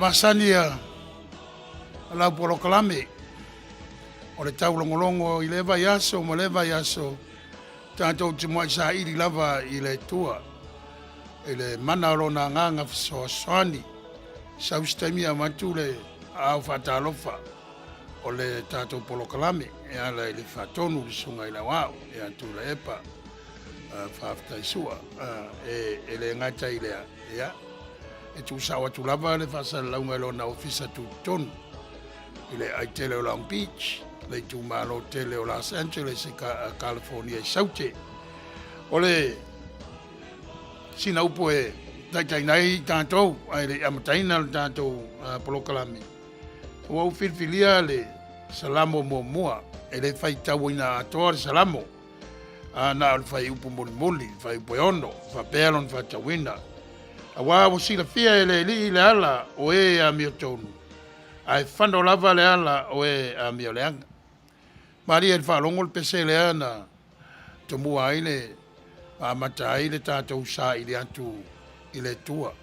masani a lau polokalame o le taulogologo i lea vaiaso ma lea vaiaso, tatou te muai saili lava i le Atua i le mana o Lona Agaga fesoasoani. Sau se taimi avatu le aao faatalofa o le tatou polokalame e ala i le faatonu le susuga i le Aoao ia Tuilaepa Faafetai Sua. E le gata i lea, ia, e tuusao atu lava le faasalalauga i lona ofisa tutotonu i le aai tele o Long Beach, le itumalo tele o Los Angeles i California i Saute. O le sina upu e taitaina ai tatou ae le i amataina le tatou polokalame, ua ou filifilia le Salamo muamua. E le faitauina atoa le Salamo, a na o le fuaiupu mulimuli, le fuaiupu e 6, faapea lona faitauina. Aua ua silafia e le Alii le ala o e amiotonu, ae fano lava le ala o e amioleaga. Malie i le faalogo le pese lea na tomua ai le amata ai le tatou saili atu i le Atua.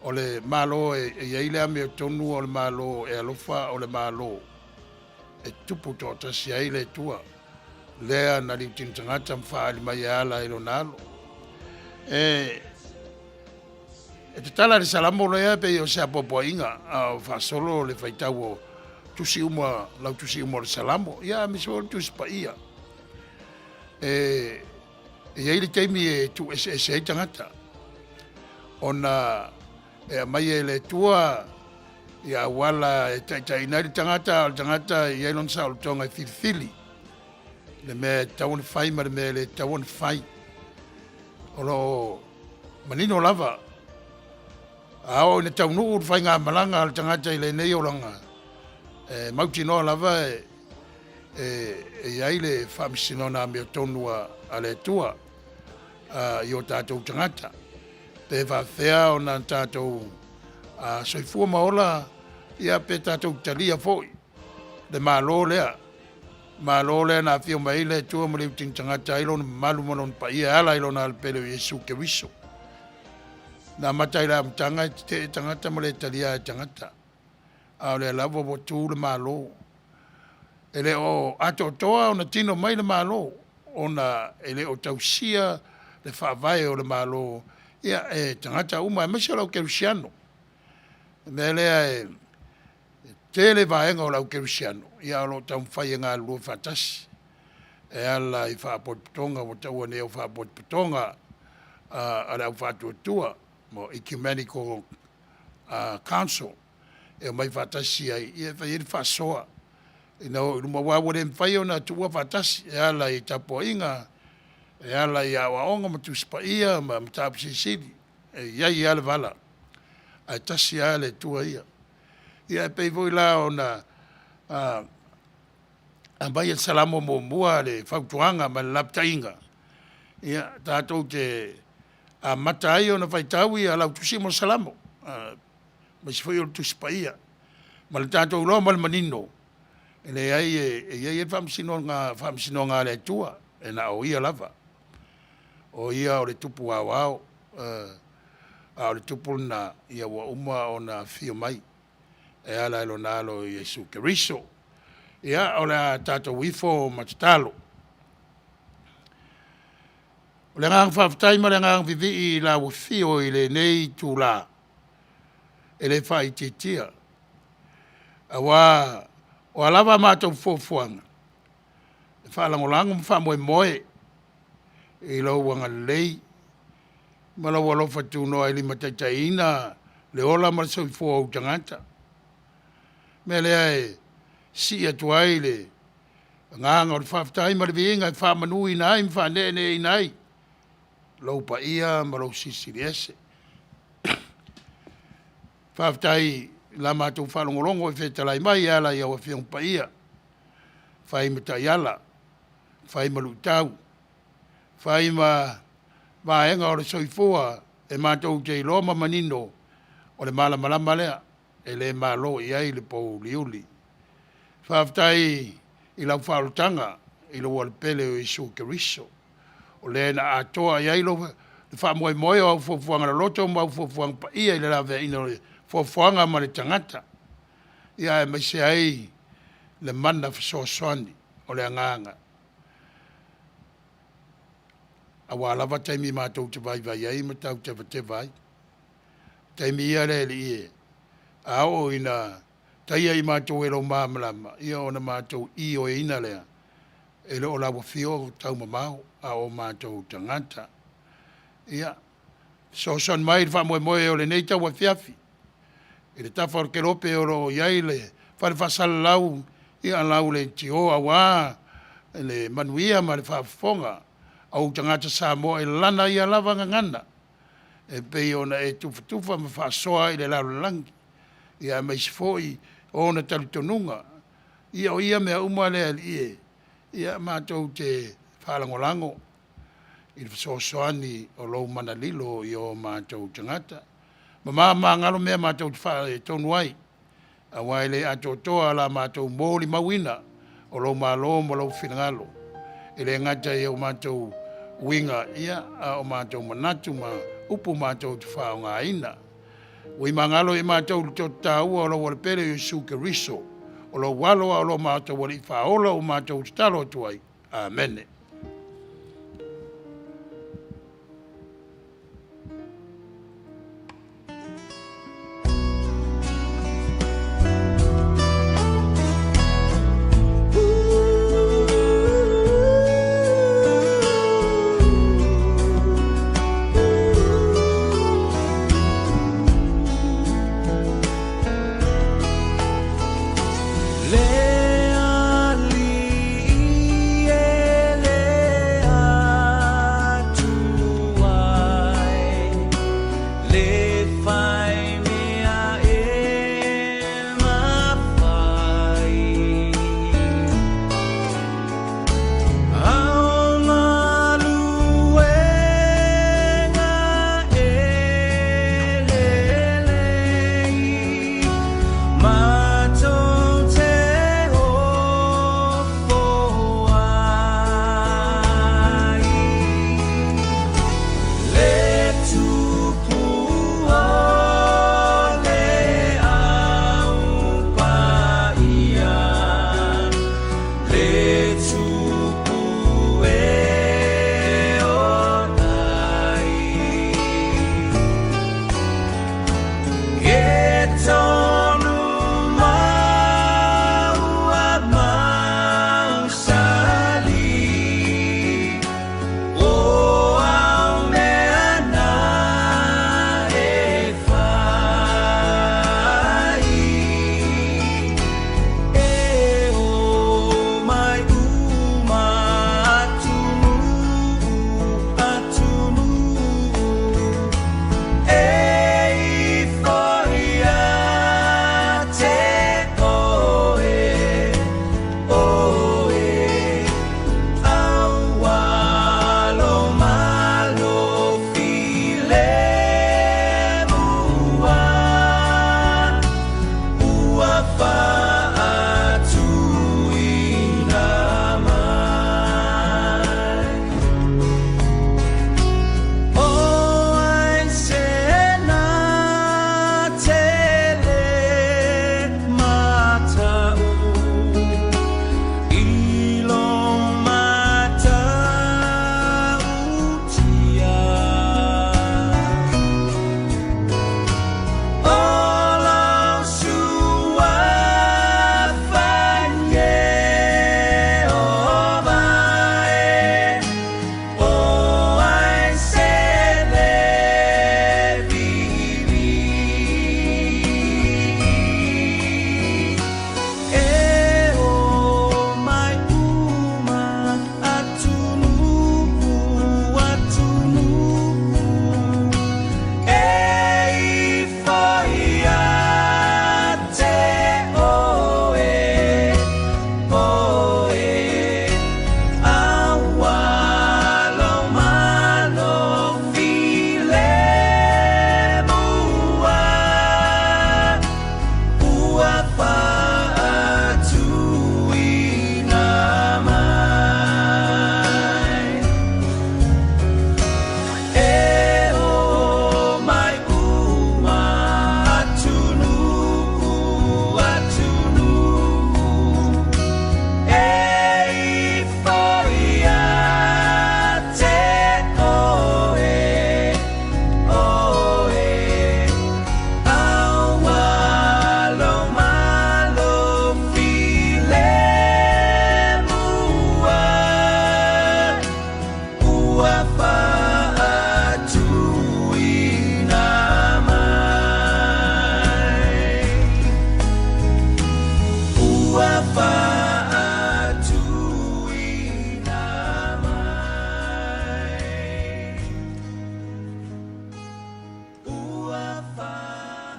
O le Malo e i ai le amiotonu, o le Malo e alofa, o le Malo e tupu toatasi ai le Atua lea na liutino tagata ma faaali mai e ala i lona alo. E tatala le Salamo lea pei o se apoapoaiga a o faasolo le faitau o tusi uma, lau tusi uma o le Salamo, ia aemaise foi o le Tusi Paia. E i ai le taimi e tuueseese ai tagata ona e aumai e le Atua ia auala e taitaiina ai le tagata, a o le tagata e i ai lona saolotoga e filifili le mea e tatau ona fai ma le mea e le tatau ona fai. O lo o manino lava, a oo ina taunuu le faigamalaga a le tagata i lenei olaga, e mautinoa lava e i ai le faamasinoga amiotonu a le Atua i o tatou tagata. Pe faafefea ona tatou soifua ma ola, ia pe tatou talia foi le Malo lea, Malo lea na afio mai ai le Atua ma liutini tagata ai lona mamalu ma lona paia e ala i lona alopele o Iesu Keriso. Na amata i le amataga e tetee tagata ma le talia e tagata, a o lea lava ua tu le Malo. E le o atoatoa ona tino mai le Malo, ona e le o tausia le faavae o le Malo ia e tagata uma, aemaise o le au kerisiano. O le mea lea e tele vaega o le au kerisiano, ia o lo o taumafai e galulue faatasi e ala i faapotopotoga ua taua nei o faapotopotoga a le au faatuatua mo Ecumenical Council e omai faatasi ai e fai ai le faasoa ina o i luma, aua ua le mafai ona tuua faatasi e ala i tapuaiga, e ala i aoaoga ma Tusi Paia ma mataupu silisili. E i ai lava le vala, ae tasi lava le Atua ia. Ia e pei foi la ona aumai e le Salamo muamua le fautuaga ma le lapataiga, ia tatou te amata ai ona faitau ia lau Tusi ma le Salamo, aemaise foi o le Tusi Paia, ma le tatou iloa ma le manino, e leai e i ai le faamasinoga a le Atua, e na o Ia lava. O Ia o le Tupu Aoao, a o le Tupu lena ia ua uma ona afifio mai e ala i lona alo o Iesu Keriso. Ia, o le a tatou ifo ma tatalo. O le agaga faafetai ma le agaga vivii i lau afio i lenei itula e le faaitiitia, aua o a lava a matou fuafuaga, e faalagolago ma faamoemoe i lou agalelei ma lou alofa tunoa e limataitaiina le ola ma le soifua o ou tagata. O le mea lea e sii atu ai le agaga o le faafetai ma le viiga e faamanuina ai ma faaneeneeina ai lou paia ma lou Silisili Ese. Faafetai i la matou faalogologo i fetalai mai e ala i au Afioga Paia, fai ma taiala, fai ma luitau, fai ma vaega o le soifua e matou te iloa ma manino o le malamalama lea e le malo i ai le pouliuli. Faafetai i lau faaolataga i lou Alopele o Iesu Keriso, o le na atoa i ai le faamoemoe o au fuafuaga loloto ma au fuafuaga paia i le laveaiina o le Foafoaga ma le tagata, ia aemaise ai le mana fesoasoani o le Agaga, aua lava taimi matou te vaivai ai ma tautevateva ai. O taimi ia le Alii e, a oo ina taia i matou e lou malamalama, ia ona matou ioeina lea, e le o lau afio taumamao, a o matou tagata. Ia, fesoasoani mai i le faamoemoe o lenei tauafiafi i le tafa o le kelope o lo o i ai le fale faasalalau a lau leitio aua le manuia ma le faafofoga a ou tagata Samoa i lana ia lava gagana e pei ona e tufatufa ma faasoa ai i le lalolagi, aemaise foi o ona talitonuga. Ia o ia mea uma le Alii e, ia matou te faalagolago i le fesoasoani o lou mana lilo i o matou tagata. Mamagalo mea matou te faaletonu ai, aua e le atoatoa la matou molimauina o lou malo ma lou finagalo. E le gata i o matou uiga, a o matou manatu ma upu matou te faaaogaina. Ua magalo i matou i le toto taua o lou Alo pele o Iesu Keriso, o lou Alo a o lo matou Alii Faaola ua matou tatalo atu ai. Amene. Le Alii e le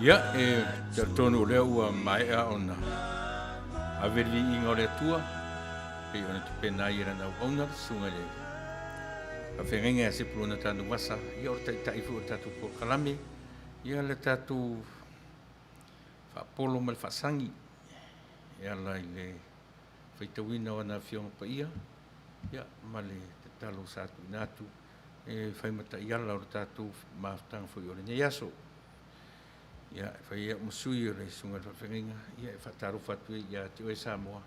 Ia, e talitonu o lea ua maea ona ave le viiga o le Atua, pei ona tapena ai e lana auauna le susuga i le faafeagaiga ia Sepulona Tanuvasa, ia o le taitai foi o le tatou polokalame, ia le tatou faapolo ma le faasagi e ala i le faitauina o ana Afioga Paia, ia ma le tatalo sa tuuina atu e fai ma taiala o le tatou mafutaga foi o lenei aso. Ia, e fai ai au ma sui o le Susuga i le Faafeagaiga, ia e faatalofa atu ai ia te oe Samoa,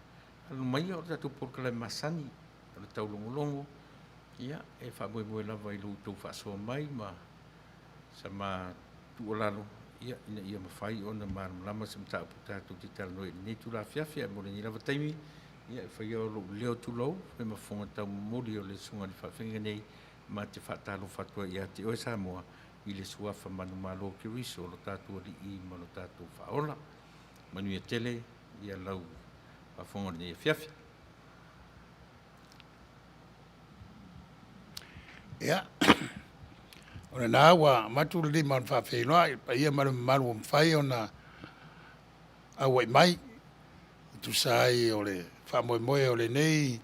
talu maia o le tatou polokalame masani o le taulogologo, ia e faamoemoe lava i lo outou faasoa mai ma sa tuualalo, ia, ina ia mafai ona malamalama se mataupu tatou te talanoa i lenei itula afiafi. Ae mo lenei lava taimi, ia e faia lou leo tulou, fai ma fofoga taumomoli o le Susuga i le Faafeagaiga nei, ma te faatalofa atu ai ia te oe Samoa i le suafa manumalo o Keriso lo tatou Alii ma lo tatou Faaola. Manuia tele ia lau faafofoga i lenei afiafi. Ia, o lena ua avatu le lima o le faafeiloai i le paia ma le mamalu ua mafai ona auai mai e tusa ai o le faamoemoe o lenei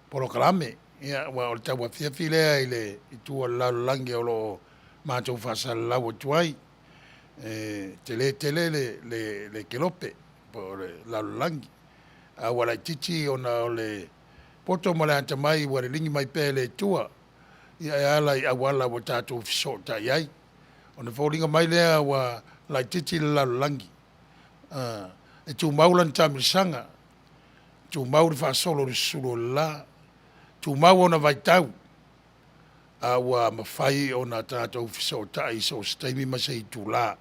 polokalame. Ia, aua o le tauafiafi lea i le itu o le lalolagi o lo o matou faasalalau atu ai, e tele tele le kelope po o le lalolagi, a ua laitiiti ona o le poto ma le atamai ua liligi mai pea e le Atua ia e ala i auala ua tatou fesootai ai. Ona foliga mai lea ua laitiiti le lalolagi, e tumau lana taamilosaga, tumau le faasolo i le susulu o le la, tumau ona vaitau, a ua mafai ona tatou fesootai i so o se taimi ma se itula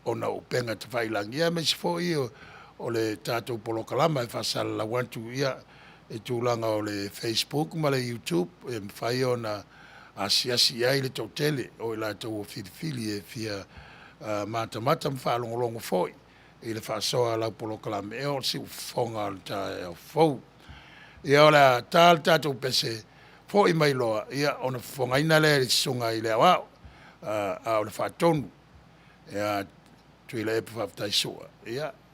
ona o upega tafailagi aemaise foi o le tatou polokalama e faasalalau atu i tulaga o le Facebook ma le YouTube e mafai ona asiasi i ai le toatele o i latou ua filifili e fia matamata ma faalogologo foi i le faasoa a lau polokalame, ia o le siufofoga o le taeao fou. Ia o le a ta le tatou pese, foi mai loa ona fofogaina lea e le Susuga i le Aoao, a o le Faatonu ia Tuilaepa Faafetai Sua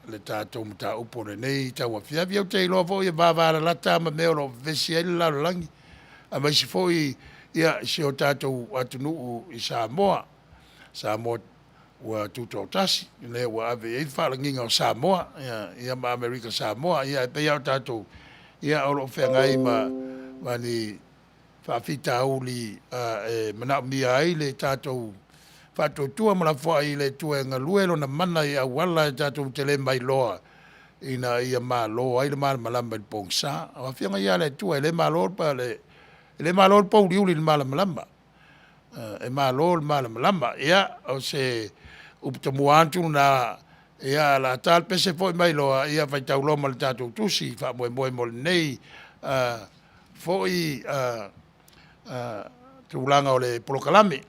le tatou mataupu o lenei tauafiafi. Ia ou te iloa foi e vavalalata lava ma mea o lo o vevesi ai le lalolagi, aemaise foi si o tatou atunuu i Samoa, Samoa ua tutoatasi, lea ua ave i ai le faalagiga o Samoa ia ma Amerika Samoa. Ae pei lava o tatou, o lo o feagai ma ni faafitauli e manaomia ai le tatou faatuatua ma lafoai i le Atua e galue Lona mana i auala tatou te le mailoa ina ia malo ai le malamalama i le pogisa. O Afioga ia a le Atua, e le malo le pouliuli i le malamalama, e malo le malamalama. Ia, o se upu tomua atu lena, ae o le a ta le pese foi mai loa, faitau loa ma le tatou tusi faamoemoe mo lenei foi tulaga o le polokalame.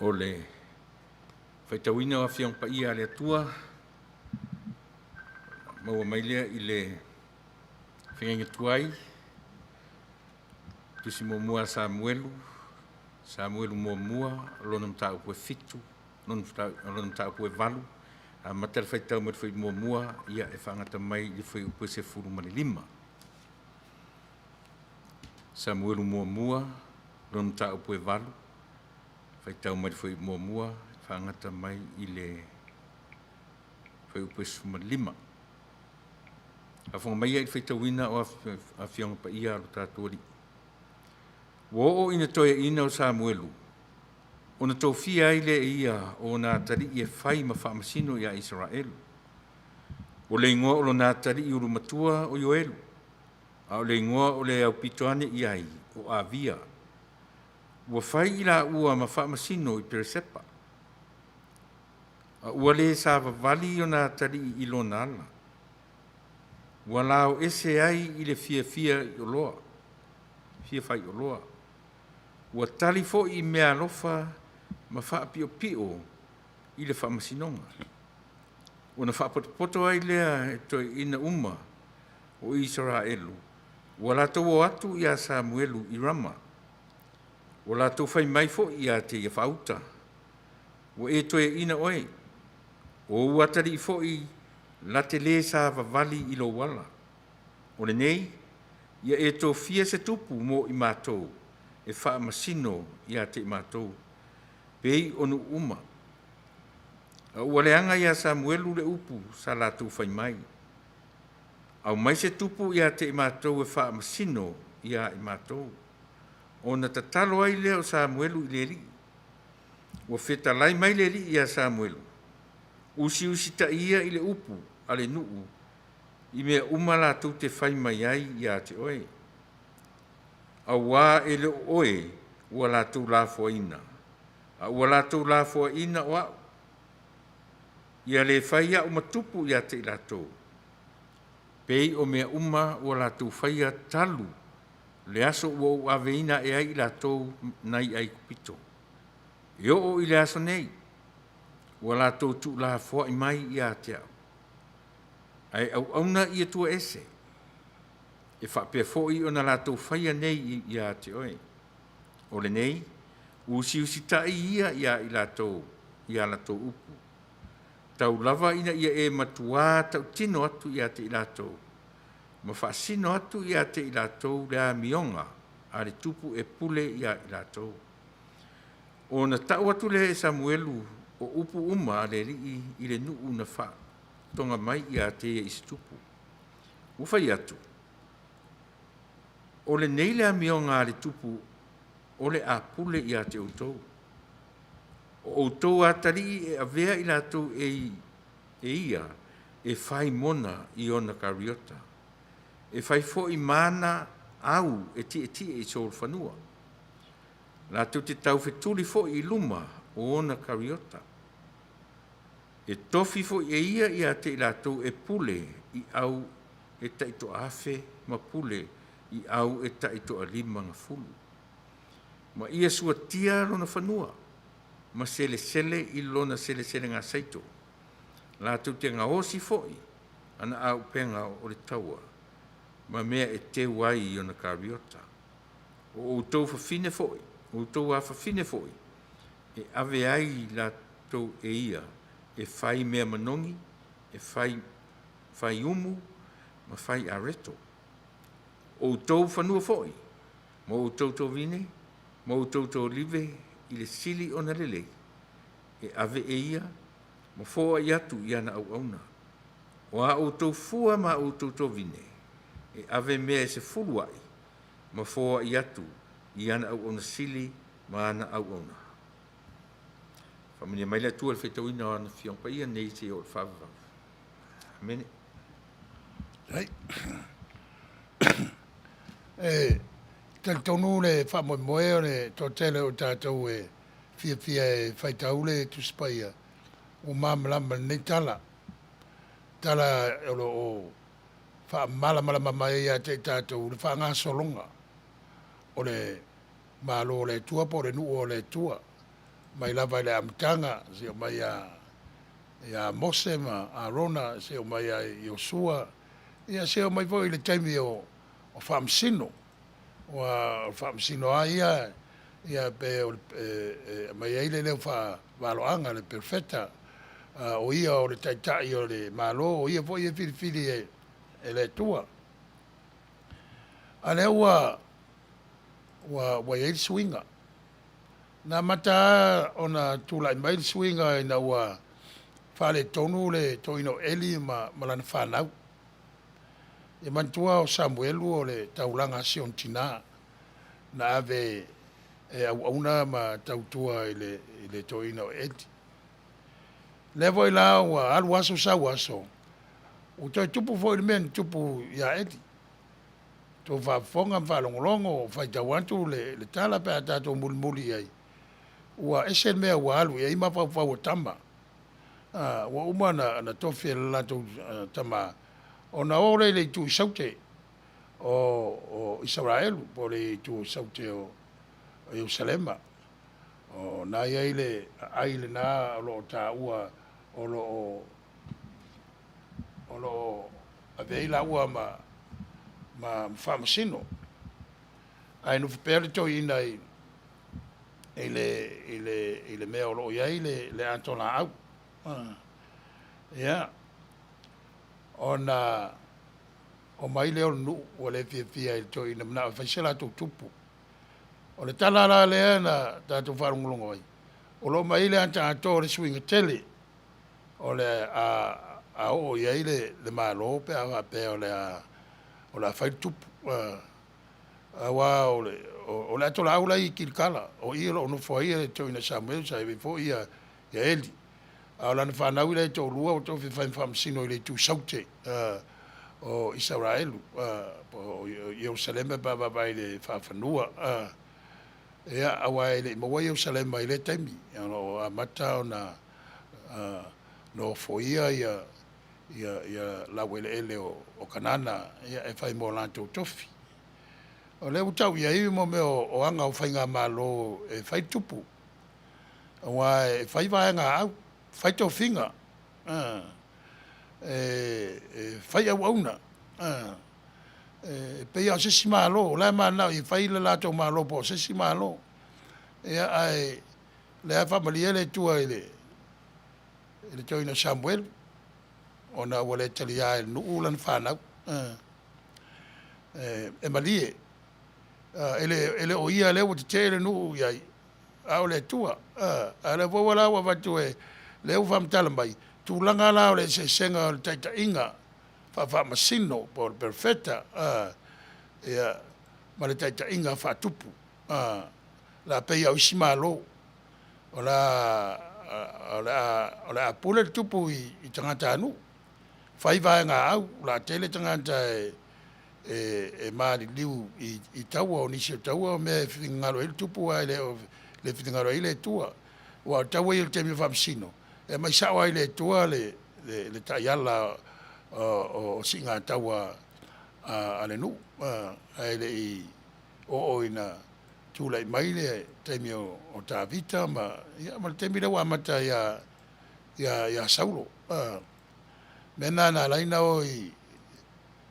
O le faitauina o Afioga Paia a le Atua, maua mai lea i le Feagaiga Tuai, Tusi muamua a Samuelu, Samuelu muamua, lona mataupu e 7, lona mataupu e 8, amata le faitau mai le fuaiupu muamua, ia e faagata mai i le fuaiupu e 15. Samuelu muamua, lona mataupu e 8, faitau mai le fuaiupu muamua, faagata mai i le fuaiupu e 15. Faafofoga mai ia i le faitauina o Afioga Paia a lo tatou Alii. Ua oo ina toeaina o Samuelu, ona tofia ai lea e ia o ona atalii e fai ma faamasino ia Isaraelu. O le igoa o lona atalii ulumatua o Ioelu, a o le igoa o le aupito ane i ai o Avia. Ua fai i laua ma faamasino i Peresepa. A ua le savavali ona atalii i lona ala. Ua lao ese ai i le fiafia i oloa, fia fai oloa. Ua tali foi i meaalofa ma faapiopio i le faamasinoga. Ona faapotopoto ai lea e toeaiina uma o Isaraelu, ua latou o atu ia Samuelu i Rama. Ua latou fai mai foi ia te ia faauta, ua e toeaina oe, o ou atalii foi la te le savavali i lou ala. O lenei, ia e tofia se tupu mo i matou e faamasino ia te i matou, pei o nuu uma. A ua leaga ia Samuelu le upu sa latou fai mai. Aumai se tupu ia te i matou e faamasino ia i matou. Ona tatalo ai lea o Samuelu i le Alii. Ua fetalai mai le Alii ia Samuelu, usiusitai ia i le upu a le nuu i mea uma latou te fai mai ai ia te oe. Auā e le o oe ua latou lafoaina, a ua latou lafoaina o a'u, ia le fai a'u ma tupu ia te i latou, pei o mea uma ua latou faia talu le aso ua ou aveina ae ai i latou nai Aikupito, e oo i le aso nei, ua latou tuulafoai mai ia te a'u, ae auauna i Atua ese, e faapea foi ona latou faia nei ia te oe. O lenei, usiusitai ia ia i latou i a latou upu, tau lava ina ia e matuā tautino atu ia te i latou, ma faasino atu ia te i latou le amioga a le tupu e pule ia i latou. Ona tau atu lea e Samuelu o upu uma a le Alii i le nuu na faatoga mai ia te ia i se tupu. Ua fai atu, o lenei le amioga a le tupu o le a pule ia te outou. O outou atalii e avea i latou e ia e fai mona i ona kariota, e fai foi mana au e tietie i solofanua. Latou te taufetuli foi i luma o ona kariota. E tofi foi e ia ia te i latou e pule i au e taitoafe ma pule i au e taitoalimagafulu. Ma ia suatia lona fanua ma selesele i lona seleselegasaito. Latou te gaosi foi ana aupega o le taua ma mea e teu ai i ona kariota. O outou fafine foi, o outou afafine foi, e ave ai latou e ia e fai mea manogi, e fai fai umu ma fai areto. O outou fanua foi, ma outou tovine, ma outou tolive i le sili ona lelei, e ave e ia ma foai atu i ana auauna. O a outou fua ma a outou tovine, e ave mea e sefulu a'i ma foai atu i ana auauna sili ma ana auauna. Faamanuia mai le Atua i le faitauina o ana Afioga Paia nei seia oo i le faavavau. Amene. Ai. E talitonu le faamoemoe o le toatele o tatou e fiafia e faitau le Tusi Paia ua malamalama i lenei tala. Tala o lo o faamalamalama mai ai ia te i tatou le faagasologa o le Malo o le Atua po o le nuu o le Atua. mai lava i le amataga seia oo mai ia Mose ma Arona, seia oo mai ia Iosua, ia seia oo mai foi i le taimi o Faamasino. Aua o Faamasino lava ia, ia pe o e aumai ai le leo faavaloaga le Perofeta, o ia o le Taitai o le Malo, o ia foi e filifili e le Atua. A o lea ua i ai le suiga. Na amata lava ona tulai mai le suiga ina ua faaletonu le toeaina o Eli ma lana fanau. Ia manatua o Samuelu o le taulaga a si ona tina na ave e auauna ma tautua i le toeaina o Eli. O lea foi la ua alu aso sau aso, ua toe tupu foi le mea na tupu ia Eli. Ua outou faafofoga ma faalogologo o faitau atu le tala pe a tatou mulimuli i ai, ua ese le mea ua alu i ai mafaufau o tama. Ua uma ona tofi e le latou tama ona o lea i le itu i Saute o Isaraelu po o le itu i Saute o Ierusalema. O lena e i ai le aai lena o lo o taua o lo o ave ai laua ma faamasino, ae nofo pea le toeaina i le mea o lo o i ai le atoa laau. Ia, ona omai lea o le nuu ua le fiafia i le toeaina manao e fai so latou tupu. O le tala la lea na tatou faalogologo ai, o lo o aumai ai le ata atoa o le suiga tele o le a oo i ai le Malo pe a faapea o le a fai le tupu. Aua o le atolaau la e i Kilikala, o i o lo o nofo ai le toeaina o Samuelu sa i ai foi Eli, a o lana fanau la e toalua ua tofi e fai ma faamasino i le itu Saute o Isaraelu po o Ierusalema pe a vaavaai i le faafanua. Ia, aua e le i maua Ierusalema i lea taimi, o lo o amata ona nofoia laueleele o Kanana e fai ma o latou tofi. O lea ua tau i ai mea o aga o faigamalo e fai tupu, aua e fai vaegaau, fai tofiga, e fai auauna, e pei lava o se isi Malo, o la e mananao e fai le latou Malo po o se isi Malo. Ia ae o lea lava e faamalie le Atua i le toeaina o Samuelu ona ua le talia e le nuu lana fanau. E malie, e le o ia lea ua tetee le nuu i ai, a o le Atua. A o lea foi la ua avatu lea ua faamatala mai, tulaga la o le eseesega o le taitaiga faafaamasino po o le perofeta ia, ma le taitaiga faatupu. O le a pei lava o isi Malo, o le a pule le tupu i tagatanuu, fai vaegaau, o le a tele tagata e maliliu i taua, o nisi o taua o mea e finagalo i ai le tupu ae le finagalo i ai le Atua. Aua o taua ia i le taimi o faamasino, e aumai sao lava i le Atua le taiala o siigataua a le nuu, ae le i oo ina tulai mai le taimi o Tavita ma le taimi lea ua amata ai ia Saulo. O le mea lena na ala ai ona o i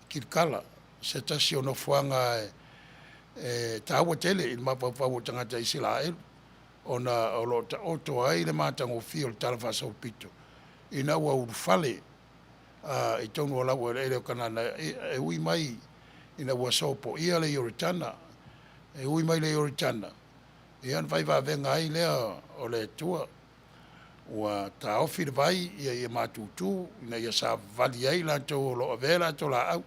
Kilikala, se tasi o nofoaga e taua tele i le mafaufau o tagata Isaraelu, ona o lo o taoto ai le matagofie o le talafaasolopito ina ua ulufale i totonu o laueleele o Kanana e ui mai ina ua sopoia le Ioritana. E ui mai le Ioritana, ia ona fai vavega ai lea o le Atua, ua taofi le vai ina ia matutu ina ia savavali ai latou o lo o avea le atoa laau,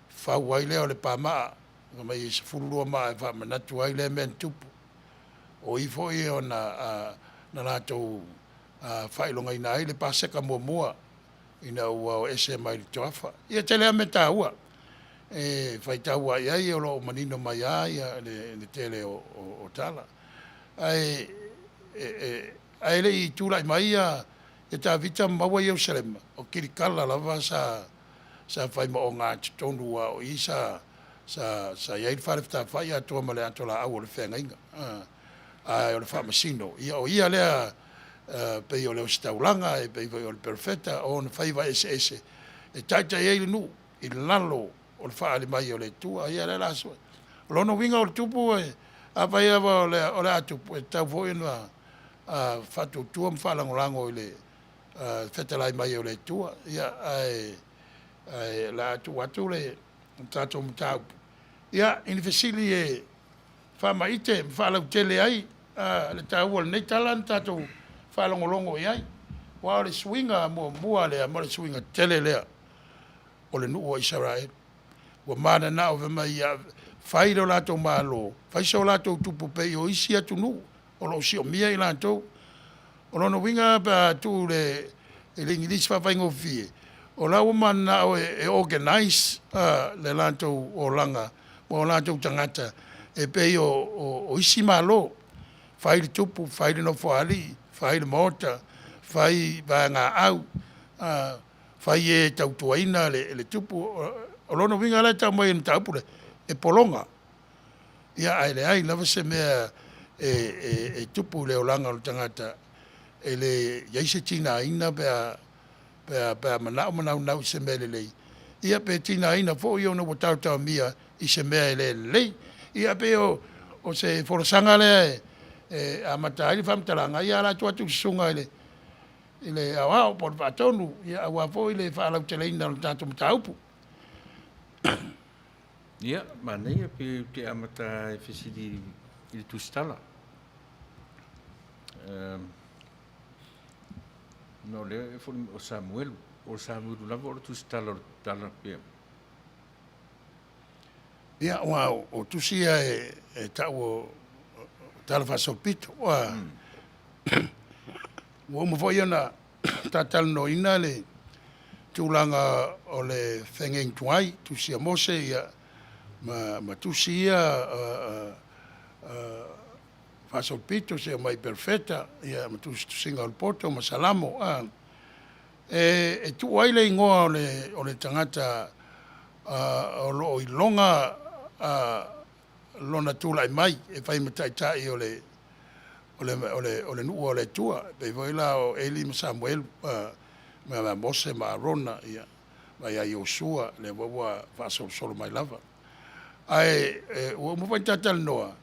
fau ai lea o le pamaa, fai mai e 12 maa e faamanatu ai lea mea na tupu. O i foi na latou faailogaina ai le Paseka muamua ina ua o ese mai le toafa. Ia e tele lava mea taua e faitau lava i ai o lo o manino mai lava le tele o tala. Ae le i tulai mai Tavita ma maua Ierusalema, o Kilikala lava sa fai ma ogatotonu aua o i sa i ai le fale fetalafai atoa ma le atoa laau o le feagaiga. Ae o le faamasino, ia o ia lea pei o le ositaulaga, e pei foi o le perofeta, o ona faiva eseese e taitai ai le nuu i lalo o le faaali mai o le Atua. Ia lea la sue. O lona uiga o le tupu, afai lava o le a tupu, e tatau foi ona faatuatua ma faalagolago i le fetalai mai o le Atua. Ia, ae o le a tuu atu le tatou mataupu, ia, i ni fesili e faamaite ma faalautele ai le taua o lenei tala na tatou faalogologo i ai. Aua o le suiga muamua lea ma le suiga tele lea o le nuu o Isaraelu. Ua mananao fai mai ia fai lo latou Malo, fai so latou tupu pei o isi atunuu o lo o siomia i latou. O lona uiga pe a tuu i le igilisi faafaigofie, o la ua mananao e organize le latou olaga ma o latou tagata e pei o isi Malo. Fai le tupu, fai le nofoalii, fai le maota, fai vaegaau, fai e tautuaina le tupu. O lona uiga la e tau mai e le mataupu lea, e pologa. Ia ae leai lava se mea e tupu i le olaga o le tagata e le i ai se tigaina pe a manao ma naunau i se mea lelei, ia pe tigaina foi ona ua taotaomia i se mea e le lelei. Ia pei o se folasaga lea e amata ai le faamatalaga, ia ae o le a tuu atu i le susuga i le Aoao po o le Faatonu aua foi le faalauteleina o le tatou mataupu. Ia, manaia pe ou te amata e fesili i le tusitala. Ona o lea e o Samuelu, o Samuelu lava o le tusitala o le tala pea. Ia, aua o tusi ia e tau o tala faasolopito. Ua uma foi ona talatalanoaina le tulaga o le feagaiga tuai, tusi a Mose ia, ma tusi ia faasolopito seia oo mai i Perofeta, ia ma tusitusiga o le poto ma Salamo. E tuu ai le igoa o le tagata o lo o iloga lona tulai mai e fai ma taitai o le nuu o le Atua, e pei foi la o Eli ma Samuelu, ma Mose ma Arona, ia, ma ia Iosua, lea foi ua faasolosolo mai lava. Ae ua uma foi ona ta talanoa,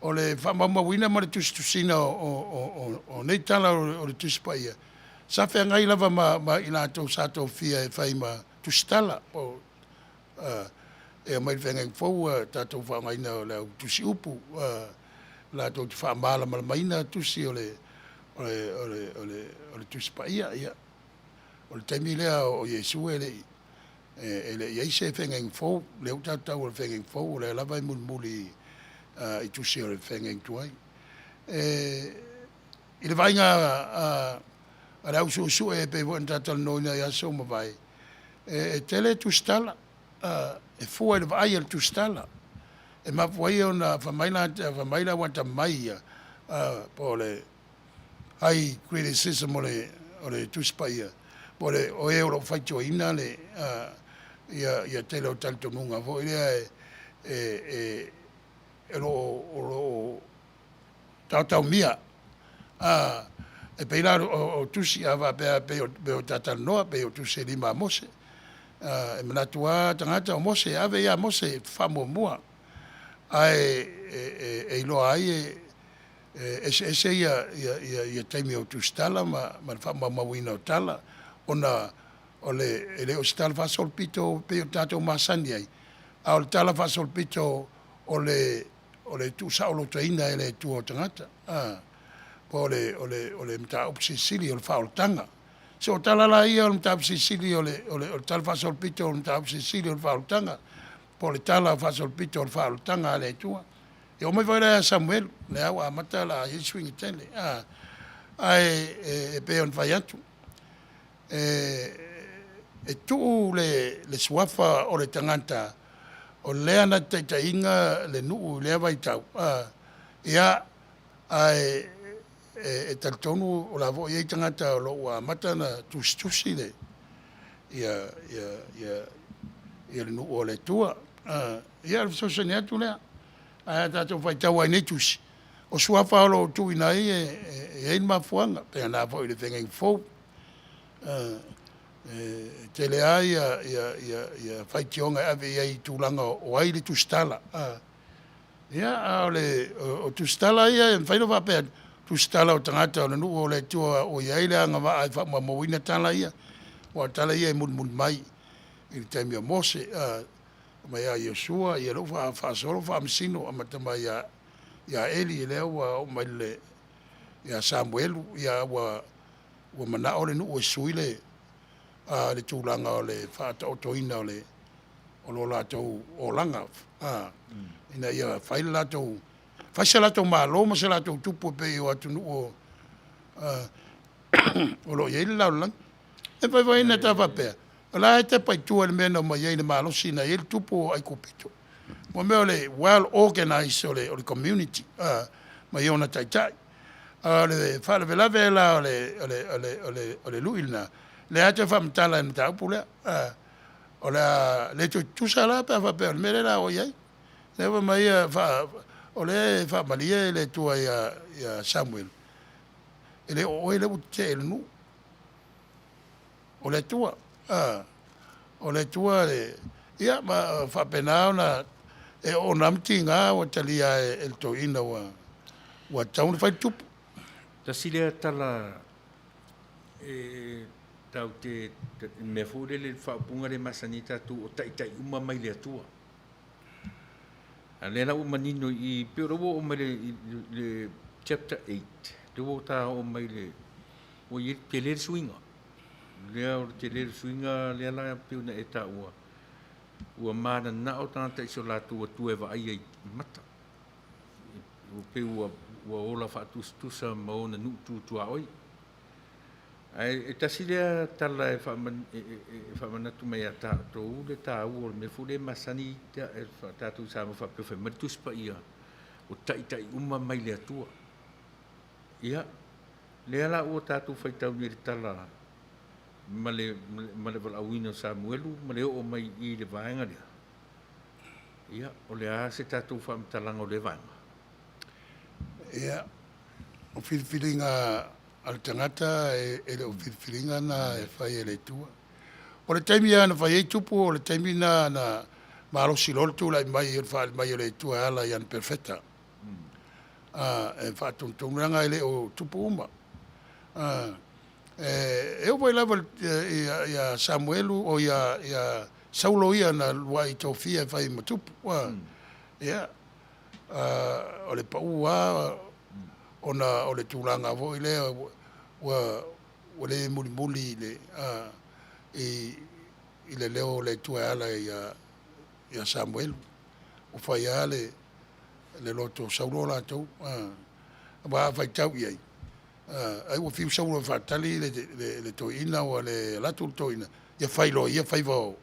o le faamaumauina ma le tusitusiga o nei tala o le Tusi Paia, sa feagai lava ma i latou sa tofia e fai ma tusitala. E omai i le Feagaiga Fou ua tatou faaaogaina o le au tusiupu latou te faamalamalamaina tusi o le Tusi Paia. Ia, o le taimi lea o Iesu e le i i ai se Feagaiga Fou, lea ua tatou taua i le Feagaiga Fou, o lea lava e mulimuli i tusi o le Feagaiga Tuai. I le vaaiga a le au suesue e pei foi ona ta talanoaina i aso ua mavae, e tele tusitala, e fua i le vaai a le tusitala. E mafua ai ona fai mai le au atamamai ia, po o le high criticism o le Tusi Paia, po o e o lo o faitioina ia tele o talitonuga foi lea o lo o taotaomia. E pei la o tusi a faapea pei ona ta talanoa, pei o tusi e 5 a Mose. E manatu lava tagata o Mose, ave ia Mose e faamuamua. Ae e iloa ai e eseese ia taimi o tusitala ma le faamaumauina o tala, ona e le o se tala faasolopito pei ona tatou masani ai, a o le tala faasolopito o le tuusaolotoina e le Atua o tagata, po o le mataupu silisili o le faaolataga. So o tala la ia o le mataupu silisili o le tala faasolopito o le mataupu silisili o le faaolataga, po o le tala faasolopito o le faaolataga a le Atua. E oo mai foi la ia Samuelu, lea ua amata o le a i ai suiga tele. Ae pei ona fai atu, e tuu le suafa o le tagata o lea na te taitaiina le nuu i lea vaitau, ia, ae e talitonu o la foi e i ai tagata o lo o ua amata ona tusitusi le nuu o le Atua. Ia o le fesoasoani atu lea. Ae a tatou faitau lava i nei tusi, O suafa o lo o tuuina ai e i ai le mafuaaga, pei ona foi i le Feagaiga Fou. E tele lava ia faitioga e ave i ai i tulaga o ai le tusitala. Ia, a o le o tusitala ia e mafai ona faapea atu, tusitala o tagata o le nuu o le Atua ua i ai le agavaa e faamaumauina tala ia, aua o tala ia e mulimuli mai i le taimi o Mose, mai ia Iosua, ia lea ua faasolo Faamasino amata mai ia Eli lea ua oo mai ia Samuelu, ia ua manao le nuu e sui le tulaga o le faataotoina o le o lo latou olaga, ina ia fai le latou, fai se latou Malo ma se latou tupu e pei o atunuu o o lo o i ai le lalolagi. E mafai foi ona ta faapea, o la e tepa i tua i le mea na omai ai i le malosi na i ai le tupu o Aikupito. Mo mea o le well organized o le community ma i ona taitai. A o le faalavelave la o le lui lena, lea lava e toe faamatala i le mataupu lea. O le a le toe tutusa la pe a faapea o le mea lea o le a oo i ai. Lea fai mai o lea e faamalie le Atua ia Samuelu, e le o oe lea ua tetee i le nuu, o le Atua. O le Atua ia ma faapena ona e oona lava ma tiga ua talia e le toeaina ua tatau ona fai le tupu. Tasi lea tala e tatou te, le mea foi lele, le faaupuga lea e masani ai tatou, o taitai uma mai le Atua. A o lea la ua manino i i, pei o lea ua oo mai i le chapter 8, lea ua ta oo mai i le, ua i ai, tele le suiga. Lea o le tele o le suiga lea la pei ona e taua, ua mananao tagata i so latou Atua e vaaia i mata. Ua pei ua ola faatusatusa ma ona nuu tu tuaoi. Ae tasi lea tala e faamanatu mai ia tatou le taua o le mea foi lea e masani tatou i Samoa faapea fai mai le Tusi Paia, o taitai uma mai le Atua. Ia, lea la ua tatou faitau nei i le tala ma le valaauina o Samuelu ma le oo mai i le vaega lea, ia, o le a se tatou faamatalaga o lea vaega? Ia, o filifiliga a le tagata e le o filifiliga na e fai e le Atua. O le taimi lava na fai ai tupu, o le taimi lena na malosi loa le tulai mai o le faaali mai o le Atua e ala i ana perofeta e faatonutonu, leaga e le o tupu uma. E oo foi lava ia Samuelu, o ia Saulo ia na uluai tofia e fai ma tupu. Ia, o le pau lava ona o le tulaga foi lea ua le mulimuli i le leo o le Atua e ala ia Samuelu. Ua fai lava le loto o Saulo latou. Aua a faitau i ai, ai ua fiu Saulo e faatali le toeaina ua le alu atu le toeaina, ia fai loa e ia faiva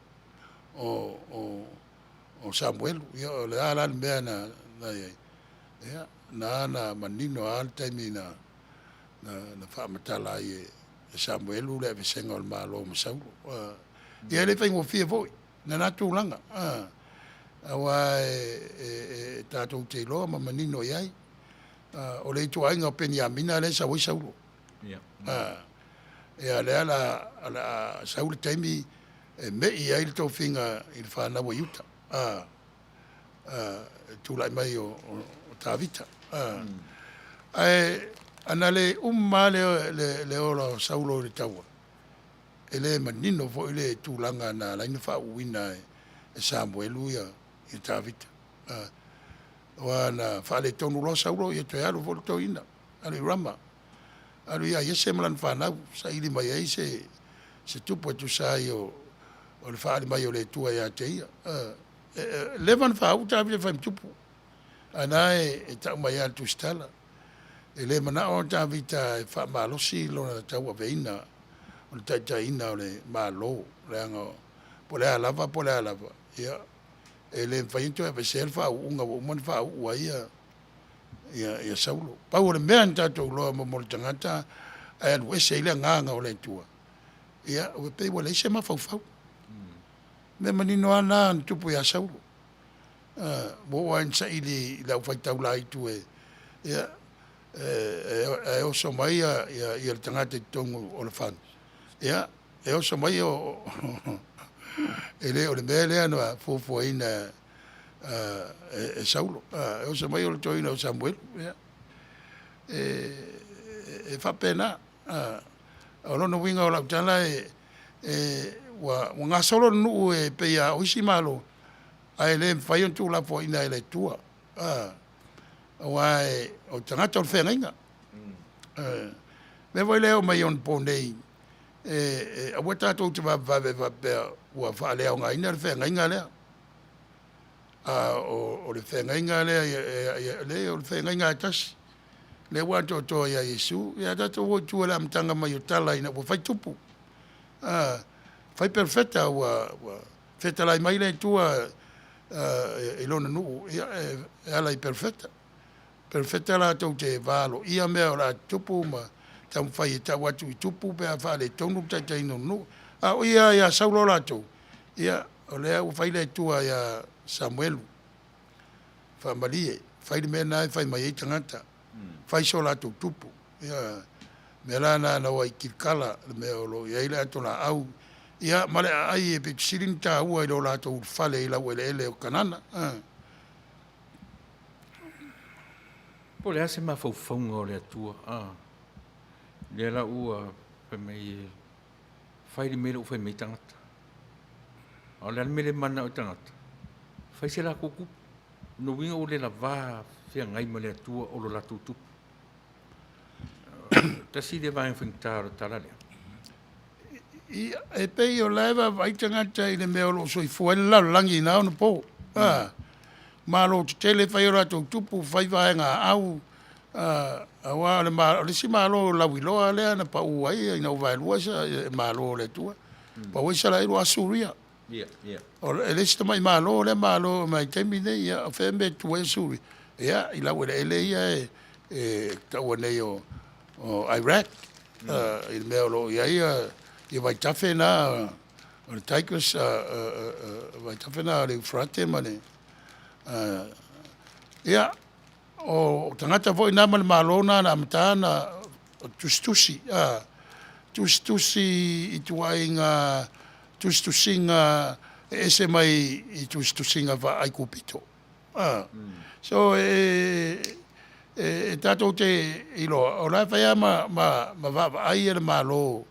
o Samuelu. Ia o le a la le mea na i ai? Ia, na na manino lava le taimi na faamatala ai e Samuelu le aveesega o le Malo ma Saulo. Ia e le faigofie foi lena tulaga, aua e tatou te iloa ma manino i ai, o le ituaiga o Peniamina lea e sau ai Saulo. Ia lea o le a sau le taimi e me'i ai le tofiga i le fanau a Iuta, e tulai mai o Tavita. Ae ana le uma lava le ola o Saulo i le taua, e le manino foi le tulaga na ala ai ona faauuina e Samuelu ia Tavita. Aua na faaletonu loa Saulo, ia toe alu foi le toeaina, alu i Rama, alu ia Iese ma lana fanau, saili mai ai se tupu e tusa ai o le faaali mai o le Atua ia te ia. E leva ona faauu Tavita e fai ma tupu, a o lena e tau mai lava e le tusitala, e le manao Tavita e faamalosi lona tauaveina o le taitaiina o le Malo, leaga po o le a lava po o le a lava, ia, e le mafai ona toe aveesea le faauuga ua uma ona faauu ai ia Saulo. Pau o le mea na tatou iloa mo le tagata ae alu ese ai le agaga o le Atua, ia ua pei ua leai se mafaufau. O mea manino lava na na tupu ia Saulo. Ua oo lava ina saili i le aufaitaulaitu e, ia, Ae oso mai ia le tagata i totonu o le fale, ia, e oso mai o e le o le mea lea na fuafuaina e Saulo. E oso mai o le toeaina o Samuelu. Ia, e faapena. O lona uiga o lau tala ua gasolo le nuu e pei lava o isi Malo, ae le mafai ona tuulafoaiina e le Atua. Aua o tagata o le feagaiga. O le mea foi lea e oo mai onapo nei, aua tatou te vavevave faapea ua faaleaogaina le feagaiga lea. A o le feagaiga lea, leai o le feagaiga lava e tasi, lea ua atoatoa ia Iesu. Ia tatou o i tua i le amataga mai o tala ina ua fai tupu, fai perofeta ua fetalai mai le Atua i lona nuu e ala i perofeta. Perofeta latou te valoia mea o le a tutupu ma taumafai e tau atu i tupu pe a faaletonu le taitaiga o le nuu. A o i lava ia Saulo latou, ia o lea ua fai le Atua ia Samuelu, faamalie, fai le mea lena e fai mai ai tagata, fai so latou tupu. Ioe. O le mea la lena na o ai i Kilikala i le mea o lo o i ai le atolaau ia ma le aai e pito sili ona taua i lo latou ulufale i laueleele o Kanana. Po o le a se mafaufauga o le Atua, lea la ua fai mai e fai le mea lea ua fai mai ai tagata. A o le a le mea lea e mananao ai tagata? Fai se latou tupu. O lona uiga ua le lava feagai ma le Atua o lo latou tupu. Tasi lea vaega faigata o le tala lea. Ia, e pei o la e vaavaai tagata i le mea o lo o soifua ai le lalolagi i na ona po. Malo tetele fai o latou tupu, fai vaega aau, aua o le isi Malo lauiloa lea na pau ai ina ua vaelua Malo o le Atua, pau ai Isaraelu o Asuria. E le isi tamai Malo lea Malo mai taimi nei. Ia o fea mea e tu ai Asuria? Ia, i laueleele ia e taua nei o Iraq, i le mea o lo o i ai vaitafe na o le Tigris, vaitafe na o le Eufrate ma le… Ia, o tagata foi na ma le Malo lena na amata ona tusitusi, tusitusi i ituaiga tusitusiga e ese mai i tusitusiga faa-Aikupito. So e tatou te iloa o la e fai lava ma vaavaai le Malo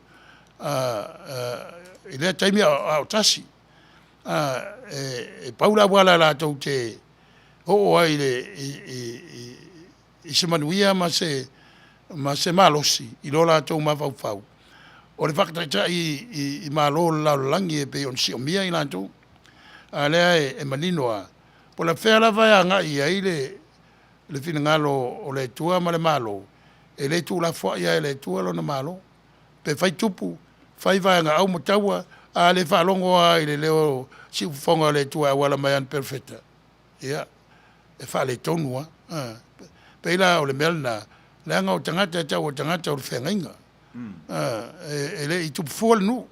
i lea taimi a o tasi. E pau le auala latou te oo ai i se manuia ma se malosi i lo latou mafaufau, o le faataitai i malo o le lalolagi e pei ona siomia i latou. A o lea e manino lava, po o fea lava e agai i ai le finagalo o le Atua ma le Malo, e le tuulafoai lava e le Atua lona Malo. Pe fai tupu, fai vaegaau ma taua, a le faalogo lava i le leo siufofoga o le Atua e auala mai i ana perofeta, ia, e faaletonu lava. E pei la o le mea lena, leaga o tagata e tau o tagata o le feagaiga. E le i tupu fua le nuu.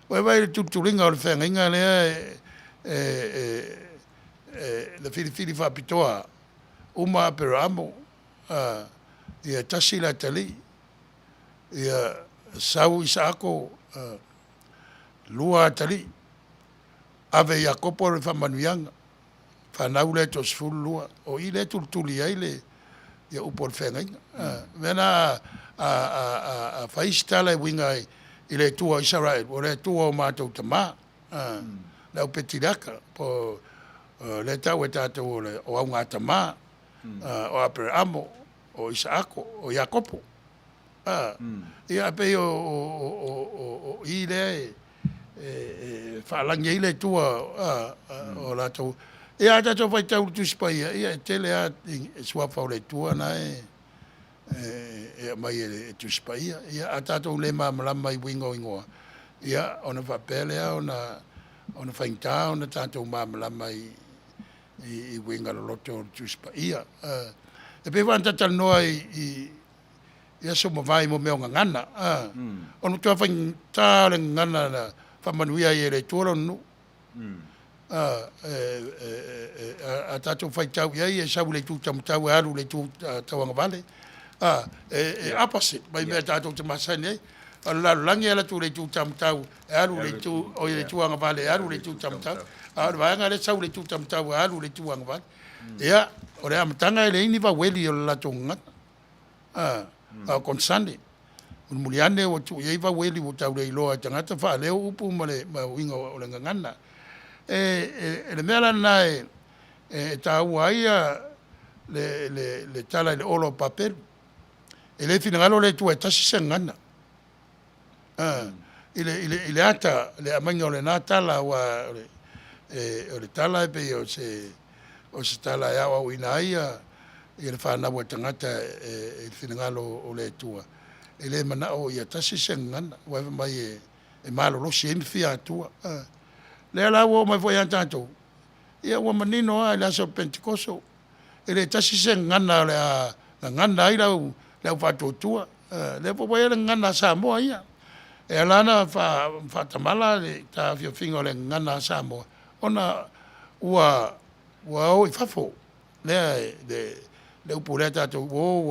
Ua e vaai i le tulituliga o le feagaiga lea na filifili faapitoa lava, uma Aperaamo, ia e tasi le atalii, ia sau Isaako, lua atalii, ave i Iakopo le faamanuiaga, fanau lea e toasefululua. O i lea e tulituli ai le upu o le feagaiga. O le mea lena a fai se tala e uiga i le Atua o Isaraelu, o le Atua o matou tama, le au petiraka po o lea e tau e tatou o augatama, o Aperaamo, o Isaako, o Iakopo. Ia pei o i lea e faalagi ai le Atua o latou. Ia a tatou faitau i le Tusi Paia, ia e tele lava suafa o le Atua na e aumai e le Tusi Paia. Ia a tatou le malamalama i uiga o igoa, ia ona faapea lea ona faigata ona tatou malamalama i uiga loloto o le Tusi Paia. E pei foi ona ta talanoa i aso ua mavae i mea o gagana, o le matua faigata lava o le gagana na faamanuia ai e le Atua Lona nuu. A tatou faitau i ai, e sau i le itu taumatau e alu i le itu tauagavale. E opposite mai mea tatou te masani ai. O le lalolagi e alu atu i le itu taumatau e alu i le itu, oi, le itu agavale e alu i le itu taumatau. A o le vaega lea e sau i le itu taumatau e alu i le itu agavale. Ia, o le amataga e leai ni vaueli o le latou gagana. A o konsane. Mulimuli ane ua tuu i ai vaueli ua tau le iloa e tagata faaleo upu ma le uiga o le gagana. E le mea la lena e taua ai le tala i le olo o Papelu. E le finagalo le Atua e tasi se gagana. I le ata, le aumaiga o lena tala, aua o le tala e pei o se tala e aoaoina ai le fanau a tagata i le finagalo o le Atua. E le manao ia tasi se gagana, aua fai mai e malolosi ai ma fia atua. Lea la ua oo mai foi ia tatou, ia ua manino lava i le aso o le Pentekoso, e le tasi se gagana o le a gagana ai le au faatuatua. Lea foi ua i ai le gagana a Samoa ia. E ala ona faatamala le taofiofiga o le gagana a Samoa, ona ua o i fafo. Lea le upu lea tatou o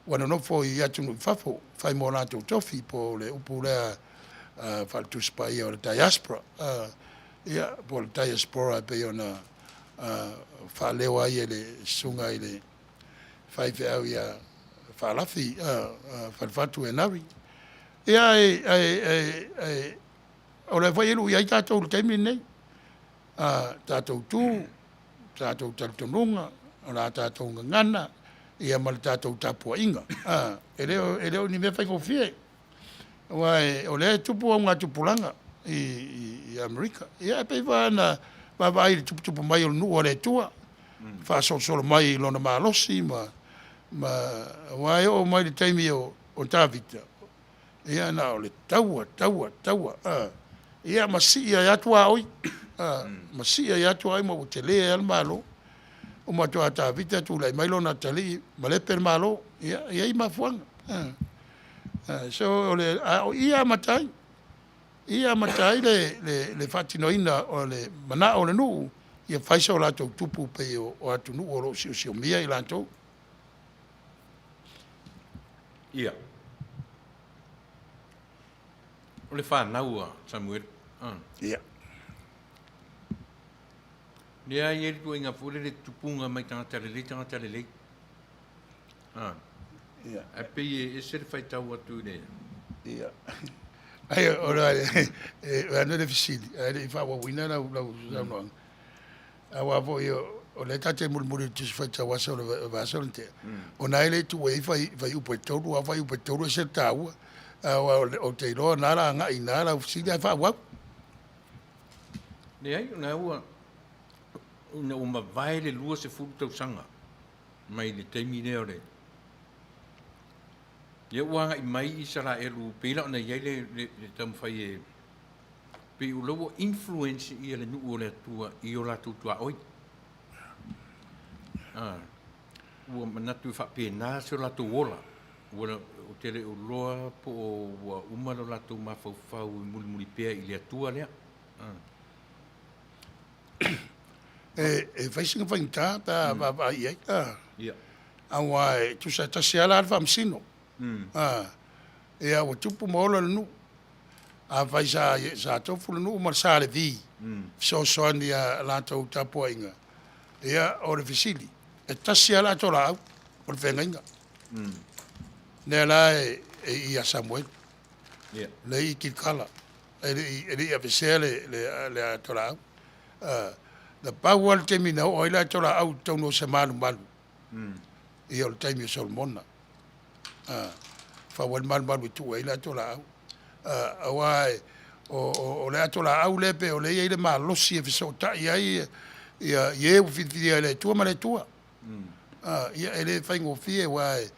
ua nonofo i atunuu i fafo, fai ma o latou tofi, po o le upu lea faale-Tusi Paia o le diaspora. Ia, po o le diaspora e pei ona faaleo ai e le susuga i le faifeau ia Faalafi Falefatu Enari. Ia, ae o lea foi e lui ai tatou i le taimi lenei, tatou tu, tatou talitonuga, o la tatou gagana, ia ma le tatou tapuaiga. E le o ni mea faigofie, aua o lea e tupu augatupulaga i Amerika. Ia e pei foi ona vaavaai i le tuputupu mai o le nuu a le Atua, faasolosolo mai i lona malosi ma aua e oo mai i le taimi o Tavita, ia na o le taua, taua, taua, ia ma sii ai lava tuaoi, ma sii ai lava tuaoi ma ua tele ai lava le Malo. Uma atu lava o Tavita tulai mai lona atalii, malepe le Malo. Ia, e i ai mafuaaga. So, a o i e amata ai, i e amata ai le faatinoina o le manao o le nuu ia fai so latou tupu pei o atunuu o lo o siosiomia i latou. Ia. O le fanau a Samuelu. Ia. Lea e i ai le ituaiga foi lele tupuga mai tagata lelei, tagata lelei. Ia. Ae pei e ese le faitau atu i le... Ia. Ai, o le ano le fesili, ae le i faaauauina lau saunoaga. Aua foi o lea ta te mulimuli i le Tusi Faitau Aso o le vaiaso na tea, ona e le i tuu i ai fuaiupu e 3, a o fuaiupu e 3 e ese le taua. Aua ou te iloa o lena o le a agai i ina lau fesili ae faaauau. Leai, o lena ua, ina ua mavae le 20 tausaga mai le taimi lea o le, lea ua agai mai Isaraelu, pei la ona i ai le taumafai e, pei o lea ua influence ia le nuu o le Atua i o latou tuaoi. Ua manatu e faapena so latou ola. Ua, ou te le o iloa po o ua uma lo latou mafaufau e mulimuli pea i le Atua lea. E fai sina faigata pe a vaavaai i ai. Aua e tusa e tasi lava la le faamasino. Ia ua tupu ma ola le nuu. Afai sa tofu le nuu ma le sa Levi, fesoasoani i a latou tapuaiga, ia o le fesili, e tasi lava le atoa laau o le feagaiga. Lea la e i ia Samuelu, lea e i Kilikala, e le i aveesea le atoa laau. Na pau lava le taimi na oo ai le atoa laau i totonu o se malumalu, ia o le taimi o Solomona. Fau ai le malumalu e tuu ai le atoa laau. Aua o le atoa laau lea pei o lea e i ai le malosi e fesootai ai e ua filifilia e le Atua ma le Atua. Ia e le faigofie aua e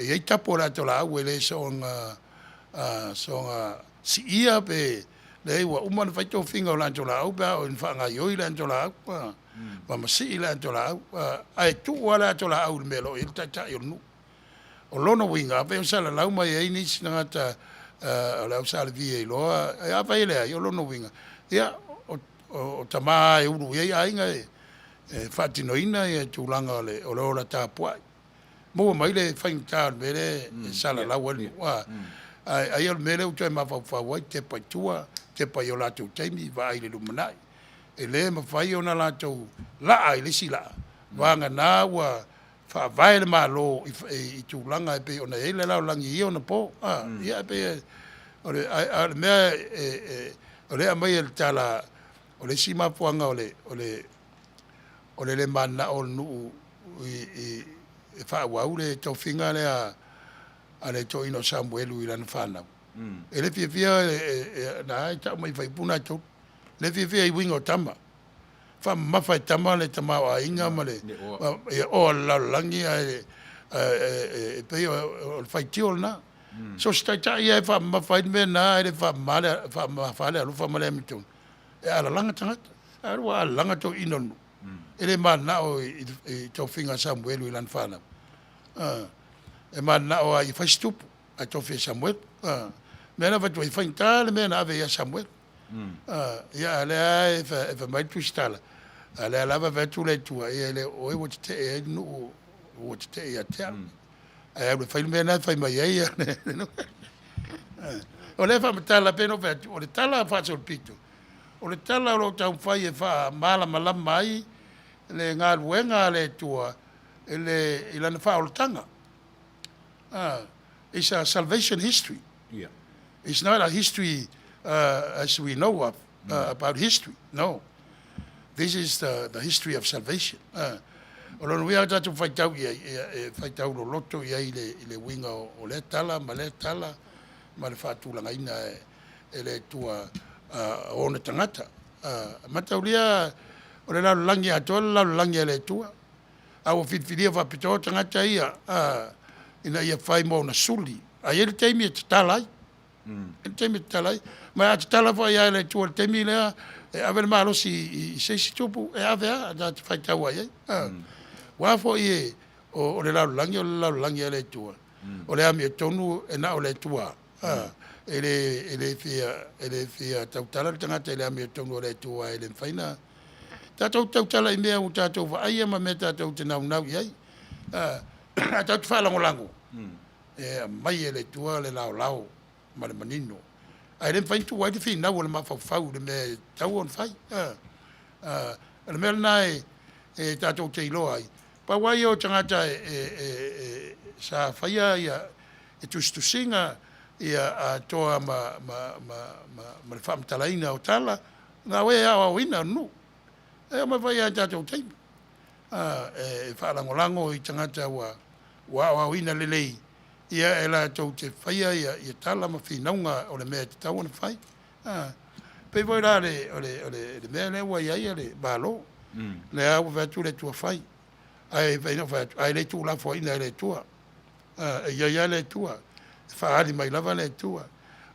i ai tapu o le atoa laau e le soona siia pe leai ua uma ona fai tofiga o le atoa laau pe a oo ina faagaoioi le atoa laau ma masii le atoa laau. Ae tuu lava le atoa laau i le mea o lo o i ai le taitai o le nuu. O lona uiga, afai o salalau mai ai nisi tagata o le au Sa Levi e iloa, afai e leai, o lona uiga, ia, o tama e ulu i ai aiga e faatinoina ia tulaga o le ola tapuai. Maua mai le faigata o le mea lea e salalau ai le nuu. Ae ai o le mea lea ua toe mafaufau ai, tepa i tua, tepa i o latou taimi, vaai i le lumanai. E le mafai ona latou laa i le isi laa, vagana ua faavae le Malo i tulaga e pei ona i ai le lalolagi i ia ona po. Ia e pei o le, a o le mea o lea e aumai e le tala, o le isi mafuaaga o le o le le mananao o le nuu i e faaauau le tofiga lea a le toeaina o Samuelu i lana fanau. E le fiafia na e tau mai i fuaiupu na e 3. E le fiafia i uiga o tama. Faamamafa e tama le tamaoaiga ma le oa o le lalolagi ae e pei o le faitio lena. So o se taitai lava e faamamafa ai le mea lena ae le faamamafa le alofa ma le amiotonu, e alalaga tagata. A ua alalaga toeaiina o le nuu. E le mananao i tofiga a Samuelu i lana fanau. E mananao lava ia fai se tupu ae tofi e Samuelu. O le mea lena e fai atu ai, e faigata le mea na ave ia Samuelu. Ia a o lea e fai mai le Tusitala, a o lea lava e fai atu le Atua, ia e le o oe ua tetee ai le nuu, ua tetee ia te au. Ae alu e fai le mea lena e fai mai ai le nuu. O lea e faamatala, pei ona ou fai atu, o le tala faasolopito, o le tala o lo o taumafai e faamalamalama ai le galuega a le Atua i lana faaolataga. It's a salvation history. Yeah. It's not a history as we know of, about history. No. This is the history of salvation. O lona uiga a tatou faitau i ai, e faitau loloto i ai i le uiga o lea tala ma lea tala ma le faatulagaina e le Atua o ona tagata. Mataulia o le lalolagi atoa le lalolagi a le Atua. A ua filifilia faapitoa tagata ia ina ia fai mo ona suli. Ae i ai le taimi e tatala ai. E le taimi e tatala ai. Ma a tatala foi lava e le Atua i le taimi lea, e ave le malosi i se isi tupu, e ave lava, ta te faitau lava i ai. Aua foi o le lalolagi o le lalolagi a le Atua. O le amiotonu e na o le Atua lava. E le fia tautala le tagata i le amiotonu a le Atua, e le mafai ona tatou tautala i mea ua tatou vaaia ma mea tatou te naunau i ai. A tatou te faalagolago, e aumai e le Atua le laolao ma le manino. Ae le mafai ona tuu ai le finau a le mafaufau i le mea e tatau ona fai. O le mea lena e tatou te iloa ai, pau lava ia o tagata sa faia ia tusitusiga ia atoa ma le faamatalaina o tala, na o e aoaoina o le nuu. E oo mai foi lava i tatou taimi, e faalagolago i tagata ua aoaoina lelei, ia e latou te faia ia tala ma finauga o le mea e tatau ona fai. Pei foi la o le mea lea ua i ai le Malo, lea ua fai atu le Atua fai, ae pei ona ou fai atu, ae le tuulafoaiina e le Atua. E i ai lava le Atua, e faaali mai lava le Atua.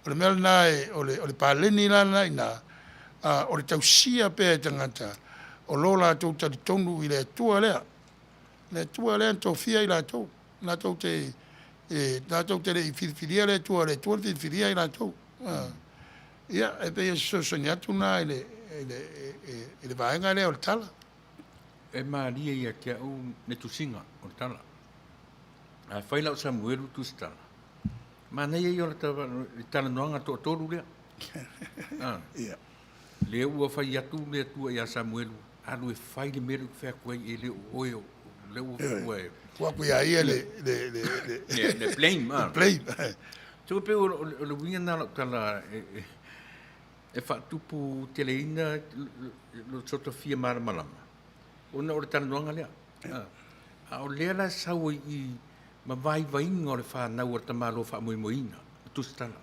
O le mea lena, o le paleni la lena i ina, o le tausia pea e tagata o lo latou talitonu i le Atua lea, le Atua lea na tofia i latou, latou te le i filifilia le Atua, o le Atua na filifilia i latou. Ia, e pei o se fesoasoani atu lena i le vaega lea o le tala. E malie ia te au le tusiga o le tala. A fai la o Samuelu tusitala, manaia ia o le talanoaga toatolu lea. Ia. Lea ua fai atu le Atua ia Samuelu, alu e fai le mea lea ou te fai atu ai, e le o oe o lea ua e... Tuu atu ia ia le le blame. Le blame. So pei o le uiga lena o lau tala e faatupu teleina lo sota fia malamalama ona o le talanoaga lea. A o lea la e sau ai i ma vaivaiga o le fanau a le tamaloa faamoemoeina, le tusitala.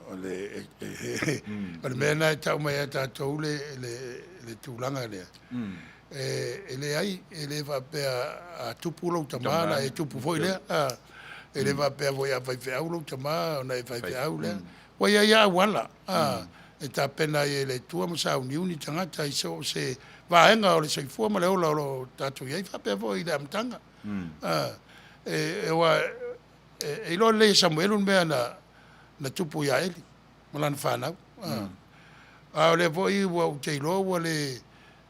O le mea lena e tau mai ia tatou le tulaga lea. E leai, e le faapea a tupu lou tama ona e tupu foi lea. E le faapea foi a faifeau lou tama ona e faifeau lea. Ua i ai lava auala e tapena ai e le Atua ma sauniuni tagata i so o se vaega o le soifua ma le ola o lo o tatou i ai, faapea foi i le amataga. Aua e iloa lelei e Samuelu le mea na tupu ia Eli ma lana fanau. A o lea foi ua ou te iloa ua le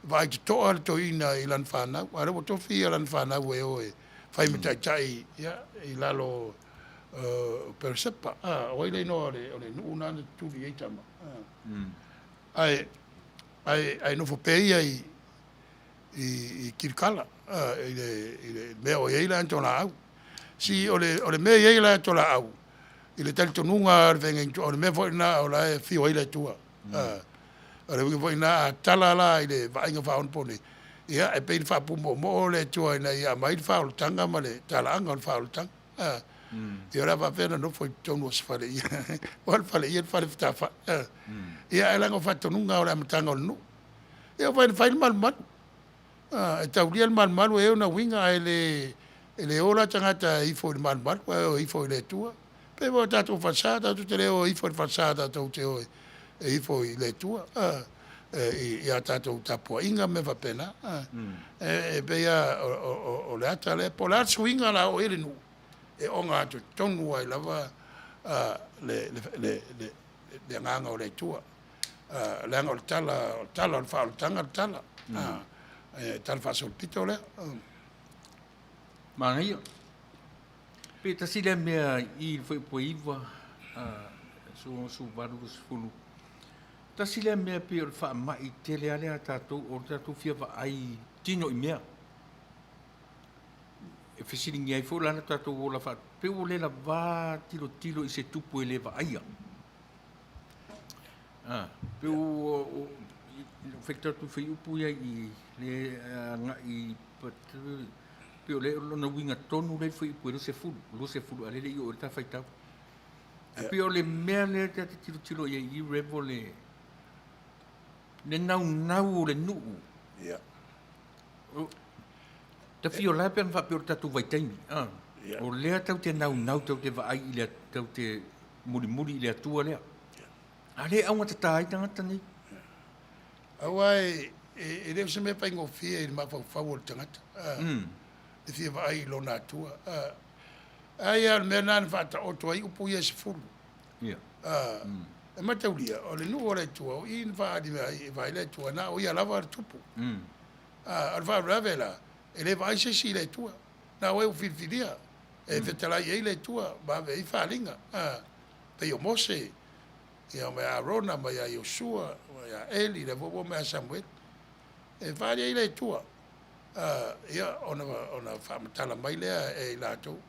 vaai totoa le toeaina i lana fanau, a o lea ua tofi lana fanau e o e fai ma taitai ia, i lalo o Peresepa. O ai le igoa o le nuu lena na tutuli i ai tama? Ae nofo pea ia i Kilikala, i le mea o i ai le atolaau. Si o le mea e i ai le atolaau, i le talitonuga o le feagaiga, o le mea foi lena o la e afio ai le Atua. O le uiga foi lena, a tala la i le vaaiga faaonaponei, ia e pei ona faapumoomoo le Atua ina ia aumai le faaolataga ma le talaaga o le faaolataga. Ia o le a faapefea ona nofo i totonu o se faleie, aua o le faleie le fale fetafa'i. Ia ae leaga o faatonuga o le amataga o le nuu. Ia ua fai na fai le malumalu. E taulia le malumalu e i ai ona uiga ae le o la tagata e ifo i le malumalu ae o e ifo i le Atua. Pei foi o tatou falesa, tatou te le o e ifo i le falesa tatou te o e ifo i le Atua i a tatou tapuaiga ma mea faapena. E pei lava o le ata lea, po o le a le suiga o le a oo i ai le nuu, e ogatotonu ai lava le agaga o le Atua. Leaga o le tala o le tala o le faaolataga le tala, e tala faasolopito lea. Manaia. Pe tasi lea mea i le fuaiupu e 9, aso 18, 20. Tasi lea mea pei o le faamai tele lava lea a tatou, o le tatou fia vaai tino i mea. E fesiligia ai foi la le tatou ola faa... pei ua le lava tilotilo i se tupu e le vaaia. Pei ua faitau atu i fuaiupu ia i le agai pei o lona uiga tonu lea i le fuaiupu e 20, 20 a o lea e le i oo i ai le ta faitau. Ae pei o le mea lea ta te tilotilo i ai i i Rev, o le naunau o le nuu. Tafio la pe ana faapea o le tatou vaitaimi, o lea tatou te naunau tatou te vaai i le, tatou te mulimuli i le Atua lea. A lea e augatata ai tagata nei. Aua e le o se mea faigofie i le mafaufau o le tagata e fia vaai i lona Atua. Ai lava o le mea lena na faataoto ai upu ia e 10. E mataulia, o le nuu o le Atua, o i na faaali ai e vaai le Atua, na o ia lava le tupu. O le faalavelave la, e le vaai se isi i le Atua. Na o e ua filifilia e fetalai i ai le Atua ma ave i ai faaaliga. Pei o Mose, ia ma ia Arona, ma ia Iosua, ma ia Eli, lea foi ua oo mai ia Samueli. E faaali ai le Atua, ia ona faamatala mai lea e i latou.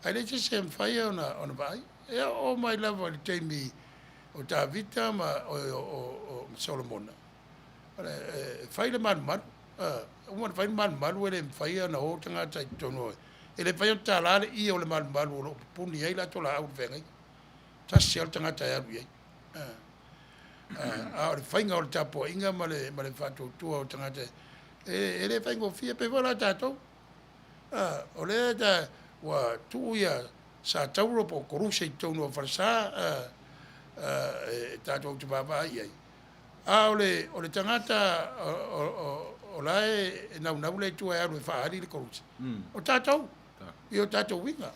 Ae leai se isi e mafai ona vaai. E oo mai lava i le taimi o Tavita ma o Solomona, e fai le malumalu. Uma ona fai le malumalu e le mafai ona o tagata i totonu. E le mafai ona tala le ie o le malumalu o lo o pupuni ai le atolaau o le feagaiga. Tasi lava le tagata e alu i ai. A o le faiga o le tapuaiga ma le faatuatua o tagata e le faigofie. Pei foi la tatou, o lea ua tuu ia Satauro po o Koluse i totonu o falesa e tatou te vaavaai i ai. A o le tagata o la e naunau le Atua e alu e faaali le Koluse, o tatou, i o tatou uiga.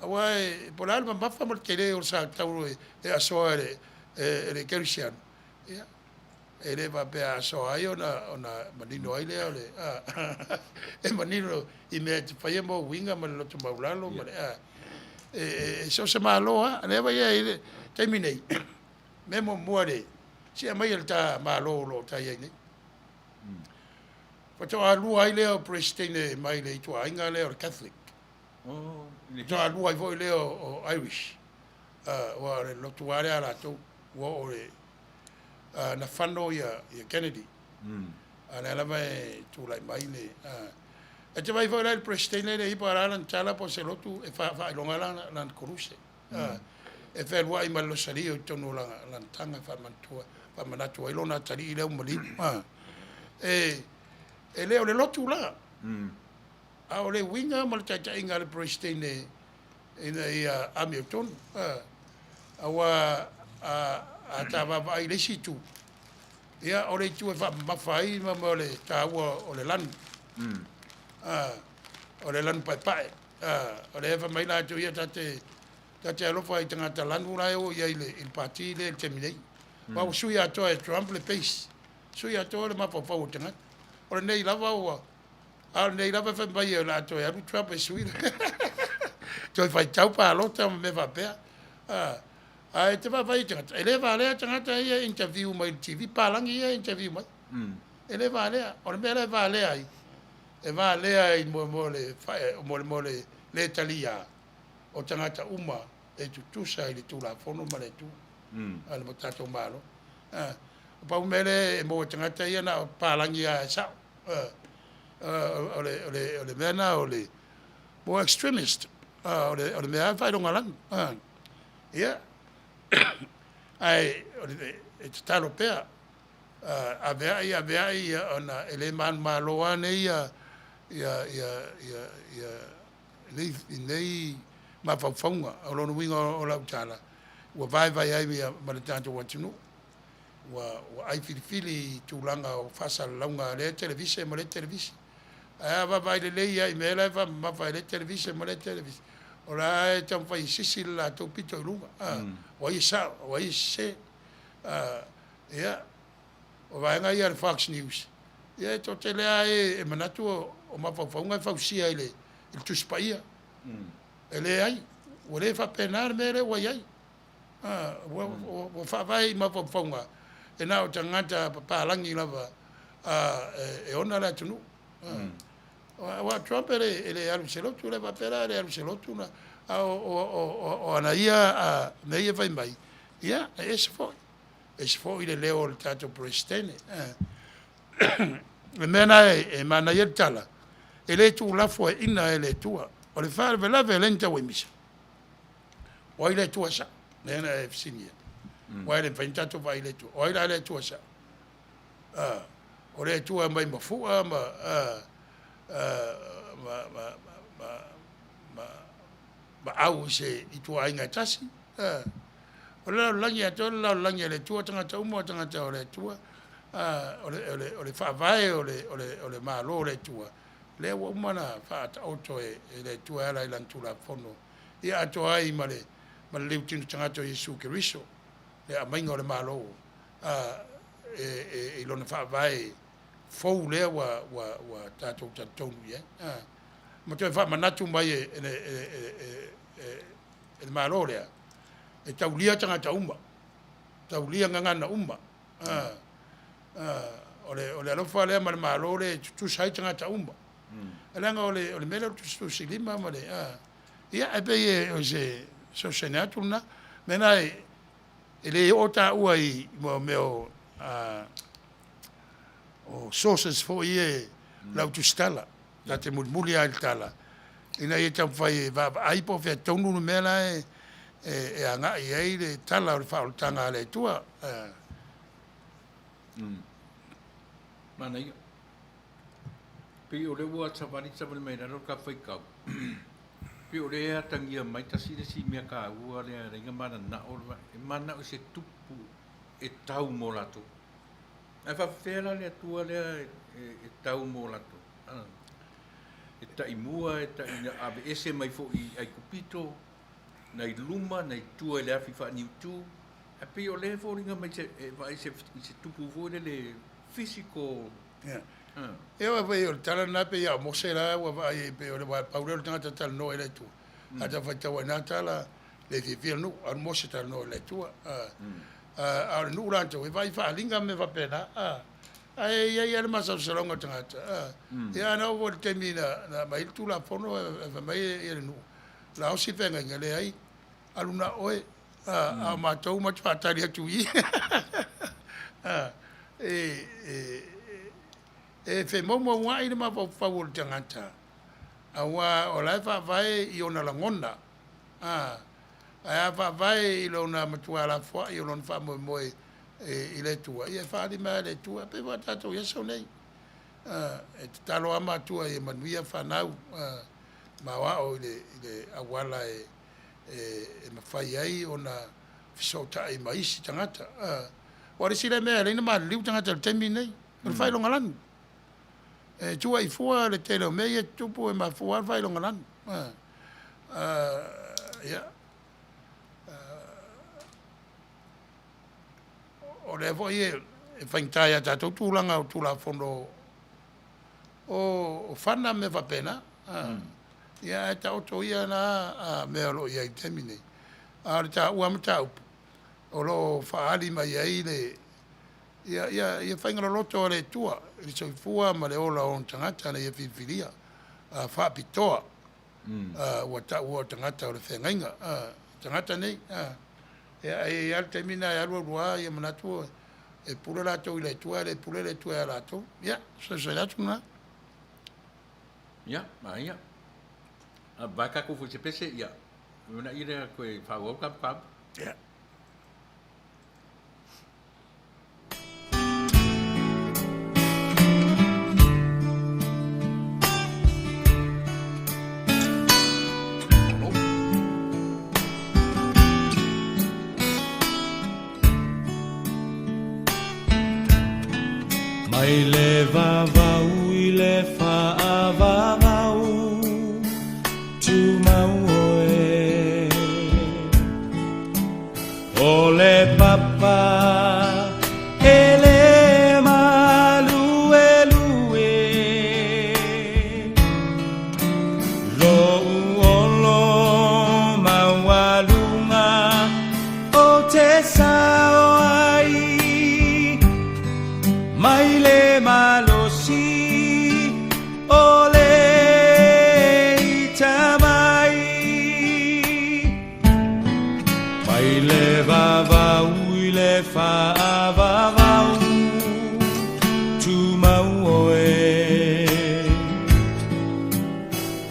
Aua po o le a le mamafa ma le tele o le Satauro e asoa e le kerisiano, ia, e le faapea a asoa ai ona manino ai lea o le, e manino i mea e te faia ma ou uiga ma le loto maualalo ma le, e so o se Malo lava. Lea foi e i le taimi nei, mea muamua le, se aumai le ta Malo o lo o ta i ai nei. Faatoa lua ai lea o Peresetene mai le ituaiga lea o le Catholic. Faatoa lua ai foi lea o Irish. Aua o le lotu lava lea a latou, ua oo i na fano ia Kennedy. A o lea lava e tulai mai le... E te vaai foi la i le Peresetene lea e i ai po o le a lana tala po o se lotu e faailoga lana koluse. E fealuai ma le losalio i totonu o lana taga e faamanatu ai lona atalii lea ua maliu. E le o le lotu la, a o le uiga ma le taitaiga a le Peresetene ina ia amiotonu. Aua a ta vaavaai i le isi itu, ia o le itu e faamamafa ai ma o le taua o le lanu, o le lanu paepae. O lea e fai mai latou ia ta te alofa i tagata lanu la e o i ai i le pati lea i le taimi nei. Aua ua sui atoa e Trump le base. Sui atoa le mafaufau o tagata. O lenei lava ua, a o lenei lava e fai mai o le a toe alu Trump e sui le toe faitau palota ma mea faapea. Ae te vaavaai i tagata, e le valea tagata ia e interview mai i le TV, palagi ia e interview mai. E le valea. O le mea la e valea ai, e valea i mo, mo le, mo le, mo le le talia o tagata uma e tutusa i le Tulafono ma le Atua a le tatou Malo. O pau mea lea e maua e tagata ia na o palagi lava e sao. O le mea lena o le more extremist. O le mea lava e faailogalanu. Ia, ae e tatalo pea, aveai, aveai, ona e le manumalo lava nei ia, ia, ia, ia, ia nei mafaufauga. O lona uiga o lau tala, ua vaevae ai ma le tatou atunuu, ua ai filifili i tulaga o faasalalauga a lea televise ma lea televise. Ae a vaavaai lelei lava i mea la e faamamafa e lea televise ma lea televise, o la e taumafai e sisi le latou pito i luga. O ai e sao, o ai e sese. Ia, o vaega ia a le Fox News, ia e toatele lava e manatu o mafaufauga e fausia i le Tusi Paia. E leai, ua le faapena le mea lea ua i ai. Ua faavae i mafaufauga e na o tagata papalagi lava e ona le atunuu. Aua o Trump e le alu i se lotu, le faapea la e le alu i se lotu, a o ana ia mea ia e fai mai, ia e ese foi. Ese foi le leo o le tatou Peresetene. O le mea lena e manaia ai le tala, e le tuulafoaiina e le Atua. O le faalavelave lea na tau ai misa, o ai le Atua sao? Lea na e fesiligia. Aua e le mafai ona tatou vaai i le Atua. O ai la le Atua sao? O le Atua e aumai ma fua ma, ma, ma, ma, ma, ma au i se ituaiga e tasi. O le lalolagi atoa le lalolagi a le Atua, tagata uma o tagata o le Atua. O le faavae o le Malo o le Atua, lea ua uma ona faataoto e le Atua e ala i Lana Tulafono, ia atoa ai ma le liutino tagata o Iesu Keriso, le aumaiga o le Malo i lona faavae fou lea ua tatou talitonu i ai. Ma toe faamanatu mai e le Malo lea, e taulia tagata uma, taulia gagana uma. O le alofa lea ma le Malo lea e tutusa ai tagata uma. Leaga o le mea lea o le tusitusilima ma le, ia, e pei o se fesoasoani atu lena. Mea lena e le oo taua i mea o sources foi ia lau tusitala. Ta te mulimuli lava i le tala ina ia taumafai e vaavaai po o fea tonu le mea la e agai i ai le tala o le faaolataga a le Atua. Manaia. Pei o lea ua savali savali mai lalo le tafaitau. Pei o lea e atagia mai tasi le isi mea taua lea e ala ai ona mananao e mananao i se tupu e tau mo latou. Ae faapefea la le Atua lea e tau mo latou? E taimua, e tai aveese mai foi i Aikupito, nai luma, nai tua i le afi faaniutu. Ae pei o lea e foliga mai se, e vaai se, i se tupu foi lele physical. Ia. Ia aua pei o le tala lena pei a o Mose la ua vaai ai pei o le pau lea o le tagata talanoa i le Atua. A tau faitau ai na tala, le fiafia le nuu, alu Mose talanoa i le Atua. A o le nuu latou, e vaai i faaaliga ma mea faapena. Ae i ai lava le masalosaloga o tagata. Ia ana oo foi i le taimi na aumai ai le Tulafono e fai mai le nuu, laosi le feagaiga, leai, alu na o oe, a o matou matou te faatali atu i i. E femaumauai le mafaufau o le tagata, aua o la e faavae i ona lagona, ae a faavae i lona matua lafoai o lona faamoemoe i le Atua, ia e faaali mai lava e le Atua. E pei foi o tatou i aso nei, e tatalo lava matua ia manuia fanau ma aoao i le auala e mafai ai ona fesootai ma isi tagata. Aua o le isi lea mea e ala ai ona maliliu tagata i le taimi lenei, o le faailogalanu. E tuuai fua le tele o mea ia e tutupu e mafua lava le faailogalanu. Ia. o lea foi e faigata ia tatou tulaga o Tulafono o fana ma mea faapena. Ia ae taoto ia na mea o lo o i ai i le taimi nei. A o le taua lava mataupu o lo o faaali mai ai le ia, ia, ia faiga loloto a le Atua i le soifua ma le ola o ona tagata na ia filifilia faapitoa ua taua o tagata o le feagaiga tagata nei. Ia, ae i ai lava le taimi lena e alu alu lava ia manatu e pule latou i le Atua ae le pule le Atua ia latou. Ia, fesoasoani atu lena. Ia, manaia. A vae tatou foi se pese, ia, uunai lea toe faaauau ta mataupu. Ia. Mai le vavau i le faavavau tumau oe O le papa e le maluelue Lou olo maualuga o te sao ai Mai le malosi o le itamai Mai le vavau i le faavavau tumau oe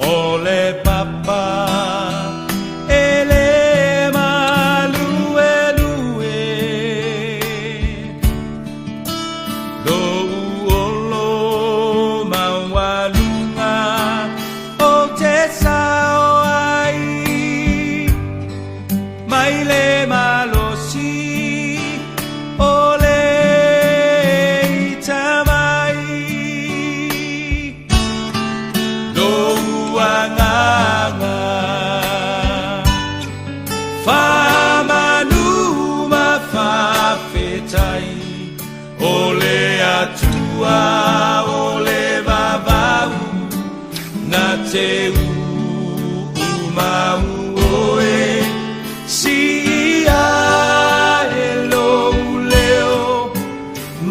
O le papa e le maluelue Lou olo maualuga o te sao ai Mai le malosi o le itamai Lou agaga faamanu ma faafetai O le Atua o le vavau na te uumau oe Siia e lou leo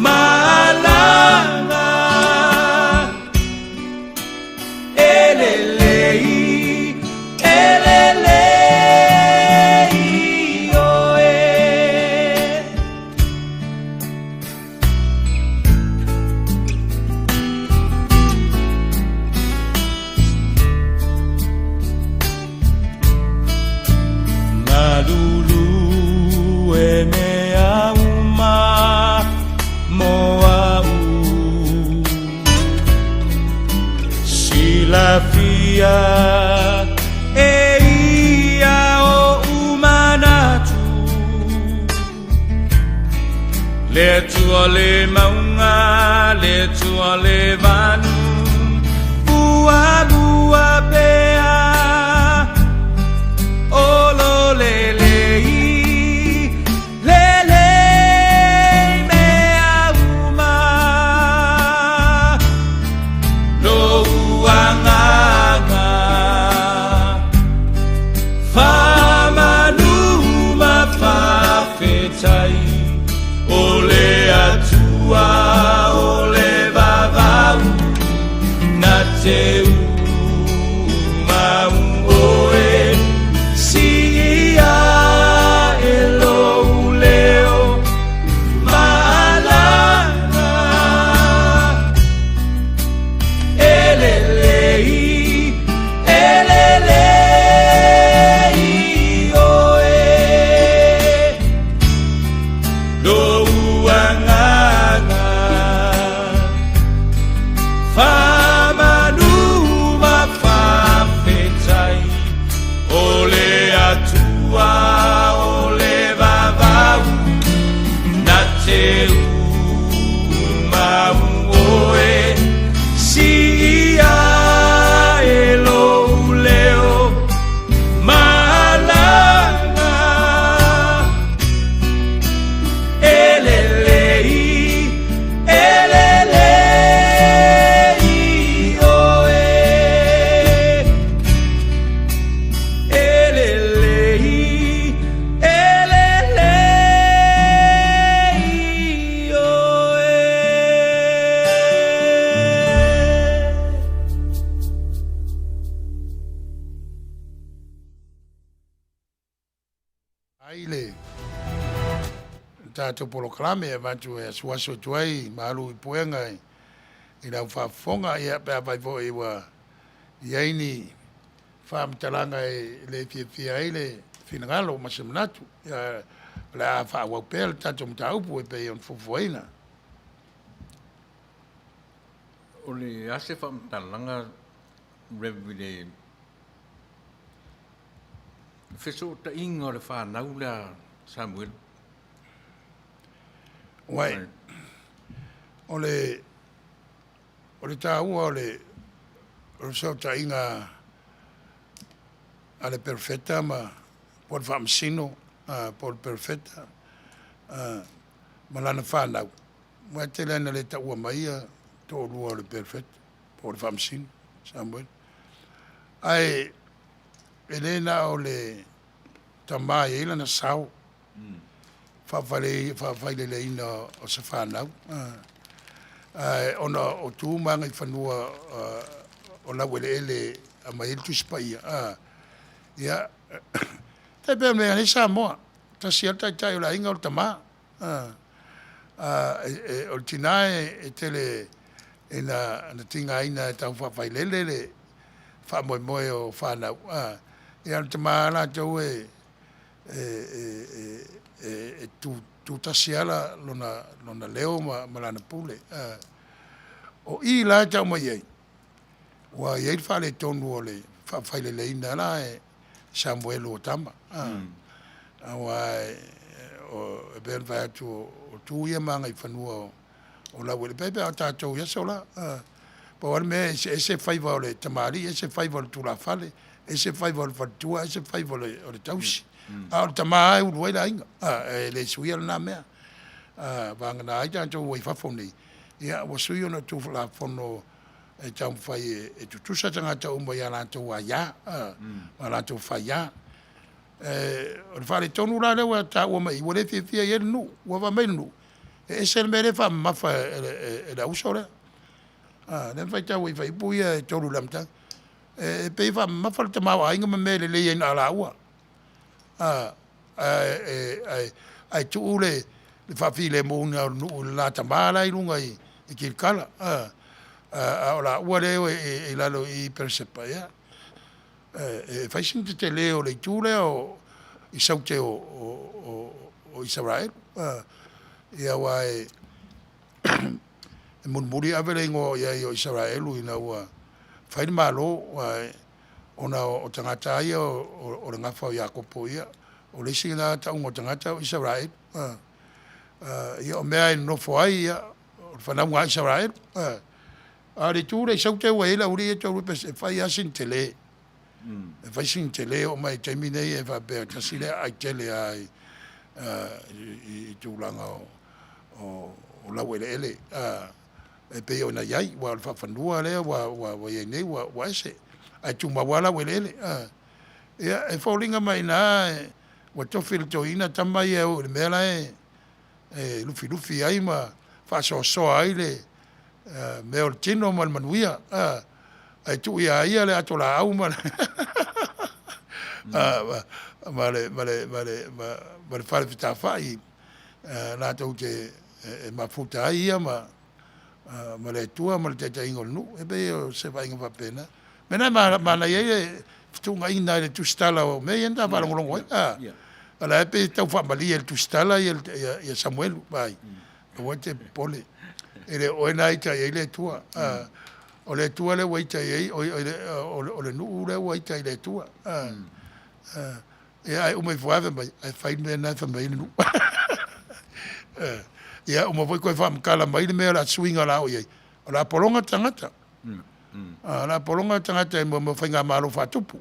malaga E lelei, e lelei oe. Galulue mea uma mo a'u Silafia e ia oʻu manatu Le Atua le mauga, le Atua le vanu Muamua pea O lo lelei, lelei mea uma Lou agaga faamanu ma faafetai O le Atua o le vavau na te uumau oe Siia e lou leo malaga E lelei, e lelei oe Lou agaga faamanu ma faafetai O le Atua o le vavau na te uumau oe Siia e lou leo malaga E lelei. tatou polokalame e avatu e asuasu atu ai ma alu i puega i lau faafofoga, ia pe afai foi ua i ai ni faamatalaga e le fiafia ai le finagalo ma se manatu, ia o le a faaauau pea le tatou mataupu e pei ona fuafuaina. O le a se faamatalaga Rev i le fesootaiga o le fanau lea a Samuelu? Uai, o le o le taua o le o le fesootaiga a le Perofeta ma po o le Faamasino po o le Perofeta ma lana fanau, aua e tele lava ina le taua mai le toalua o le Perofeta po o le Faamasino Samuelu. Ae e le na o le tama e i ai lana sao faafaileleina o se fanau, ae ona o tu ma agaifanua o laueleele e aumai ai le Tusi Paia, ia, e tai pei o le mea e i ai nei Samoa, e tasi lava le taitai o le aiga o le tama. O le tina e tele ina tigaina e tau faafailele le faamoemoe o fanau, a o le tama lava latou e tutasi lava lona leo ma lana pule. O i la e tau mai ai, ua i ai le faaletonu o le faafaileleina la e Samuelu o tama, aua e pei ona fai atu o tu ia ma agaifanua o laueleele, e pei lava o tatou i aso la. Pau lava le mea e eseese faiva o le tamalii ese faiva o le tulafale, ese faiva o le faletua, ese faiva o le tausi, a o le tama lava e ulu ai le aiga, e le suia lena mea. Vagana ai tatou ua i fafo nei, ia ua sui ona o Tulafono e taumafai e tutusa tagata uma i a latou aia ma latou faia. O le faaletonu la lea ua taua mai i i, ua le fiafia i ai le nuu, ua fai mai le nuu, e ese le mea lea e faamamafa e le auso lea. A, lea na faitau ai i fuaiupu ia e 3 i le amataga. E pei e faamamafa le tamaoaiga ma mea e lelei ai na o laua, ae tuu le faafilemuina o le nuu i le la tama la e i luga i Kilikala, a o laua lea e o i lalo i Peresepa, ia, e fai sina tetele o le itu lea o i saute o Isaraelu. Ia aua e mulimuli ave le igoa i ai o Isaraelu ina ua fai le Malo, aua ona o tagata lava ia o le gafa o Iakopo, ia, o le isi lena tauga o tagata o Isaraelu. Ia o mea lava e nonofo ai, ia, o le fanauga a Isaraelu. A o le itu lea i Saute ua i ai le aualii ia e toalua e fai lava sina tele. E fai sina tele, oo mai i le taimi nei e faapea tasi lea aai tele lava i tulaga o laueleele e pei ona i ai, aua o le faafanua lea ua i ai nei ua ese, ae tumau lava laueleele. Ia, e foliga mai i ina ua tofi e le toeaina tama ia e o i le mea la e lufilufi ai ma faasoasoa ai le mea o le tino ma le manuia, ae tuu ia ia le atolaau ma le fale fetafa'i latou te mafuta ai ia ma le Atua ma le taitaiga o le nuu. E pei o se vaaiga faapena. O le mea lena e manaia ai le fetuunaiga i le tusitala o mea ia na ta faalogologo ai, a o la e pei e tau faamalie e le tusitala Samuelu, vaai, aua e te popole, e le o oe lena e ita i ai le Atua. O le Atua lea ua ita i ai, o le nuu lea ua ita i le Atua. Ia ae uma ifo lava fai mai, ae fai le mea lena e fai mai ai le nuu. Ia uma foi toe faamatala mai le mea o le a suiga o le a oo i ai, o le a pologa tagata. O le a pologa tagata i mea o faigamalo faatupu.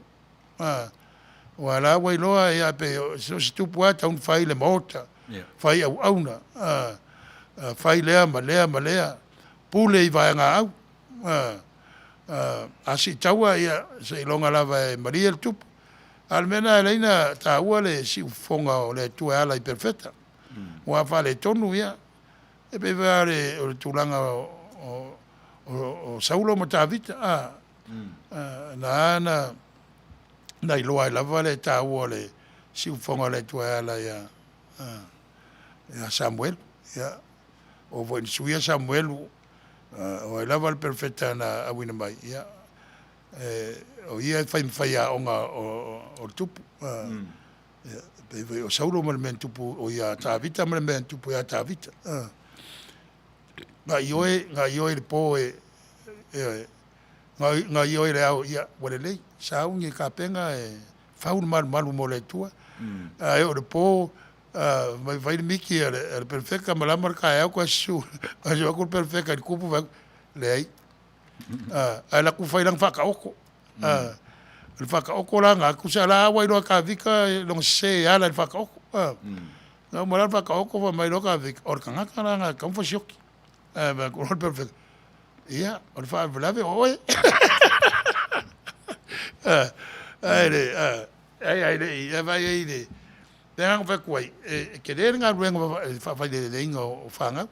Aua o la ua iloa e pei so o se tupu lava e tatau ona fai le maota, fai auauna, fai lea ma lea ma lea, pule i vaegaau. A siitaua, ia seiloga lava e malie le tupu. A o le mea lena e ala ai ona taua le siufofoga o le Atua e ala i perofeta. Aua a faaletonu, ia, e pei foi lava o le tulaga o Saulo ma Tavita, na ala ona iloa ai lava le taua o le siufofoga o le Atua e ala Ia Samuelu, ia, oo foi ina suia Samuelu, o ai lava le perofeta na auina mai, ia, e, o ia e fai ma faiaoga o le tupu. Ia, pei foi o Saulo ma le mea na tupu, o ia Tavita ma le mea na tupu ia Tavita. Gaioe, gaioe i le po e, ioe, gaioe i le ao, ia, ua lelei, sauni e kapega e fau le malumalu mo le Atua. Ae oo i le po, mai fai le miti a le perofeta malama le taeao toe susu atu le perofeta i le tupu fai atu, leai. Ae alu atu fai lana faataoto. O le faataoto la na, tusa la ua iloa e Tavita lona sese e ala i le faataoto. Na uma la le faataoto fai mai loa Tavita, o le tagata la na e tatau ona fasioti. Ae fai atu loa le perofeta, ia, o le faalavelave o oe. Ae le, ai ai le i, e vaai ai i le, le agaga fai atu ai, e tele le galuega e faafaileleina o fanau.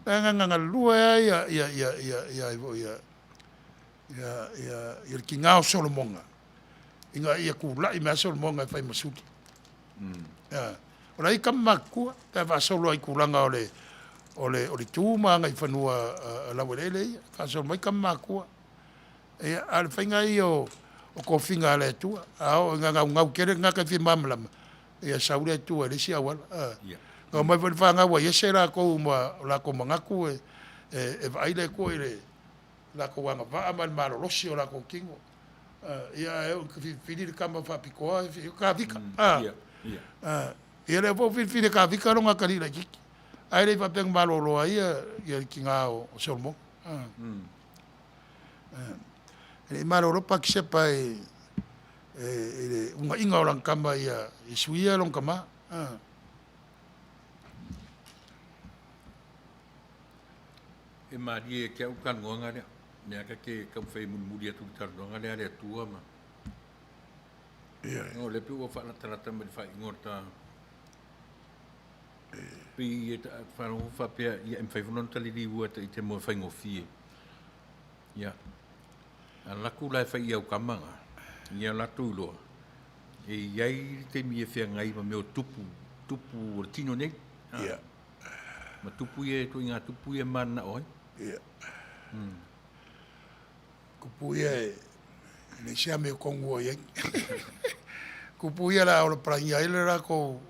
Leaga na galue ai ia ia ia ia ia ia ia ia ia le tiga o Solomona ina ia tulai mai Solomona e fai ma suli. O la e i ai tama matutua pe a faasolo ai i tulaga o le o le o le tu ma agaifanua laueleele ia, faasolo mai tama matutua. Ia, a o le faiga ia o tofiga a le Atua, a oo ina naunau tele le tagata e fia malamalama, ia sau le Atua i le isi auala. Na omai foi le fanau a Iese latou ma o latou manatu e vaai le Atua i le latou agavaa ma le malolosi o latou tino. Ia ae oo ina filifili le tama faapitoa, o Tavita. Ia lea foi ua filifili e Tavita lona atalii laitiiti, ae le i faapea na malolo ai le tina o Solomona. E le i malolo Patisepa i le unaiga o lana tama ia suia lona tama. E malie ia te au le talanoaga lea. O lea ta te taumafai e mulimuli atu i le talanoaga lea a le Atua ma... Ia. O lea pei ua faalatalata mai i le faaiuga o le ta... Pei e faalogo faapea, ia e mafai foi la ona ta liliu ata ita mo e faigofie. Ia, alu atu la e fai i au tama na, ia latou iloa, e i ai le taimi e feagai ma mea o tupu, tupu o le tino nei. Ia. Ma tupu ia, ituaiga tupu ia e mananao ai. Ia. Tupu ia e leai se amiotonu o i ai. Tupu ia o le a ola palagi ai le latou,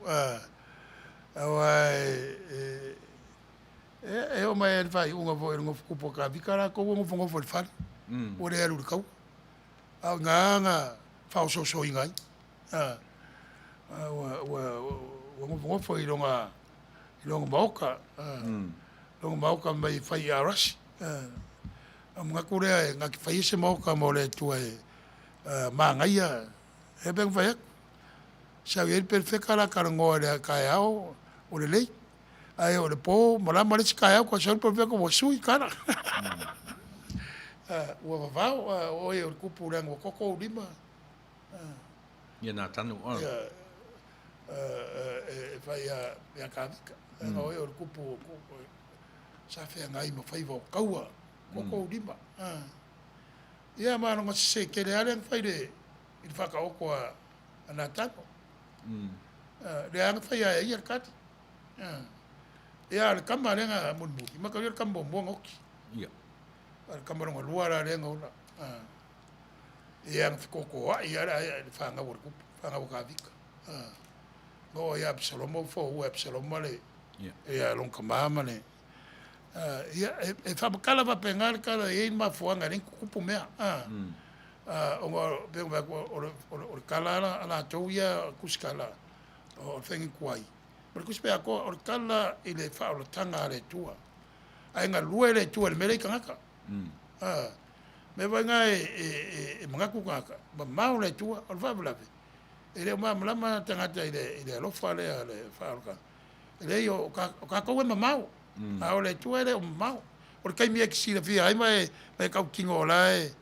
aua e e oo mai lava i le faaiuga foi o le nofo tupu a Tavita latou ua nofonofo i le fale, ua le alu i le taua. A o i ina na faaosoosoina ai. Ua nofonofo i lona maota, lona maota mai e fai i Arasi. Ona manatu lea na te faia se maota mo le Atua e manaia. E pei ona fai atu, sau i ai le perofeta o le a talanoa i le taeao ua lelei, ae oo i le po malama le isi taeao toe sau le perofeta ua sui tala. Ua vavao, o oe o le tupu leaga ua toto ou lima. Ia Natano. Ia, e fai ia Tavita, leaga o oe o le tupu sa feagai ma faiva o taua, toto ou lima. Ia ma lona sese tele lava lea na fai i le faataoto a Natano. Lea lava na fai e ia le tali. Ia a o le tama lea na mulimuli, mataulia le tama muamua na oti. Ia. A o le tama lona lua la lea na ola. Ia na fetotoai lava le fanau a le tupu, fanau a Tavita. Na oo ia Apisaloma ua foua e Apisaloma le ia lona tama ma le ia e faamatala faapena le tala e i ai le mafuaaga e ala ai ona tutupu mea. Ona pei ona fai atu o le tala a latou ia tusitala o le faiga tuai, o le Tusi Paia atoa, o le tala i le faaolataga a le Atua. Ae galue le Atua i le mea lea i tagata. Mea foi na e manatu tagata, mamao le Atua, o le faalavelave, e le o malamalama tagata i le alofa lea le faaolataga. E leai, o tatou e mamao, a o le Atua e le o mamao. O le taimi e te silafia ai ma e tautino o la e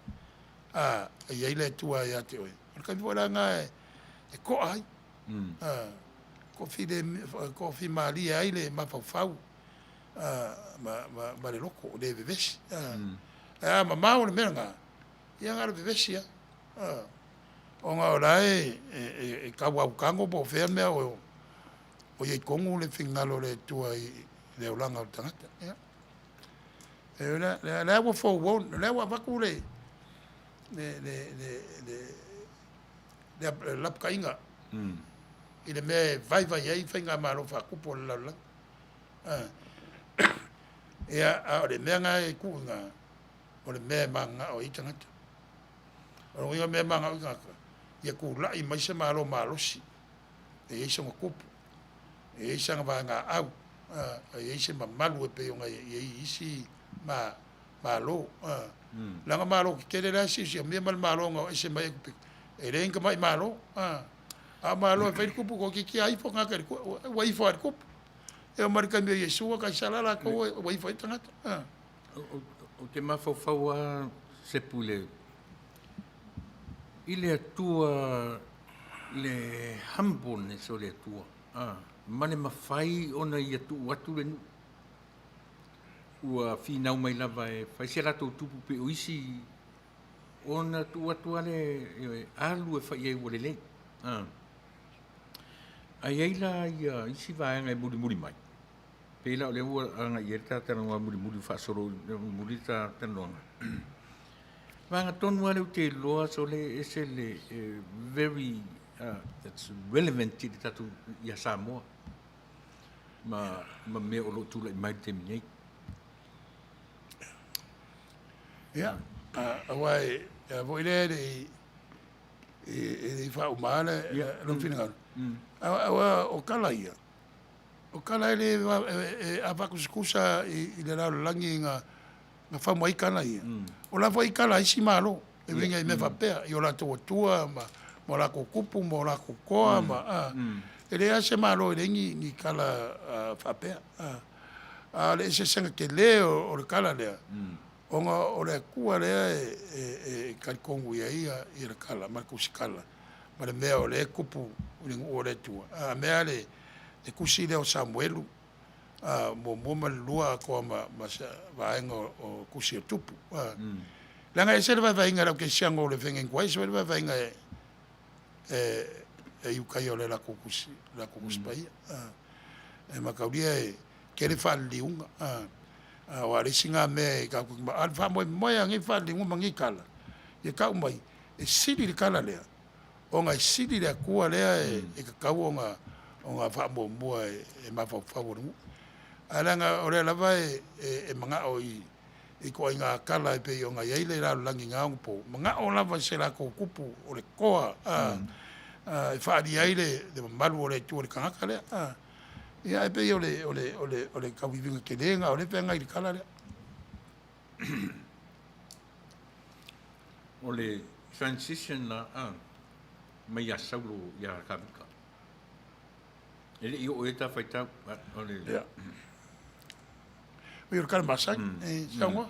i ai le Atua ia te oe, o le taimi foi la lena e toa ai, toafimalie ai le mafaufau ma le loto, e le vevesi. Ae a mamao le mea lena, ia na o le vevesi lava, ona o la e tau autago po o fea le mea o O iai tonu le finagalo o le Atua i le olaga o le tagata. Ia. E lea, lea, lea ua forewarn, lea ua avatu le, le, le, le, le, le, le lapataiga i le mea e vaivai ai faigamalo faatupu o le lalolagi. Ah. Ia, a o le mea na e tuu i ina, o le mea e mananao ai tagata. O le uiga o le mea e mananao ai tagata, ia tulai mai se Malo malosi e i ai sona tupu, e i ai sana vaegaau, e i ai se mamalu e pei ona i ai isi Malo. Leaga Malo tetele la e siosiomia ma le Malo na o ese mai Aikupito, e leai ni tamai Malo. A o Malo e fai le tupu toeitiiti lava ifo tagata i le ua ifo lava i le tupu. E oo mai i le taimi o Iesu a Kaisara latou ua ifo ai tagata. Ou te mafaufau lava Sepu i le i le Atua le humbleness o le Atua ma le mafai ona Ia tuu atu le nuu ua finau mai lava e fai se latou tupu pei o isi ona tuu atu lava le alu e fai i ai ua lelei. Ae i ai la ia isi vaega e mulimuli mai, pei la o lea ua agai i ai le ta talanoa mulimuli ua faasolo mulimuli le ta talanoaga. Vaega tonu lava lea ou te iloa sole e ese le very it's relevant i le tatou ia Samoa ma ma mea o lo o tulai mai i le taimi nei. Ia, aua e a foi lea e le i e le i faauma le lou finagalo. Aua o tala ia, o tala e le, a faatusatusa i le lalolagi na fau mai ai tala ia, o la foi e tala a isi Malo, e uiga i mea faapea, i o latou atua ma o latou tupu ma o latou toa ma, e leai lava se Malo e leai ni tala faapea. A o le eseesega tele o le tala lea, ona o le Atua lea e talitonu i ai le tala ma le tusitala ma le mea o lea e tupu i le nuu o le Atua. A mea le tusi lea o Samuelu muamua ma le lua atoa ma se vaega o tusi o Tupu. Leaga e ese le vaevaeiga e le aukerisiano o le feagaiga tuai, ese foi le vaevaeiga e i utai o le latou tusi, latou tusi paia. E mataulia e tele faaliliuga, aua o le isi lena mea e tatou te a o le faamoemoe lava o nei faaliliuga ma nei tala, ia tau mai, e sili le tala lea, ona e sili le Atua lea e tatau ona faamuamua e mafaufau o le nuu. Ae leaga o lea lava e manao i ituaiga tala e pei ona i ai le lalolagi i na onapo, manao lava i se latou tupu o le toa e faaalia ai le mamalu o le Atua i le tagata lea. Ia ae pei o le tauiviga tele lena o lea e feagai i le tala lea. O le transition la mai ia Saulo ia Kavika. E le i oo i ai ta faitau. O le... Ia. O le tala masani, e saunoa.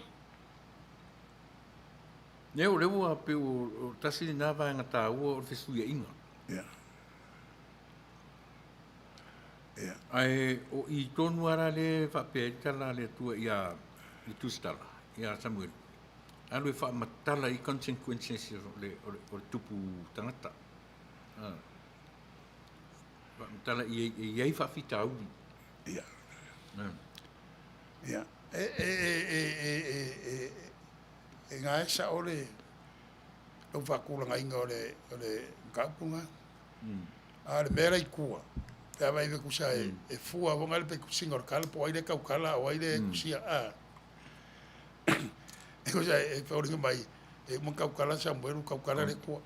Ne, o lea ua pei o tasi lena vaega taua o le fesuiaiga. Ia. Ia. Ae o i tonu lava la lea e faapea ai le tala a le Atua ia le Tusitala, ia Samuelu, alu e faamatala i consequences o le, o le, o le tupu tagata. Ah. Faamatala i, e i ai faafitauli. Ia. Ia. E, e, e, e, e, e, e gae sao le lou faatulagaina o le, o le mataupu lena. A o le mea la i tua, pe a vaai tusa e fua foi le petusiga o le tala po o ai lea e tautala a o ai lea e tusia. E tusa e foliga mai e uma ona tautala Samuelu tautala le Atua.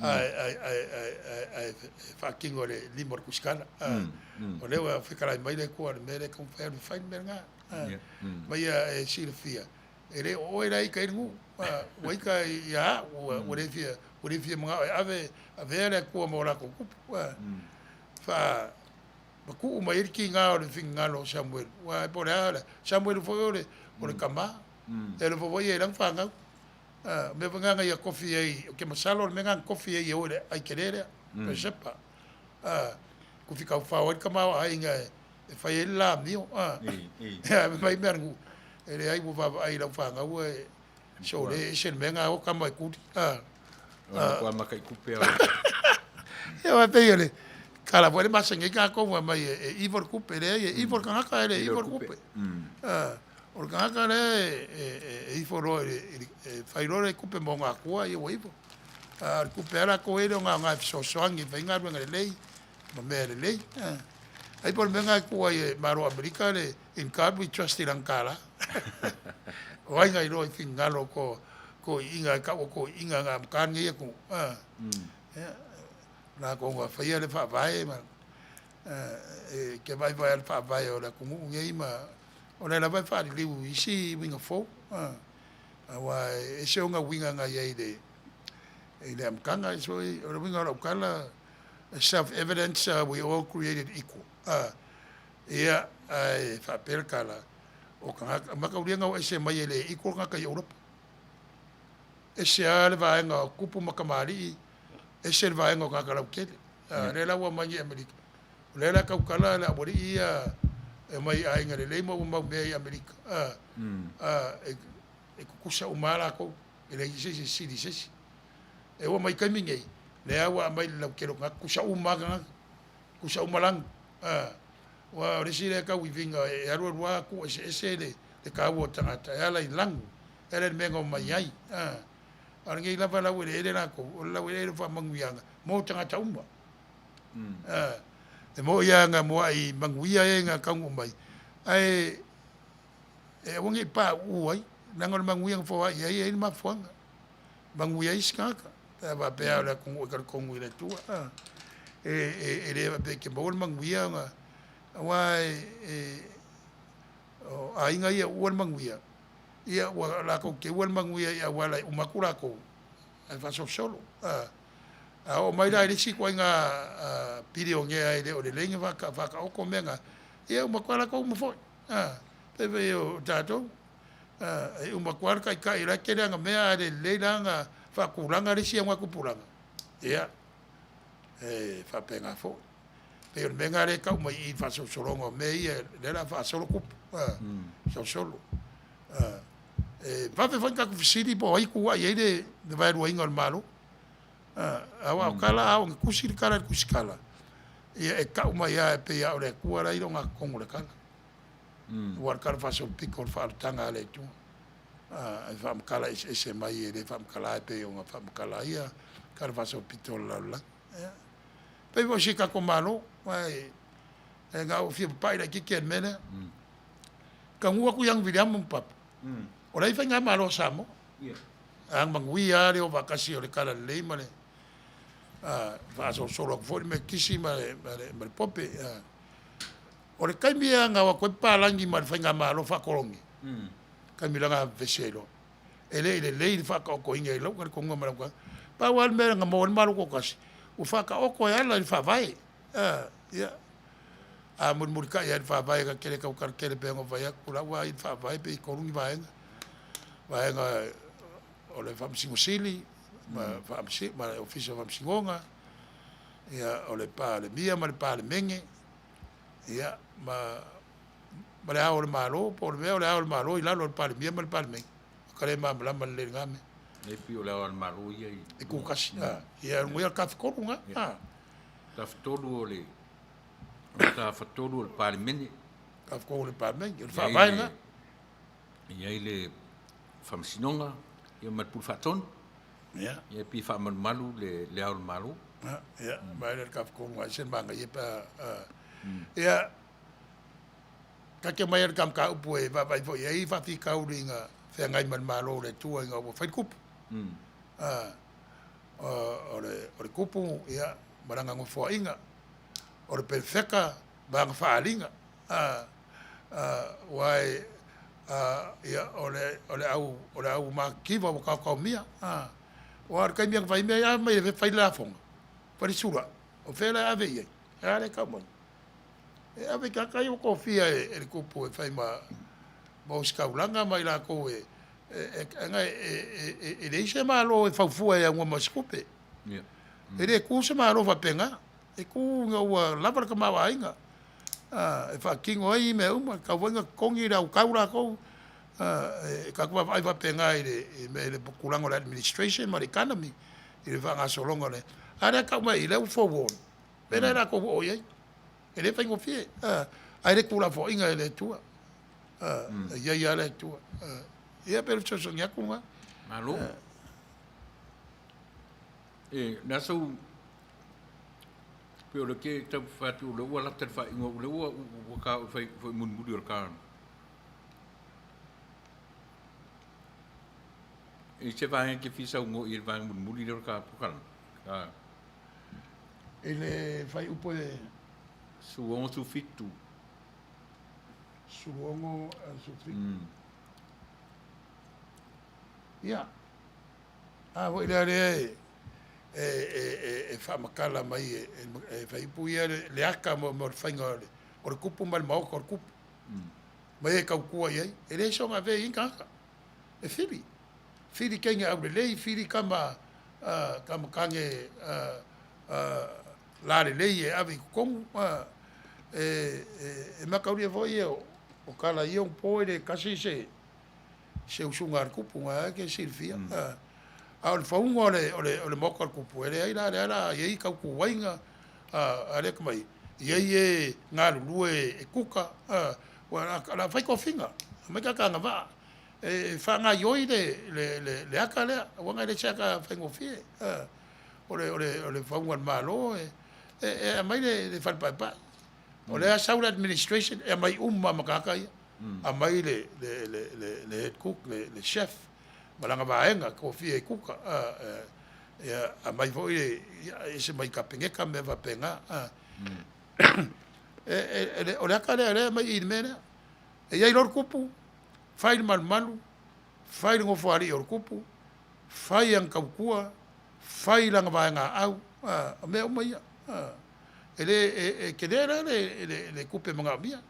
Ae faatino e le lima o le tusitala. O lea ua fetalai mai le Atua o le mea lea e taumafai e fai le mea lena. Ma ia e silafia, E le o oe la e ita i le nuu, ua ita ia au, ua le fia, ua le fia manao e ave, avea le Atua ma o latou tupu. Fa, matuu mai ai le tiga o le finagalo o Samuelu, aua po o le a, Samuelu foi o le, o le tama, e alofa foi ia i lana fanau. O mea foi na na ia tofi ai, ou te masalo o le mea na na tofi ai e o i le ai tele lea, Josepa. Tofi taufao ai le tamaoaiga e, e fai ai le lamio. Ae fai mai a le nuu, e leai ua vaavaai i lau fanau e sole ese le mea na o tama e tuli. Matua mataitupe a. Ia aua e pei o le tala foi lea e masani ai tatou fai mai e evil le tupe, leai e evil le tagata e le evil le tupe. O le tagata lea e ifo loa e fai loa le tupe ma ona atua ia ua evil. A o le tupe lava latou e le o na e fesoasoani e fai galuega lelei ma mea lelei. Ai po o le mea lena e tuu ai e Malo o Amerika le In God we trust i lana tala. O ai na iloa i finagalo o toeaiina e tau o toeaiina na amata lenei atunuu. Ia, latou na faia le faavae ma e te vaevae le faavae o le atunuu nei ma o lea lava e faaliliu i isi uiga fou. Aua e ese ona uiga na i ai i le amataga. So, o le uiga o lau tala, self evidence we all created equal. Ia, ae faapea le tala, o tagata, mataulia na o ese mai e le equal tagata i Europa. Ese lava le vaega o tupu ma tamalii, ese le vaega o tagata lautele. A, lea la ua aumai nei i Amerika. O lea la e tautala le aualii ia e omai i aiga lelei ma ua mau mea i Amerika. A, a, e tutusa uma lava latou, e leai se isi e sili i se isi. E oo mai i taimi nei, lea ua aumai le lautele o tagata, tutusa uma lava tagata. Tutusa uma lanu. Aua o le isi lea tauiviga e alu alu lava tuu eseese le taua o tagata e ala i lanu, e ala i le mea na omai ai. A o lenei lava laueleele latou, o le laueleele o faamanuiaga mo tagata uma. E moni lava na muai manuia e na taunuu mai, ae e aua ne i pauu ai, leaga o le manuia na foai ai e i ai le mafuaaga. Manuia ai isi tagata. Pe a faapea o le atunuu e talitonu i le Atua, e le faapea e te maua le manuia ona, aua e, o aiga ia ua le manuia, ia ua latou teua le manuia i auala e uma atu latou, ae faasolosolo. A oo mai la i le isi ituaiga pilionea e le o lelei ona faataoto mea na, ia e uma atu lava latou uma foi. Pei foi o tatou, e uma atu lava le taitai o la e tele ana mea ae le lelei la ona faatulaga le isi augatupulaga, ia, e faapena foi. Pei o le mea lena lea e tau mai i i i le faasolosologa o mea ia, lea o le a faasolo tupu, solosolo. E vave foi ona tatou fesili po o ai e tuuai ai le vaeluaina o le Malo. Aua o tala, a oo ina tusi le tala i le tusitala, ia e tau mai lava e pei lava o le Atua la e i le ogatotonu o le tala. Aua o le talafaasolopito o le faaolataga a le Atua, e faamatala eseese mai e le faamatala e pei ona faamatala ai ia talafaasolopito o le lalolagi. Ia. Pei foi o si tatou Malo, aua e na ou fia papai laitiiti lava i le mea lea. Taunuu atu Young Viliamu ma Papa, o la e i ai faigamalo a Samoa. A manuia lava le o faatasi o le Talalelei ma le faasolosolo atu foi le Metotisi ma le Pope. O le taimi lava na o atu ai papalagi ma le faigamalo faa-kolone, taimi la na vevesi ai loa. E le i lelei le faataotoina i lou talitonuga ma lau tala. Pau lava le mea na maua ai le Malo Toatasi, ua faataoto e ala i le Faavae. Ia, a mulimulitai lava i le Faavae ta te le tautala tele pei ona ou fai atu, o lau vaai i le Faavae pei e 3 ni vaega. Vaega o le Faamasino Sili ma le Ofisa o Faamasinoga, ia, o le Palemia ma le Palemene, ia, ma Le Ao o le Malo, po o le mea o Le Ao o le Malo i lalo o le Palemia ma le Palemene. Ua ta le malamalama lelei i lena mea. E pei o Le Ao o le Malo ia i... E tutasi, ia, o le Tafatolu lena. Tafatolu o le, o le Tafatolu o le Palemene. Tafatolu o le Palemene, o le Faavae lena. E i ai le Faamasinoga ia ma le Pule Faatonu. Ia. Ia pei e faamalumalu le, le Ao o le Malo. Ia, ma e le Tafatolu lena, e ese le manaia pe a... Ia, ta te omai lava i le ta mataupu e vaavaai foi i ai faafitauli na feagai ma le Malo o le Atua ina ua fai le kupu. O le kupu, ia, ma lana nofoaiga, o le perofeta ma ana faaaliga. Aua ia, o le au, o le au matitiva ua taotaomia. Aua o le taimi lava na fai ai mea ia, a fai mai e fai le lafoga, fai le sula, o fea la e ave i ai? A lea e tau mai, e ave i tagata ia ua tofia e le tupu e fai ma ositaulaga ma i latou e leai se Malo e faufua e aunoa ma se tupe. E le tu se Malo faapena. E tu ina ua lava le tamaoaiga e faatino ai mea uma, e tatau foi ona totogi le autau latou. E tatou vaavaai faapena i le tulaga o le administration ma le economy i le faagasologa o le… A lea tau mai i lea ua forewarn. Mea lea latou oo i ai. E le faigofie. Ae le tuulafoaiga e le Atua. E i ai lava le Atua. Ia pe o le fesoasoani atu lena. Malo. E, le aso pei o le ke tau fai atu o lea ua lata le faaiuga o lea ua ua ka o fai foi mulimuli o le ka. E se vaega ke fia saunoa i le vaega mulimuli lea o le ka polokalame. Ka. I le fuaiupu e. 16 17. 16 17. Ia, a foi lea lea e e e e faamatala mai e e fuaiupu ia le ata mo mo le faiga o le o le tupu ma le maota o le tupu. Ma e tautua i ai, e le soona avea i ai ni tagata. E fili. Fili teine aulelei, fili tama tama tane lalelei e ave i totonu. E e mataulia foi ia o tala ia po e le tasi se se usuga a le tupu na e te silafia. A o le fauga o le o le o le maota o le tupu, e leai la lea la i ai tautuaina a lea mai i ai e galulue e kuka ua o le a fai tofiga, aumai tagata agavaa e faagaoioi le le le ata lea, aua e le o se ata faigofie. O le o le o le fauga o le Malo e e aumai le fale paepae. O lea sau le administration e aumai uma ma tagata ia. Aumai le le le le head cook, le chef ma lana vaega tofia e kuka. Ia aumai foi e ese mai Kapeneta ma mea faapena. O le ata lea o lea e aumai i i le mea lea. E i ai loa le tupu, fai le malumalu, fai le nofoalii o le tupu, fai ana tautua, fai lana vaegaau, o mea uma ia. E le e tele la le le tupe manaomia.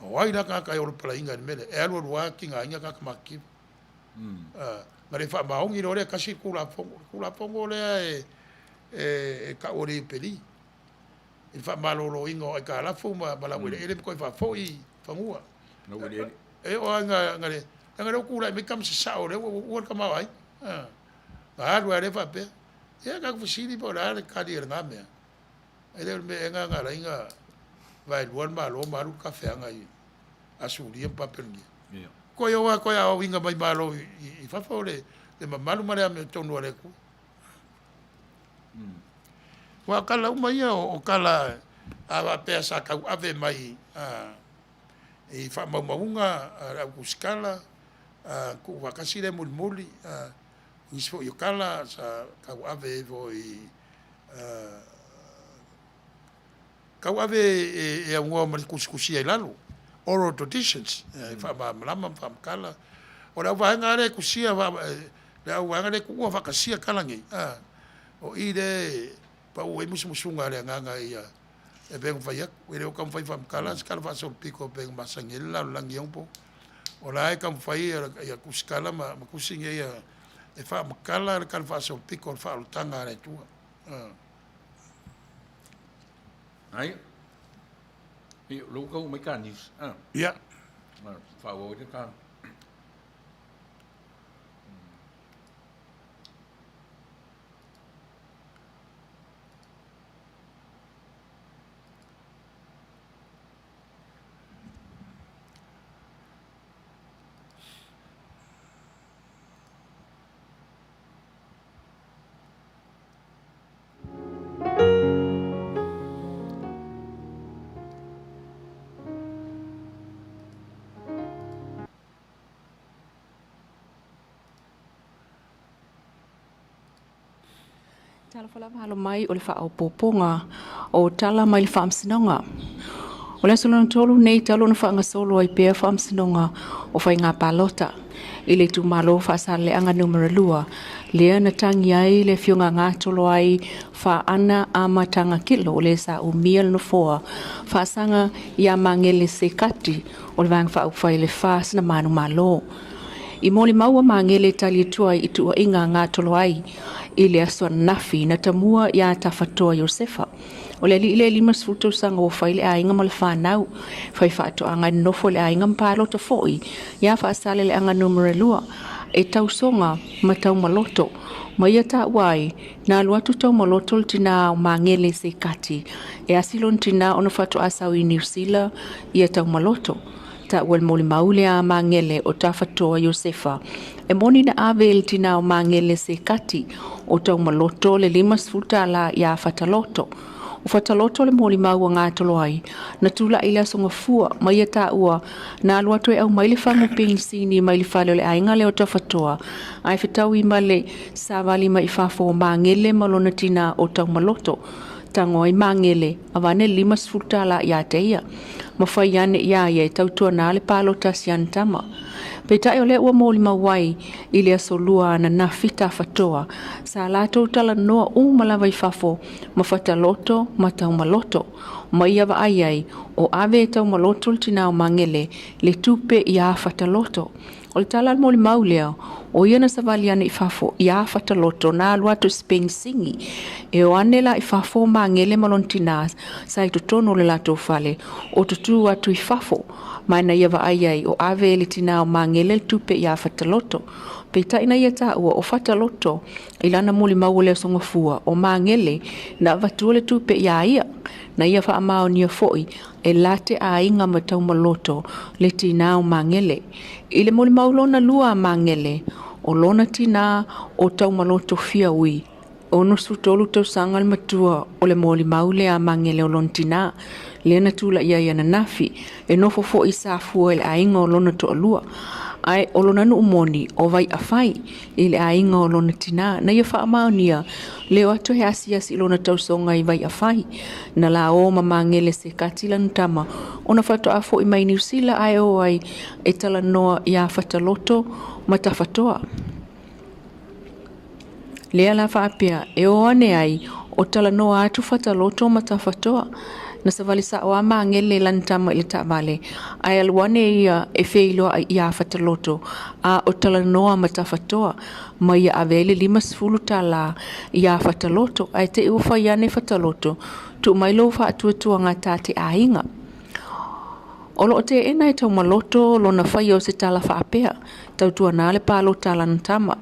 O ai la tagata e ola palaina i le mea lea? E alu alu lava tigaina tagata matitiva. Na le faamaoni loa lea e tasi le Tulafono. O le Tulafono lea e e tau o le Iupeli i le faamaloloina o aitalafu ma laueleele ma toe faafoi fanua. E oo lava ina le leaga o lea ua tulai mai tama sasao lea ua uua le tamaoaiga. Na alu lava lea faapea. Ia tatou fesili po o le a le tali a lena mea. E le o le mea ea lena na ala ai ona vaelua le Malo ma alu le tafeaga i Asuria ma Papelonia. Toe o lava toe aoaoina mai Malo i fafo le mamalu ma le amiotonu a le Atua. Aua o tala uma ia o tala a faapea sa tauave mai i faamaumauga a le au tusitala, tuufaatasi lea mulimuli, nisi foi o tala sa tauave ai foi tauave e aunoa ma le tusitusia i lalo, oral traditions, e faamalamalama ma faamatala. O le auvaega lava lea e tusia, le auvaega lea e tuua faatasia tala nei, o i lea e pau ai musumusuga a le agaga ia e pei ona fai atu, e le o taumafai e faamatala se tala faasolopito e pei ona masani ai le lalolagi i ona po. O la e taumafai ia tusitala ma tusi nei e faamatala le tala faasolopito o le faaolataga a le Atua. Ai. Ia, lou tau mai ka news. Ah. Ia. Faaauau ai le ka. Talofa lava alo mai o le faaopoopoga o tala mai le Faamasinoga. O le aso lona 3 nei talu ona faagasolo ai pea Faamasinoga o Faiga Palota i le itumalo Faasaleleaga numera 2, lea na tagi ai le afioga gatolo ai Faana Amataga Kilo, o le sa umia le nofoa faasaga ia Magele Sekati o le Vaega Faaupufai le FAS na manumalo. I molimau a Magele e tali atu ai i tuuaiga gatolo ai i le aso ananafi na tamua iā Tafatoa Iosefa. O le alii lea e 50 tausaga ua fai le aiga ma le fanau, fai faatoaga e nonofo i le aiga ma palota foi iā Faasaleleaga numera 2. e tausoga ma taumaloto. Ma ia taua ai, na alu atu taumaloto le tinā o Magele Sekati e asi lona tinā ona faatoa sau i Niu Sila ia taumaloto. Taua le molimau lea a Magele o Tafatoa Iosefa e moni na ave e le tinā o Magele Sekati o taumaloto le 50 tālā iā Fataloto. O Fataloto le molimau a Ngatoloai na tulai i le Aso Gafua ma ia taua na alu atu e aumai le fagu penisini mai le fale o le aiga lea o Tafatoa ae fetaui ma le savali mai i fafo o Magele ma lona tinā o Taumaloto. Tago ai Magele avane le 50 tālā iā te ia ma fai ane iā ia e tautuana le palota a si ana tama. Peitai o lea ua molimau ai i le aso lua ananafi Tafatoa sa latou talanoa uma lava i fafo ma Fataloto ma Taumaloto. Ma ia vaai ai, o ave e Taumaloto le tinā o Magele le tupe iā Fataloto. O le tala a le molimau lea, o ia na savali ane i fafo iā Fataloto na alu atu i Spain Singi. E o ane la i fafo o Magele ma lona tinā sa i totonu o le latou fale, o tutū atu i fafo. Ma na ia vaai ai, o ave e le tinā o Magele le tupe iā Fataloto. Peitai na ia taua, o Fataloto I lana molimau o le Aso Gafua, o Magele na avatua le tupe iā ia, na ia faamaonia foi e la te aiga ma Taumaloto le tinā o Magele. I le molimau lona lua a Magele, o lona tinā o Taumaloto Fiaui, 63 tausaga le matua o le molimau lea a Magele o lona tinā, lea na tulai ai ananafi, e nofo foi i Safua i le aiga o lona toalua, ae o lona nuu moni o Vaiafai. I le aiga o lona tinā, na ia faamaonia leo atu he asiasi i lona tausoga i Vaiafai. Na la o ma Magele Sekati lana tama ona faatoa foi mai Niu Sila ae o ai e talanoa iā Fataloto ma Tafatoa. Lea la faapea e o ane ai o talanoa atu Fataloto ma Tafatoa. Na savali sa'o a Magele lana tama i le taavale, ae alu ane ia e feiloai iā Fataloto, a o talanoa ma Tafatoa, ma ia ave ai le 50 tālā iā Fataloto, ae te i ua fai ane Fataloto, tuu mai lou faatuatuaga tā te aiga. O lo o teena e Taumaloto lona faia o se tala faapea, tautuana le palota a lana tama.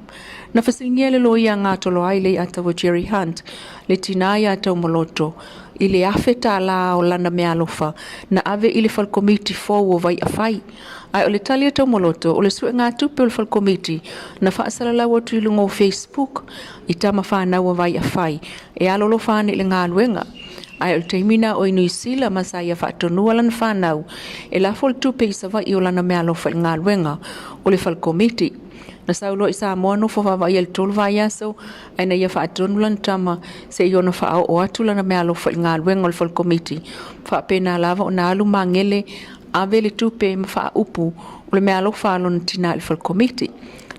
Na fesiligia e le loia a Ngatoloai le iataua Jerry Hunt, le tinā iā Taumaloto, i le afe tālā o lana meaalofa na ave i le fale komiti fou o Vaiafai. Ae o le tali a Taumaloto, o le suegatupe o le fale komiti na faasalalau atu i luga o Facebook i tama fanau a Vaiafai e alolofa ane i le galuega. Ae o le taimi na o i Niu Sila ma sa ia faatonua lana fanau e lafo le tupe i Savaii o lana meaalofa i le galuega o le fale komiti. Na sau loa i Samoa nofo vaavaaia i le tolu vaiaso ae na ia faatonu lana tama se i ona faaoo atu lana meaalofa i le galuega o le fale komiti. Faapena lava ona alu magele ave le tupe ma faaupu o le meaalofa a lona tinā i le fale komiti.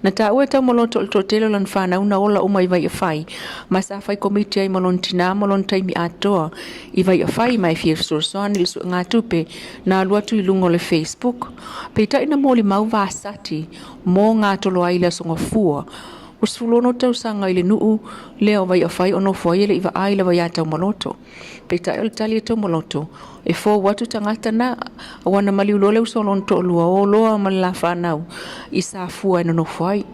Na taua e Taumaloto o le toatele o lana fanau na ola uma i Vaiafai, ma sa fai komiti ai ma lona tinā ma lona taimi atoa i Vaiafai ma e fia fesoasoani i le suegatupe na alu atu i luga o le Facebook. Peitai na molimau Vasati mo Ngatoloai i le Aso Gafua ua 16 tausaga i le nuu lea o Vaiafai o nofo ai e le i vaai lava iā Taumaloto. Peitai o le tali a Taumaloto, e fou atu tagata na, aua na maliu loa le uso o lona toalua o loa ma le la fanau i Safua e nonofo ai.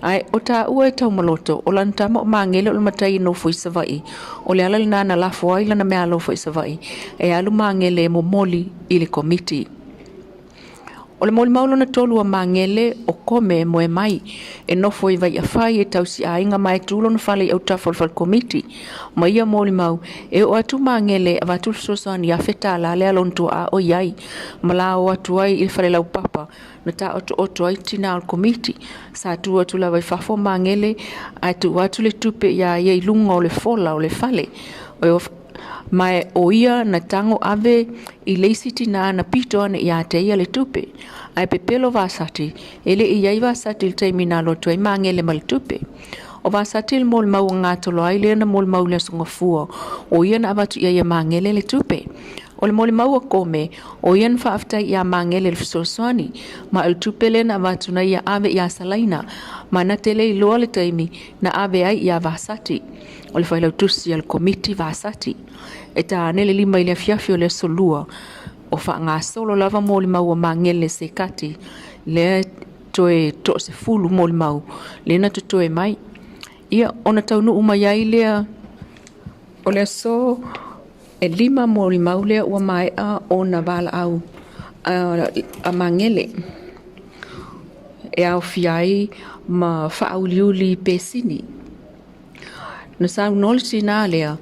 Ae o taua e Taumaloto, o lana tama o Magele o le matai e nofo i Savaii, o le ala lena na lafo ai lana meaalofa i Savaii, e alu Magele e momoli i le komiti. O le molimau lona tolu a Magele, o Kome e moe mai, e nofo i Vaiafai e tausi aiga ma e tu lona fale i autafa o le fale komiti. Ma ia molimau, e oo atu Magele e avatu le fesoasoani $1,000 lea lona tuaa o i ai, ma la o atu ai i le fale laupapa na taotooto ai tinā o le komiti. Sa tu atu lava i fafo Magele ae tuu atu le tupe iā ia i luga o le fola o le fale. Ma e o ia na tago ave i le isi tinā na pito ane iā te ia le tupe. Ae pepelo Vasati, e le i ai Vasati i le taimi na alu atu ai Magele ma le tupe. O Vasati le molimau a Ngatoloai lea na molimau i le Aso Gafua, o ia na avatu i ai e Magele le tupe. O le molimau a Kome, o ia na faafetai iā Magele i le fesoasoani, ma o le tupe lea na avatu na ia ave iā Salaina, ma na te le iloa le taimi na ave ai iā Vasati. O le failautusi a le Komiti Vasati e ta ane le lima i le afiafi o le aso lua o faagasolo lava molimau a Magele Sekati lea. Toe toasefulu molimau lea na totoe mai. Ia, ona taunuu mai ai lea o le aso e lima molimau lea ua maea ona valaau a Magele e aofia ai ma faauliuli pesini. Na saunoa le tinā lea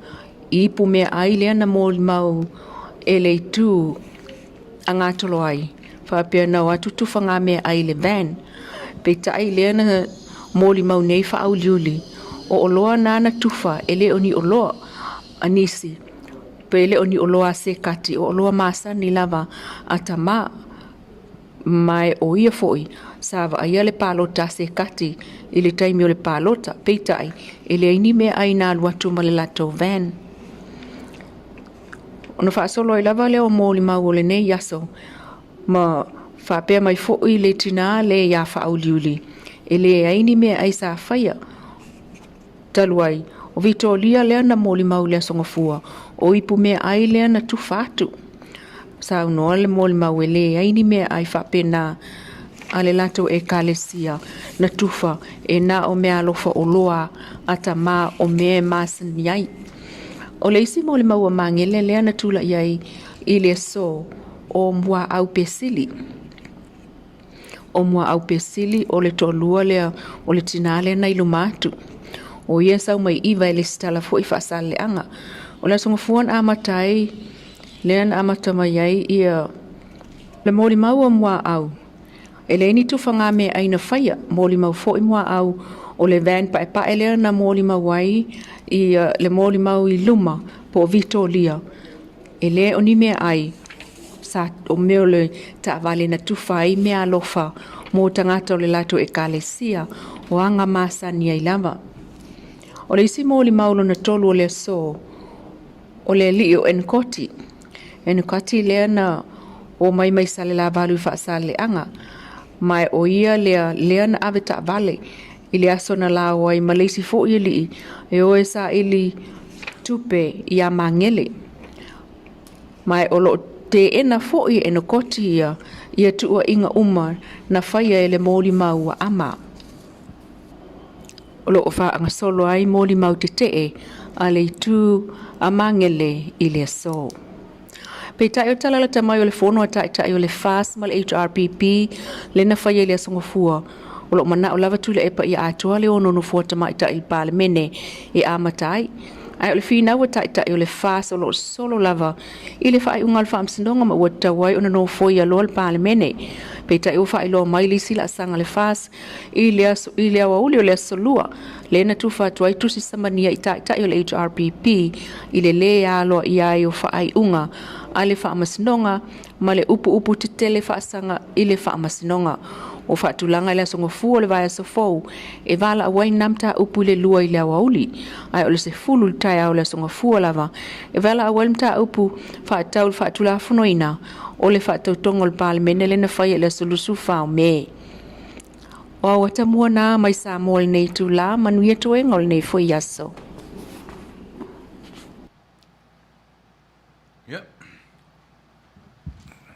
i ipu meaai lea na molimau e le itu a gatolo ai, faapea na o atu tufaga meaai i le van. Peitai lea na molimau nei faauliuli, o oloa na na tufa e le o ni oloa a nisi, pe le o ni oloa a se kati, o oloa masani lava a tamā. Ma o ia foi sa vaaia le palota a se kati i le taimi o le palota, peitai e leai ni meaai na alu atu ma le latou van. Ona faasolo ai lava lea o molimau o lenei aso, ma faapea mai foi le tinā le iā faauliuli, e leai ni meaai sa faia talu ai o Vitolia lea na molimau i le Aso Gafua, o ipu meaai lea na tufa atu. Saunoa le molimau e leai ni meaai faapena a le latou Ekalesia na tufa e na o meaalofa oloa a tamā o mea e masani ai. O le isi molimau a Magele lea na tulai ai i le aso o Muaau Pesili. O Muaau Pesili o le toalua lea o le tinā lea na i luma atu. O ia sau mai iva e lesitala foi faasaleaga. O le Aso Gafua na amata ai, lea na amata mai ai ia le molimau a Muaau. E leai ni tufaga meaai na faia, molimau foi Muaau o le van paepae lea na molimau ai i le molimau i luma po o Vitolia. E le o ni meaai sa o mea o le taavale na tufa ai meaalofa mo tagata o le latou Ekalesia o aga masani ai lava. O le isi molimau lona tolu o le aso, o le alii o Enkoti. Enkoti lea na o mai mai Salelavalu i Faasaleleaga, ma o ia lea lea na ave taavale i le aso na lao ai ma le isi foi alii e o e saili tupe iā Magele. Ma o loo teena foi e Enokoti ia ia tuuaiga uma na faia e le molimau a Ama. O loo faagasolo ai molimau tetee a le itu a Magele i le aso. Peitai o tala lata mai o le fono a taitai o le FAS ma le HRPP le na faia i le Aso Gafua, o loo manao lava Tuilaepa ia atoa le ono nofoa tamaitai i le Palemene e amata ai. Ae o le finau a taitai o le FAS o loo solo lava i le faaiuga o le Faamasinoga ma ua tatau ai ona nofoia loa le Palemene. Peitai ua faailoa mai le isi laasaga a le FAS i le aso i le aoauli o le aso Lua lea na tufa atu ai tusi samania i taitai o le HRPP i le lē aloaia ai o faaiuga a le Faamasinoga ma le upuupu tetele faasaga i le Faamasinoga. Ua faatulaga i le Aso Gafua o le vaiaso fou e valaau ai nā mataupu i le 2 i le aoauli, ae o le 10 i le taeao o le Aso Gafua lava e valaau ai le mataupu faatatau i le faatulafonoina o le faatautoga o le Palemene lea na faia i le aso 24 o Me. O au atamua nā mai Samoa i lenei itulā, manuia toega o lenei foi aso. Ia,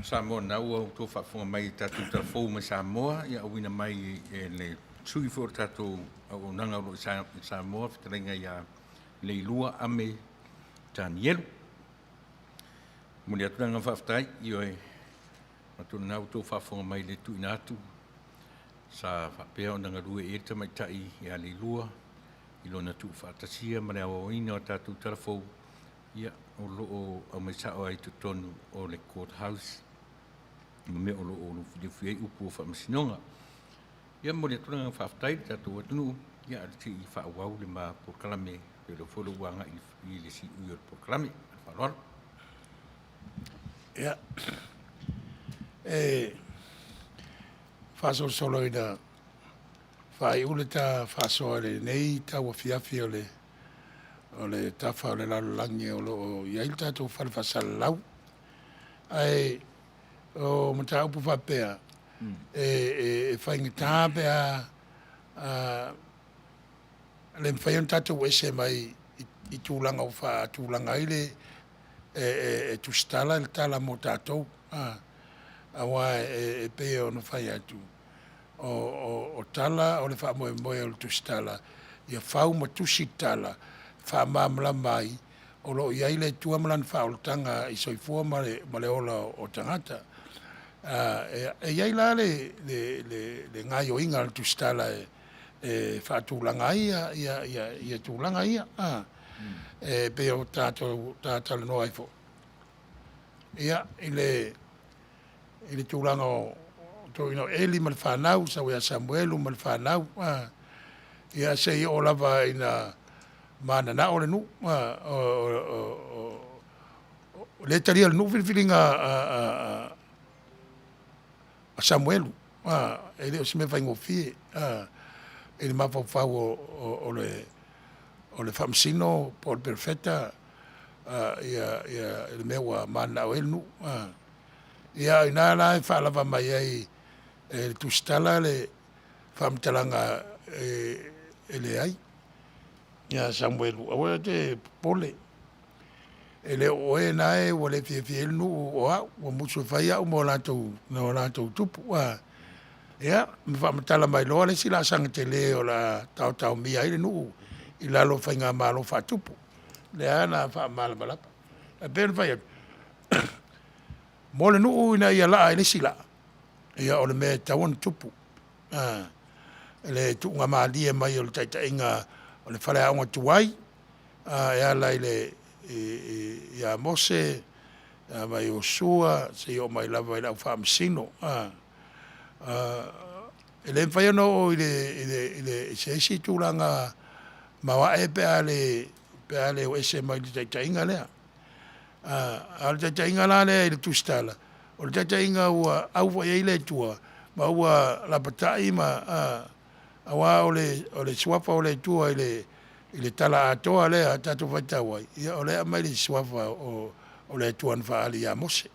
Samoa na ua outou faafofoga mai i tatou tala fou mai Samoa, ia auina mai e le sui foi o le tatou auaunaga o lo o i Samoa, fetalaiga ia Leilua Ame Tanielu. Momoli atu le agaga faafetai, ioe, atonu na ua outou faafofoga mai i le tuuina atu sa faapea ona galue i ai le tamaitai ia Leilua i lona tuufaatasia ma le aoaoina o tatou tala fou, ia, o lo o aumai sao ai i totonu o le Court House ma mea o lo o lufilufi ai upu o faamasinoga. Ia, momoli atu le agaga faafetai i le tatou atunuu, ia, ae se i faaauau le ma polokalame, pei o lea foi ua agai i le siui o le polokalame. Ma le faaaloalo. Ia, e faasolosolo ina faaiu le ta faasoa i lenei tauafiafi o le o le tafa o le lalolagi o lo o i ai le tatou fale faasalalau. Ae o mataupu faapea, e faigata pe a le mafai ona tatou ese mai i tulaga ua faatulaga ai le e tusitala le tala mo tatou, aua e pei ona fai atu. O tala o le faamoemoe o le tusitala, ia fau ma tusi tala, faamalamalama ai, o lo o i ai le Atua ma Lana faaolataga i soifua ma le, ma le ola o tagata. E i ai la le, le, le, le gaioiga a le tusitala e, e faatulaga ai ia, ia, ia, ia tulaga ia. E pei o tatou talanoa ai foi, ia, i le, i le tulaga o toeaiina o Eli ma le fanau, sau ia Samuelu ma le fanau, ia seia oo lava ina mananao le nuu, o lea e talia e le nuu filifiliga a Samuelu, e le o se mea faigofie i le mafaufau o le Faamasino po o le Perofeta le mea ua mananao ai le nuu. Ia o i ina la e faalava mai ai e le tusitala le faamatalaga e leai ia Samuelu, aua e te popole, e le o oe lena ua le fiafia ai le nuu, o au, ua musu e fai au ma o latou tupu. Ia, ma faamatala mai loa le isi laasaga tele o le a taotaomia ai le nuu i lalo o faigamalo faatupu. Lea na faamalamalama. Ae pei ona fai atu, mo le nuu ina ia laa i le isi laa, ia o le mea e tatau ona tupu, le tuugamalie mai o le taitaiga o le faleaoga tuai e ala ia Mose ma Iosua seia oo mai lava i le au faamasino. E le mafai ona oo i se isi tulaga maoae pe a le o ese mai le taitaiga lea. A o le taitaiga la lea i le tusitala, o le taitaiga ua au foi i ai le Atua ma ua lapatai ma aua o le Suafa o le Atua i le tala atoa lea tatou faitau ai, ia o lea e aumai le Suafa o le Atua na faaali ia Mose.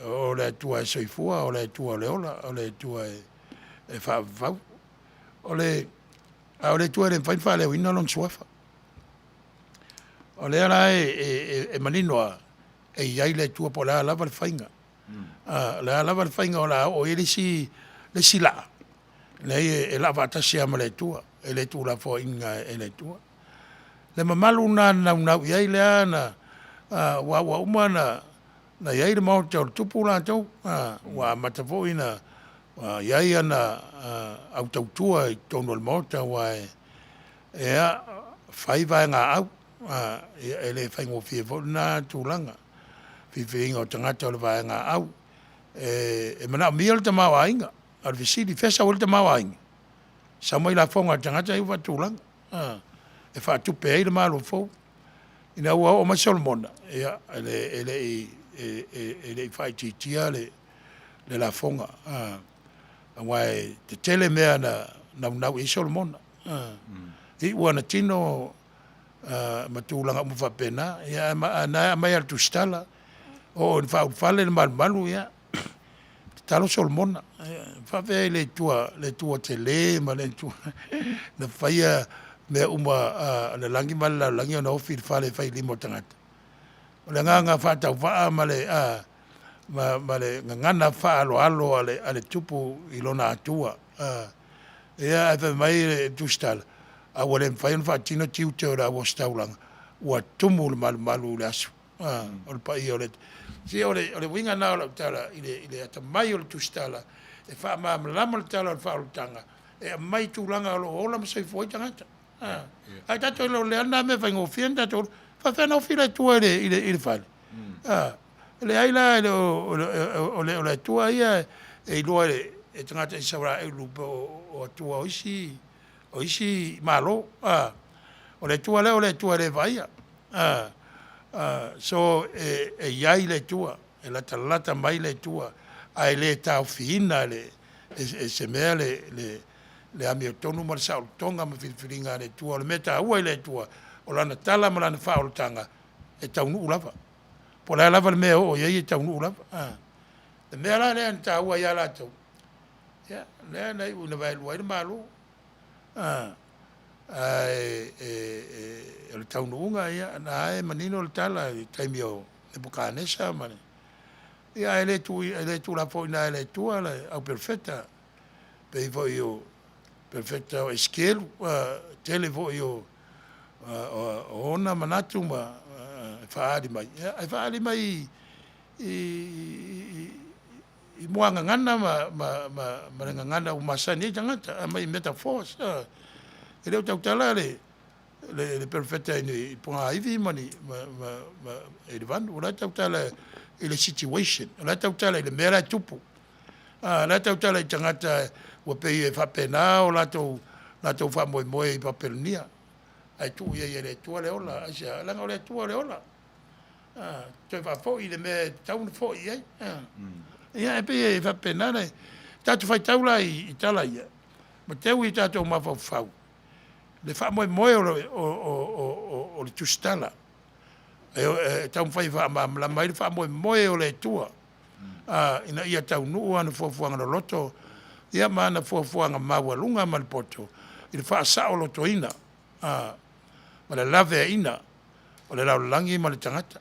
O le Atua e soifua, o le Atua o le ola, o le Atua e faavavau. A o le Atua e le mafai ona faaleoina Lona Suafa. O lea la e manino lava, e i ai le Atua po o le a lava le faiga. O le a lava le faiga o le a oo i ai le isi laa, leai e laa faatasi lava ma le Atua, e le tuulafoaiina e le Atua. Le mamalu lena na naunau i ai lea na aua ua uma ona i ai le maota o le tupu latou, ua amata foi ona i ai ana au tautua i totonu o le Maota aua e fai vaegaau, ia e le faigofie foi lena tulaga, filifiliina o tagata o le vaegaau. E manaomia le tamaoaiga, a o le fesili, fea e sau ai le tamaoaiga? E sau mai lafoga a tagata ia ua faatulaga, e faatupe ai le Malo fou. Ina ua oo mai Solomona, ia e le i faaitiitia le lafoga, aua e tetele mea na naunau i ai Solomona, iu lava ina tino ma tulaga uma faapena. Ia a o lena e aumai lava e le tusitala, oo ina faaulufale le malumalu, ia tatalo Solomona, e faafefea i le Atua, le Atua tele ma le Atua na faia mea uma o le lagi ma le lalolagi ona ofi i le fale e fai i lima o tagata? O le agaga faatauvaa ma le gagana faaaloalo a le tupu i lona Atua. Ia ae fai mai le tusitala, a ua le mafai ona faatino tiute o le au ositaulaga, ua tumu le malumalu i le aso. O le paia o le Se o le uiga lena o lau tala i le atamai o le tusitala e faamalamalama le tala o le faaolataga e aumai tulaga o lo o ola ma soifua ai tagata. Ae tatou iloa o le a lena mea e faigofie ona tatou faafefea ona ofi le Atua i le fale? Leai la e le o le Atua ia e iloa e tagata Isaraelu po o Atua o isi Malo. O le Atua lea o le Atua e le vaaia. So e i ai le Atua, e latalata mai le Atua, ae le taofiina e se mea le amiotonu ma le saolotoga ma filifiliga a le Atua. O le mea taua i le Atua, o Lana tala ma Lana faaolataga e taunuu lava. Po o le a lava le mea e oo i ai e taunuu lava. Le mea la lea na taua ai ia latou, ia lea na iu ina vaelua ai le Malo. Ae o le taunuuga, ia o lena lava e manino le tala i le taimi o Nepukatanesa ma le Ia, ae le tu, e le tulafoina e le Atua le au perofeta, pei foi o perofeta o Esekielu, tele foi o ona manatu ma e faaali mai, ia, e faaali mai i, i, i muagagana ma, ma, ma, ma le gagana ua masani ai tagata, aumai i metaphors. E le o tautala le, le, le perofeta i ni pogaivi ma ni, ma, ma, ma, i le vanu, o la e tautala i le situation, o la e tautala i le mea la e tupu. A, la e tautala i tagata ua pei e faapena o latou, latou faamoemoe i Papelonia, ae tuu i ai e le Atua le ola. Aisea? Leaga o le Atua o le ola. A, toe faafoi i le mea e tatau ona foi i ai. A. Ia, e pei e faapena le tatou faitau la i tala ia, ma teu i tatou mafaufau le faamoemoe o le, o, o, o, o le tusitala e taumafai e faamalamalama ai le faamoemoe o le Atua ina ia taunuu ana fuafuaga loloto ia ma ana fuafuaga maualuga ma le poto i le faasaolotoina ma le laveaiina o le lalolagi ma le tagata.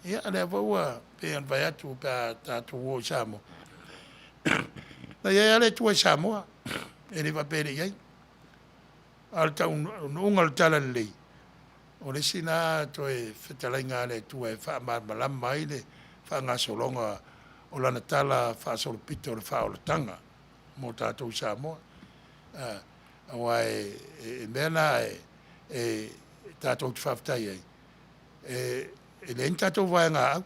Ia, lea foi ua pei ona fai atu pe a tatou o i Samoa, na i ai lava le Atua i Samoa, e le faapea e le i ai. A o le taunuuga o le Talalelei, o le isi lena toe fetalaiga a le Atua e faamalamalama ai le faagasologa o lana tala faasolopito o le faaolataga mo tatou i Samoa. Aua e mea na e tatou te faafetai ai, e leai ni tatou vaegaau,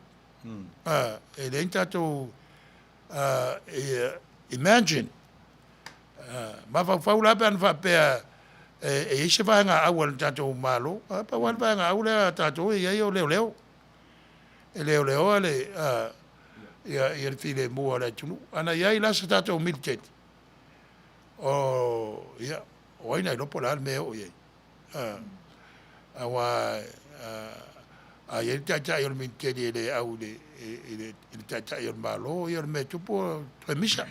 e leai ni tatou imagine, mafaufau la pe ana faapea e i ai se vaegaau a le tatou Malo. Pau lava le vaegaau lea a tatou e i ai o leoleo. E leoleoa le, ia, ia le filemu o le atunuu. Ana i ai la se tatou militeli, o, ia, o ai na iloa po o le a le mea e oo i ai. Aua a i ai le taitai o le militeli e le au i le, i le, i le taitai o le Malo, ia o le mea e tupu o toe misa.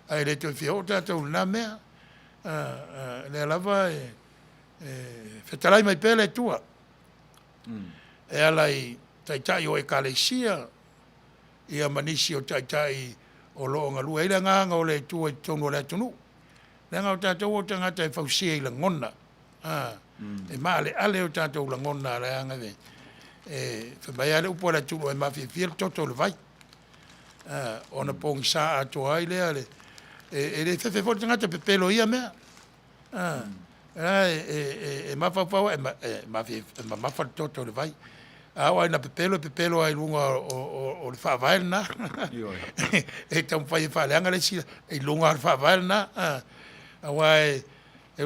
Ae le toe fia oo tatou i lena mea. Lea lava e fetalai mai pea le Atua e ala i taitai o Ekalesia ia ma nisi o taitai o lo o galue ai le Agaga o le Atua i totonu o le atunuu. Leaga o tatou o tagata e fausia i lagona, e maaleale o tatou lagona, leaga e fai mai lava le upu a le atunuu, e mafiafia le toto i le vai, ona pogisa atoa ai lea le, e le fefe foi le tagata pepelo i ia mea. E mafaufau e mamafa le toto i le vai. A oo lava ina pepelo, e pepelo lava i luga o le faavae lena. E taumafai e faaleaga le isi i luga o le faavae lena. Aua e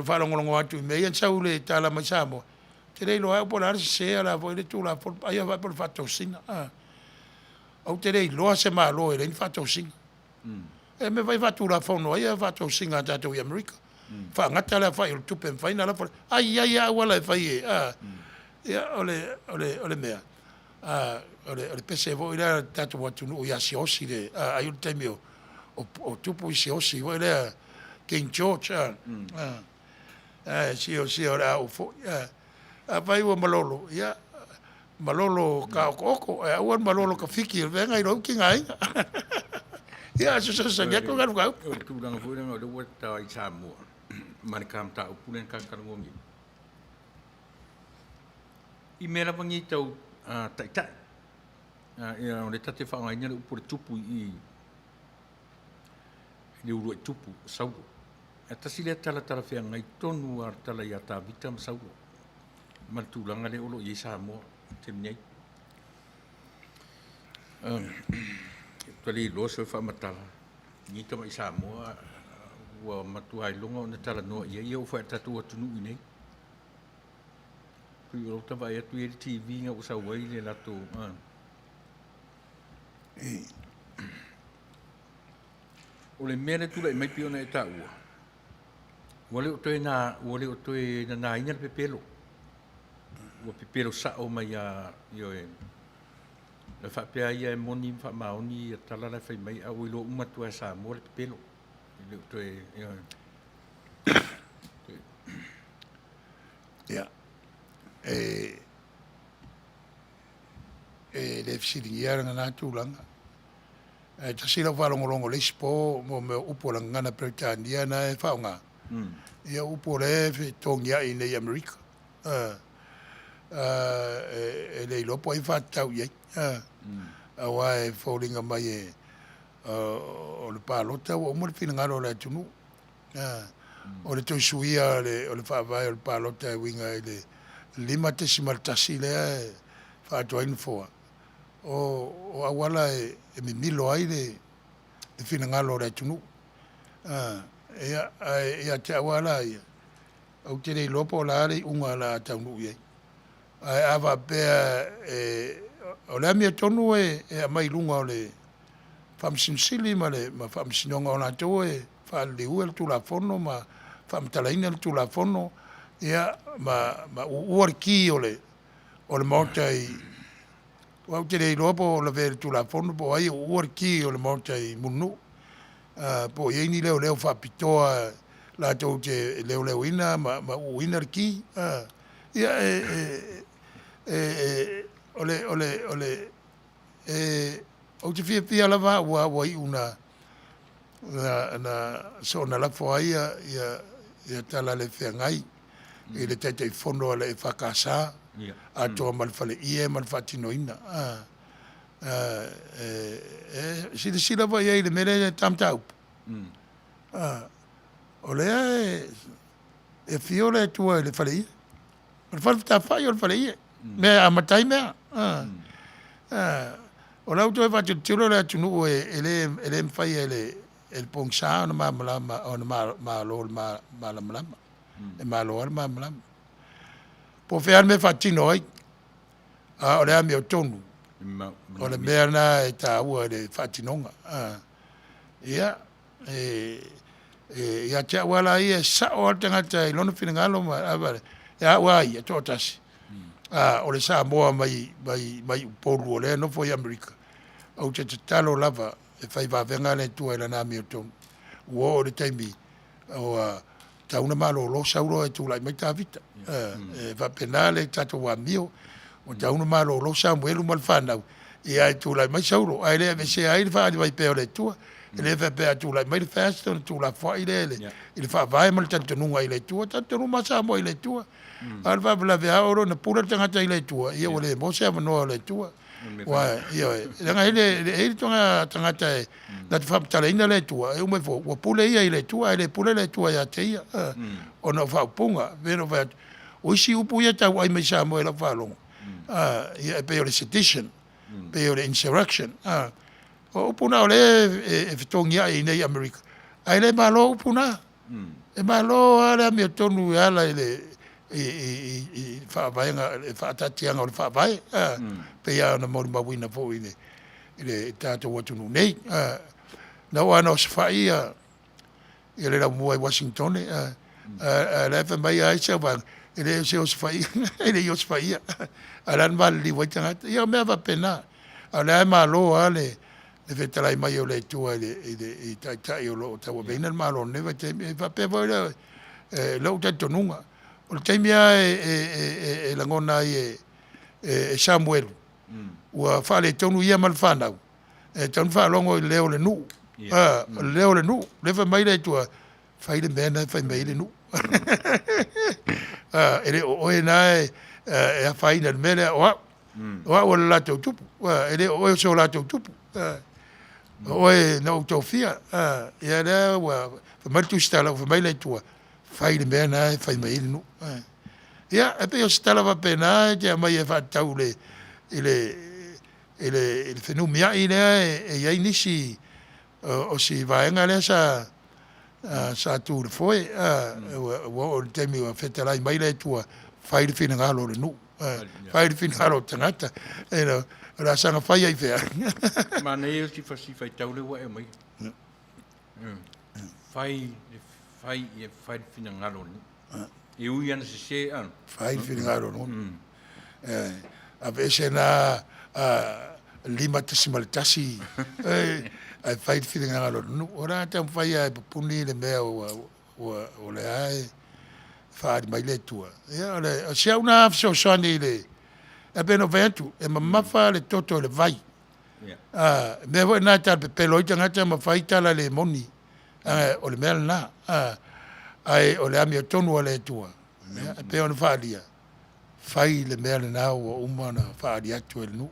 faalogologo atu i mea ia na sau i le tala mai Samoa, ou te le iloa lava au po o le a le sese a o le a foi le Tulafono, ai lava faapea o le faatosina. Ou te le iloa se Malo e leai ni faatosina. E mea foi faatulafono ai faatosina a tatou i Amerika. Faagata le aofai o le tupe e mafai ona lafo. Ai i ai lava auala e fai e, ia o le, o le, o le mea, o le, o le pese foi lea a le tatou atunuu ia Siaosi le, ai o le taimi o, o, o tupu i Siaosi foi lea King George, sio, sio o le a oo foi. Afai ua malolo, ia, malolo ka okooko, ae aua le malolo ka fiki, o le feaga i lou tigaina. Ia, fesoasoani atu galu. O le tulaga foi lea o lea ua ta i Samoa ma le ta mataupu lea na ta talanoa nei. I mea lava nei tau taitai, ia, o lea ta te faaaogaina le upu o le tupu i i le uluai tupu o Saulo. Ae tasi lea tala talafeagai tonu lava o le tala ia Tavita ma Saulo ma le tulaga lea o lo o i ai Samoa i le taimi nei. Ua le iloa se faamatala i tamai Samoa ua matua iloga ona talanoa i ai, ia oo foi i le tatou atunuu i inei. Pei o lau vaai atu i ai le TV na ua sau ai le latou. O le mea lea e tulai mai pei ona e taua, ua le o toe na, ua le o toe nanaina le pepelo. Ua pepelo sao mai a, ioe. E faapea ia e moni ma faamaoni ia tala la e fai mai, a ua iloa uma atu lava e Samoa le pepelo. E le o toe, ioe. Ia, e le fesiligia lena tulaga. Ae tasi lau faalogologo i le isi po mo mea o upu o le gagana Peretania na e faaaoga, ia o upu o lea e fetogiai nei i Amerika. E le iloa po o ai e faatatau i ai, aua e foliga mai e o le palota ua uma le finagalo o le atunuu. O le toe suia o le faavae o le palota e uiga i le 5.1 lea e faaatoa ai nofoa, o auala e mimilo ai le finagalo o le atunuu. Ia, ae ia te au lava la ia, ou te le iloa po o le a le iuga o le a taunuu i ai. Ae a faapea o le amiotonu e aumai i luga o le Faamasino Sili ma le Faamasinoga o latou e faaliliuina le Tulafono ma faamatalaina le Tulafono, ia, ma uua le ki o le Maota i aua ou te le iloa po o lavea i le Tulafono po o ai e uua le ki o le Maota i Mulinuu, po o i ai ni leoleo faapitoa latou te leoleoina ma uuina le ki. Ia o le, o le, o le, ou te fiafia lava au ua iu ina soona lafo ai tala le feagai i le Taitaifono a le EFKS atoa ma le faleie ma le faatinoina. E silasila foi i ai i le mea lea e ta mataupu, o lea e afio le Atua i le faleie. O le fale fetafa'i o le faleie, mea e amata ai mea. O la ua toe faatilotilo le atunuu e le mafai e le pogisa ona malamalama ona malo i le malamalama, e malo lava le malamalama. Po o fea lava le mea e faatino ai, a o le amiotonu, o le mea lena e taua i le faatinoga. Ia, ia te au lava la ia, e sao lava le tagata i lona finagalo, ia au lava ia e toatasi, o le Samoa mai mai Upolu o lea e nofo i Amerika, ou te tatalo lava e fai vavega le Atua i lana amiotonu. Ua oo i le taimi ua tatau ona malolo Saulo ae tulai mai Tavita. E faapena le tatou amio, ua tatau ona malolo Samuelu ma le fanau, ia ae tulai mai Saulo, ae le aveesea ai le faaali mai pea o le Atua. E le faapea a tulai mai le FAST ona tuulafoai lea i le faavae ma le talitonuga i le Atua. E talitonu uma lava Samoa i le Atua. A o le faalavelave a oo loa ina pule le tagata i le Atua, ia ua le maua se avanoa o le Atua. Aua, ioe, leaga e i ai le ituaiga tagata e na te faamatalaina le Atua, e uma ifo ua pule ia i le Atua ae le pule le Atua ia te ia, ona o faaupuga. E pei ona ou fai atu, o isi upu ia e tauai mai Samoa i lau faalogo, ia e pei o le sedition, pei o le insurrection, o upu na o lea e fetogiai i inei i Amerika, ae le malo upu na. E malo lava le amiotonu e ala i le i faavaega, le faataatiaga o le Faavae, pei lava ona molimauina foi i le tatou atunuu nei. Na oo lava ina osofai le laumua i Uasinitone, ae o la e fai mai lava isi au vaega, e le o se osofaiga, e le i osofaia, a o la e na maliliu ai tagata. Ia o mea faapena, a o lea lava e malo lava le fetalai mai o le Atua i taitai o lo o tauaveina le Malo i lenei vaitaimi. E faapea foi lou talitonuga, o le taimi lava e lagona ai e Samuelu ua faaletonu ia ma le fanau, e tatau ona faalogo i le leo o le nuu. O le leo o le nuu, lea fai mai le Atua, fai le mea lena e fai mai ai le nuu. E le o oe na e afaina i le mea lea, o au. O au o le latou tupu, e le o oe o so latou tupu. O oe na ou tofia. Ia lea ua fai mai le Tusitala, ua fai mai le Atua, fai le mea lena e fai mai ai le nuu. Ia, e pei o se tala faapena e te aumai e faatatau i le fenumiai lea e i ai nisi o si vaega lea sa tu i le foe. Ua oo i le taimi ua fetalai mai le Atua, fai le finagalo o le nuu, fai le finagalo o le tagata. O le a saga fai ai fea? Manaia si faitau lea ua e aumaia. Fai, fai, ia fai le finagalo o le nuu. E ui ana sese a. Fai le finagalo o le nuu. Aveese na 5.1 ae fai le finagalo o le nuu. O le a taumafai lava e pupuni le mea o lea e faaali mai le Atua. Ia o si au na fesoasoani i le, ae pei ona ou fai atu, e mamafa le toto i le vai. A mea foi lena e talapepelo ai tagata ma fai tala le moni. O le mea lena. Ae o le amiotonu a le Atua, e pei ona faaalia, fai le mea lena ua uma ona faaali atu e le nuu.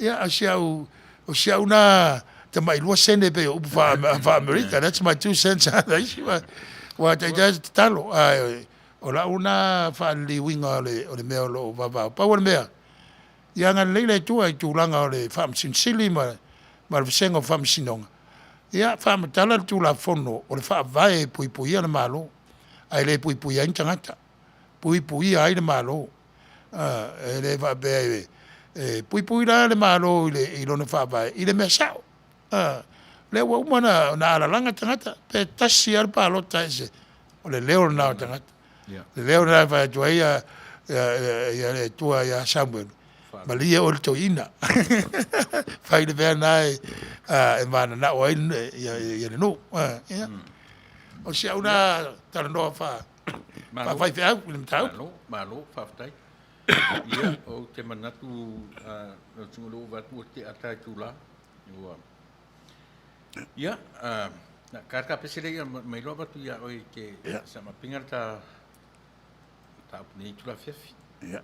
Ia, o si au, o si au na tamai 2 sene pei o upu faa-Amerika. That's my 2 cents on the issue. Ua taitai se tatalo. Ae o lau na faaliliuina o le mea o lo o vavao. Pau o le mea, ia agalelei le Atua i tulaga o le Faamasino Sili ma le Vasega o Faamasinoga, ia faamatala le Tulafono o le Faavae e puipuia le Malo, ae le puipuia ai ni tagata, puipuia ai le Malo. E le faapea e puipui la le Malo i lona Faavae i le mea sao. Lea ua uma ona alalaga tagata, pe tasi lava le palota ese, o le leo lena o tagata. Le leo lena e fai atu ai le Atua ia Samuelu, malie oe le toeaina, fai le mea lena e mananao ai le nuu. Ia, o si au na talanoa faafaifeau i le mataupu. Malo, malo, faafetai. Ia, ou te manatu lau susuga ua vaai atu ua tea ta itula. Ua ia, na ka tapese lea mai loa avatu ia oe ke sa mapinga ta mataupu nei itula afiafi. Ia.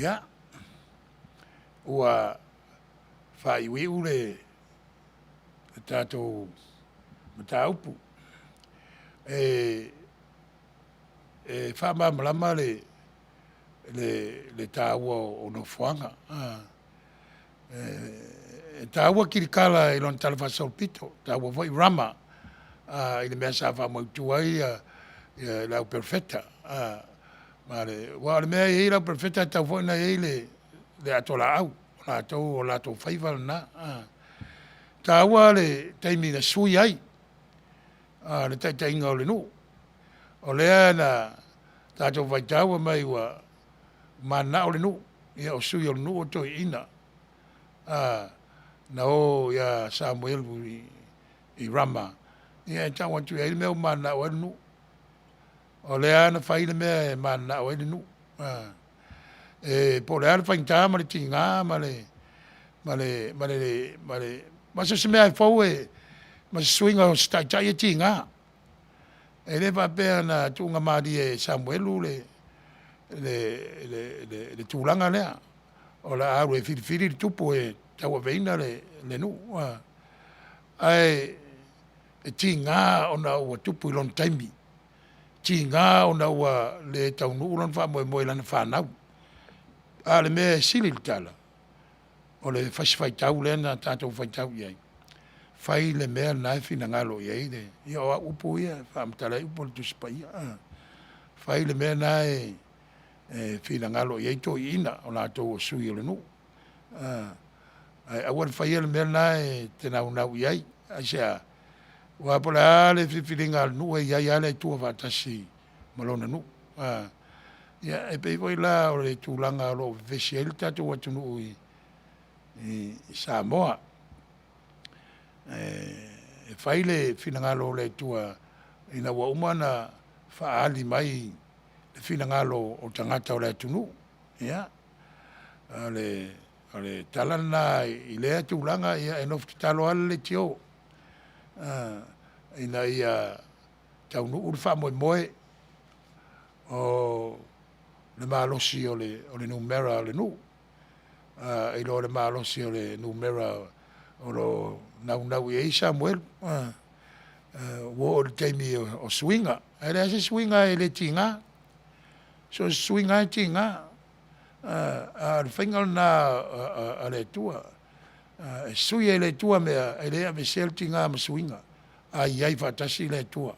Ia, ua faaiuiu le tatou mataupu. E e faamalamalama le le le taua o nofoaga. E taua kilikala i lona talafaasolopito, taua foi Rama i le mea sa faamautu ai le au perofeta. Ma le aua o le mea e i ai le au perofeta e tatau foi ona i ai le le atoalaau, o latou o latou faiva lena. E taua le taimi na sui ai le taitaiga o le nuu. O lea na tatou faitau fai mai ua mananao le nuu, ia o sui o le nuu o toeaiina na o ia Samuelu i Rama ia e tau atu i ai le mea ua mananao ai le nuu. O lea lava na fai le mea e mananao ai le nuu. E po o le a le faigata ma le tiga ma le ma le ma le ma le ma so o se mea lava e fou ma se suiga o se taitai e tiga. E le faapea na tuugamalie e Samuelu le le tulaga lea, o le a alu e filifili le tupu e tauaveina le nuu. Ae e tiga ona ua tupu i lona taimi, tiga ona ua le taunuu lona faamoemoe i lana fanau. A o le mea e sili le tala, o le fasi faitau lea na tatou faitau i ai, fai le mea lena e finagalo i ai le, ia o au upu ia e faamatala ai upu a le Tusi Paia. Fai le mea lena e finagalo i ai toeaiina o latou o sui o le nuu. Ae aua le faia le mea lena e te naunau i ai. Aisea? Aua po o le a le filifiliga a le nuu e i ai lava le Atua faatasi ma lona nuu. Ia e pei foi la o le tulaga o lo o vevesi ai le tatou atunuu i Samoa. E fai le finagalo o le Atua ina ua uma ona faaali mai le finagalo o tagata o le atunuu. Ia, o le tala lena i lea tulaga, ia e nofo tatalo lava le leitio ina ia taunuu le faamoemoe o le malosi o le numera o le nuu i lo le malosi o le numera o lo o naunau i ai Samuelu. Ua oo i le taimi o suiga, ae leai se suiga e le tiga. So o se suiga lava e tiga. A o le faiga lena a le Atua. E sui e le Atua mea, e le aveesea le tiga ma suiga, a i ai faatasi le Atua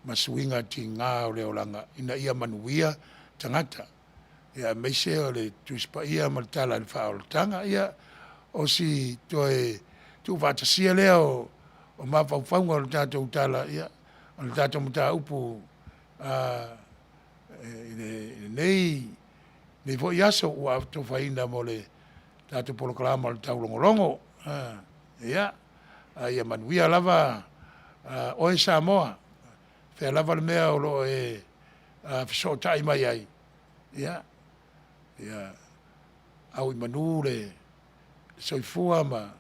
ma suiga tiga o le olaga ina ia manuia tagata. Ia aemaise o le Tusi Paia ma le tala i le faaolataga. Ia o si toe tuufaatasia lea o mafaufauga o le tatou tala, ia, o le tatou mataupu i lenei foi aso ua atofaina mo le tatou polokalama o le taulogologo. Ia, a ia manuia lava oe Samoa, fea lava le mea o lo o e fesootai mai ai, ia, ia auimanu le soifua ma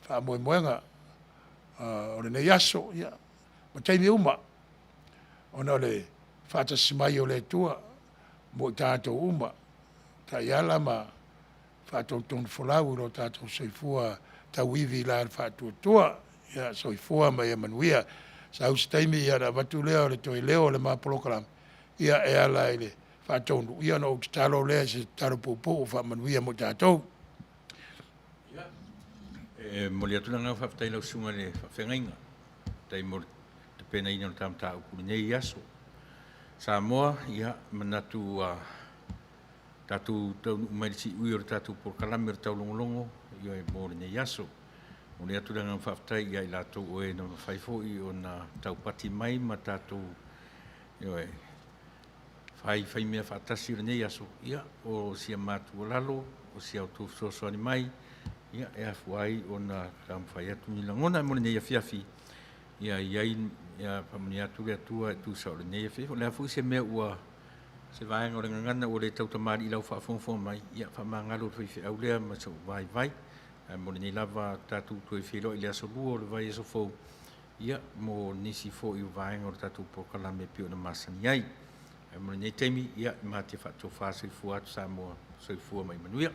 faamoemoega o lenei aso, ia, ma taimi uma ona o le faatasi mai o le Atua mo i tatou uma, taiala ma faatonutonufolau i lo tatou soifua tauivi i la le faatuatua. Ia soifua ma ia manuia. Sau se taimi ia ona avatu lea o le toe leo o le ma polokalame, ia e ala i le faataunuu, ia ona ou tatalo lea i se tatalo puupuu faamanuia mo i tatou. E momoli atu le agaga faafetai i lau Susuga i le Faafeagaiga, faafetai mo le tapenaina o le ta mataupu i lenei aso. Samoa, ia, e manatu ua tatou taunuu mai i le siui o le tatou polokalame o le taulogologo, ioe, mo lenei aso. E momoli atu le agaga faafetai ia i latou o e na mafai foi ona taupati mai ma tatou, ioe, faifaimea faatasi i lenei aso. Ia, o si a matou tuualalo, o si a outou fesoasoani mai, ia, e afua ai ona taumafai atu ni lagona mo lenei afiafi. Ia i ai, ia faamanuia atu le Atua e tusa o lenei afiafi. O le a foi se mea ua, se vaega o le gagana ua le tautamalii i lau faafogafoga mai, ia faamagalo e le faifeau lea ma sou vaivai. Ae mo lenei lava, tatou toe feiloai i le aso Lua o le vaiaso fou, ia, mo nisi foi o vaega o le tatou polokalame e pei ona masani ai. Ae mo lenei taimi, ia, ma te faatofa soifua atu Samoa, soifua ma ia manuia.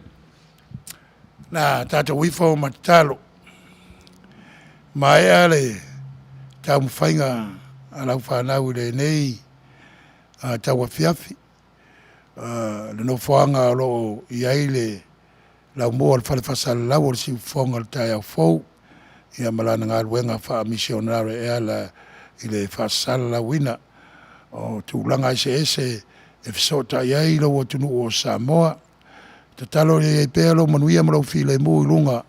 Na tatou ifo ma tatalo. Maea le taumafaiga a lau fanau i lenei tauafiafi. Le nofoaga o lo o i ai le laumua o le fale faasalalau o le siufofoga o le taeao fou ia ma lana galuega faamisionare e ala i le faasalalauina o tulaga eseese e fesootai ai lou atunuu o Samoa. Tatalo ia i ai pea lou manuia ma lou filemu i luga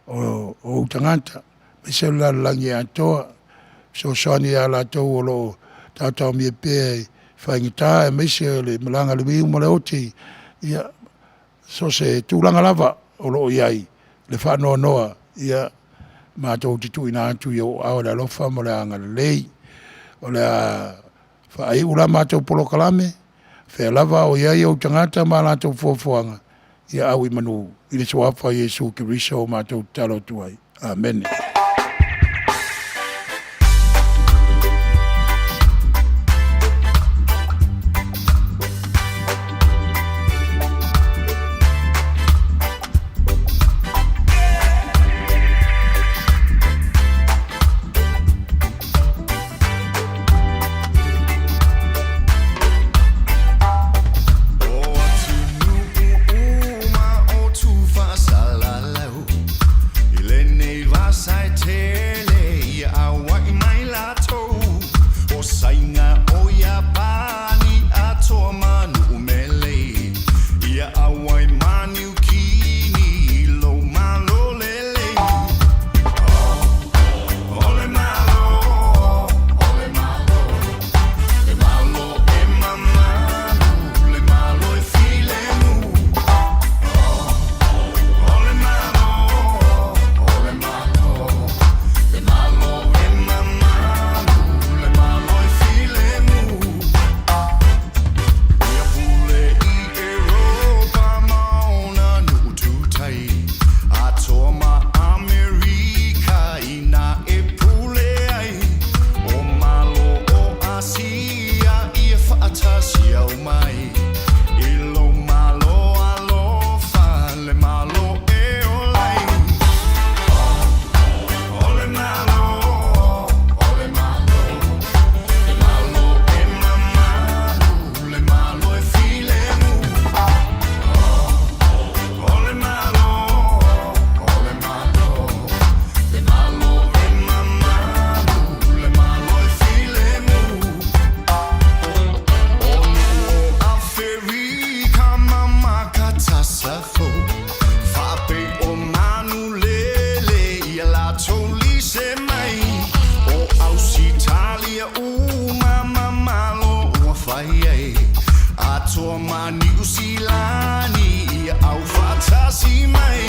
o ou tagata aemaise o le lalolagi atoa. Fesoasoani ia latou o lo o taotaomia pea i faigata aemaise o le malaga i le viu ma le oti, ia so o se tulaga lava o lo o i ai le faanoanoa, ia matou te tuuina atu i ou aao i le alofa ma le agalelei. O le a faaiu la matou polokalame, o fea lava o i ai ou tagata ma a latou fuafuaga, ia au i manu i le suafa o Iesu Keriso o matou tatalo atu ai. Amene. O atunuu uma o tufaasalalau I lenei vasa e tele ia auai mai latou O Saina o Iapani atoa ma Nu'u-mele Ia auai ma Niukini i lou Malo lelei O le Malo, o le Malo Le Malo e mamalu, le Malo e filemu O le Malo, o le Malo Le Malo e mamalu, le Malo e filemu Ia pule i Europa ma ona nu'u tutai Atoa ma Amerika ina e pule ai O Malo o Asia ia fa'atasi aumai I lou Malo alofa le Malo e ola ai O le Malo, o le Malo Le Malo e mamalu, le Malo e filemu O le Malo, o le Malo Le Malo e mamalu, le Malo e filemu O nu'u o Aferika ma Makatasafo Fa'apei o manulele ia latou lise mai O Ausitalia uma ma Malo ua fai ai Atoa ma Niusilani ia aufaatasi mai.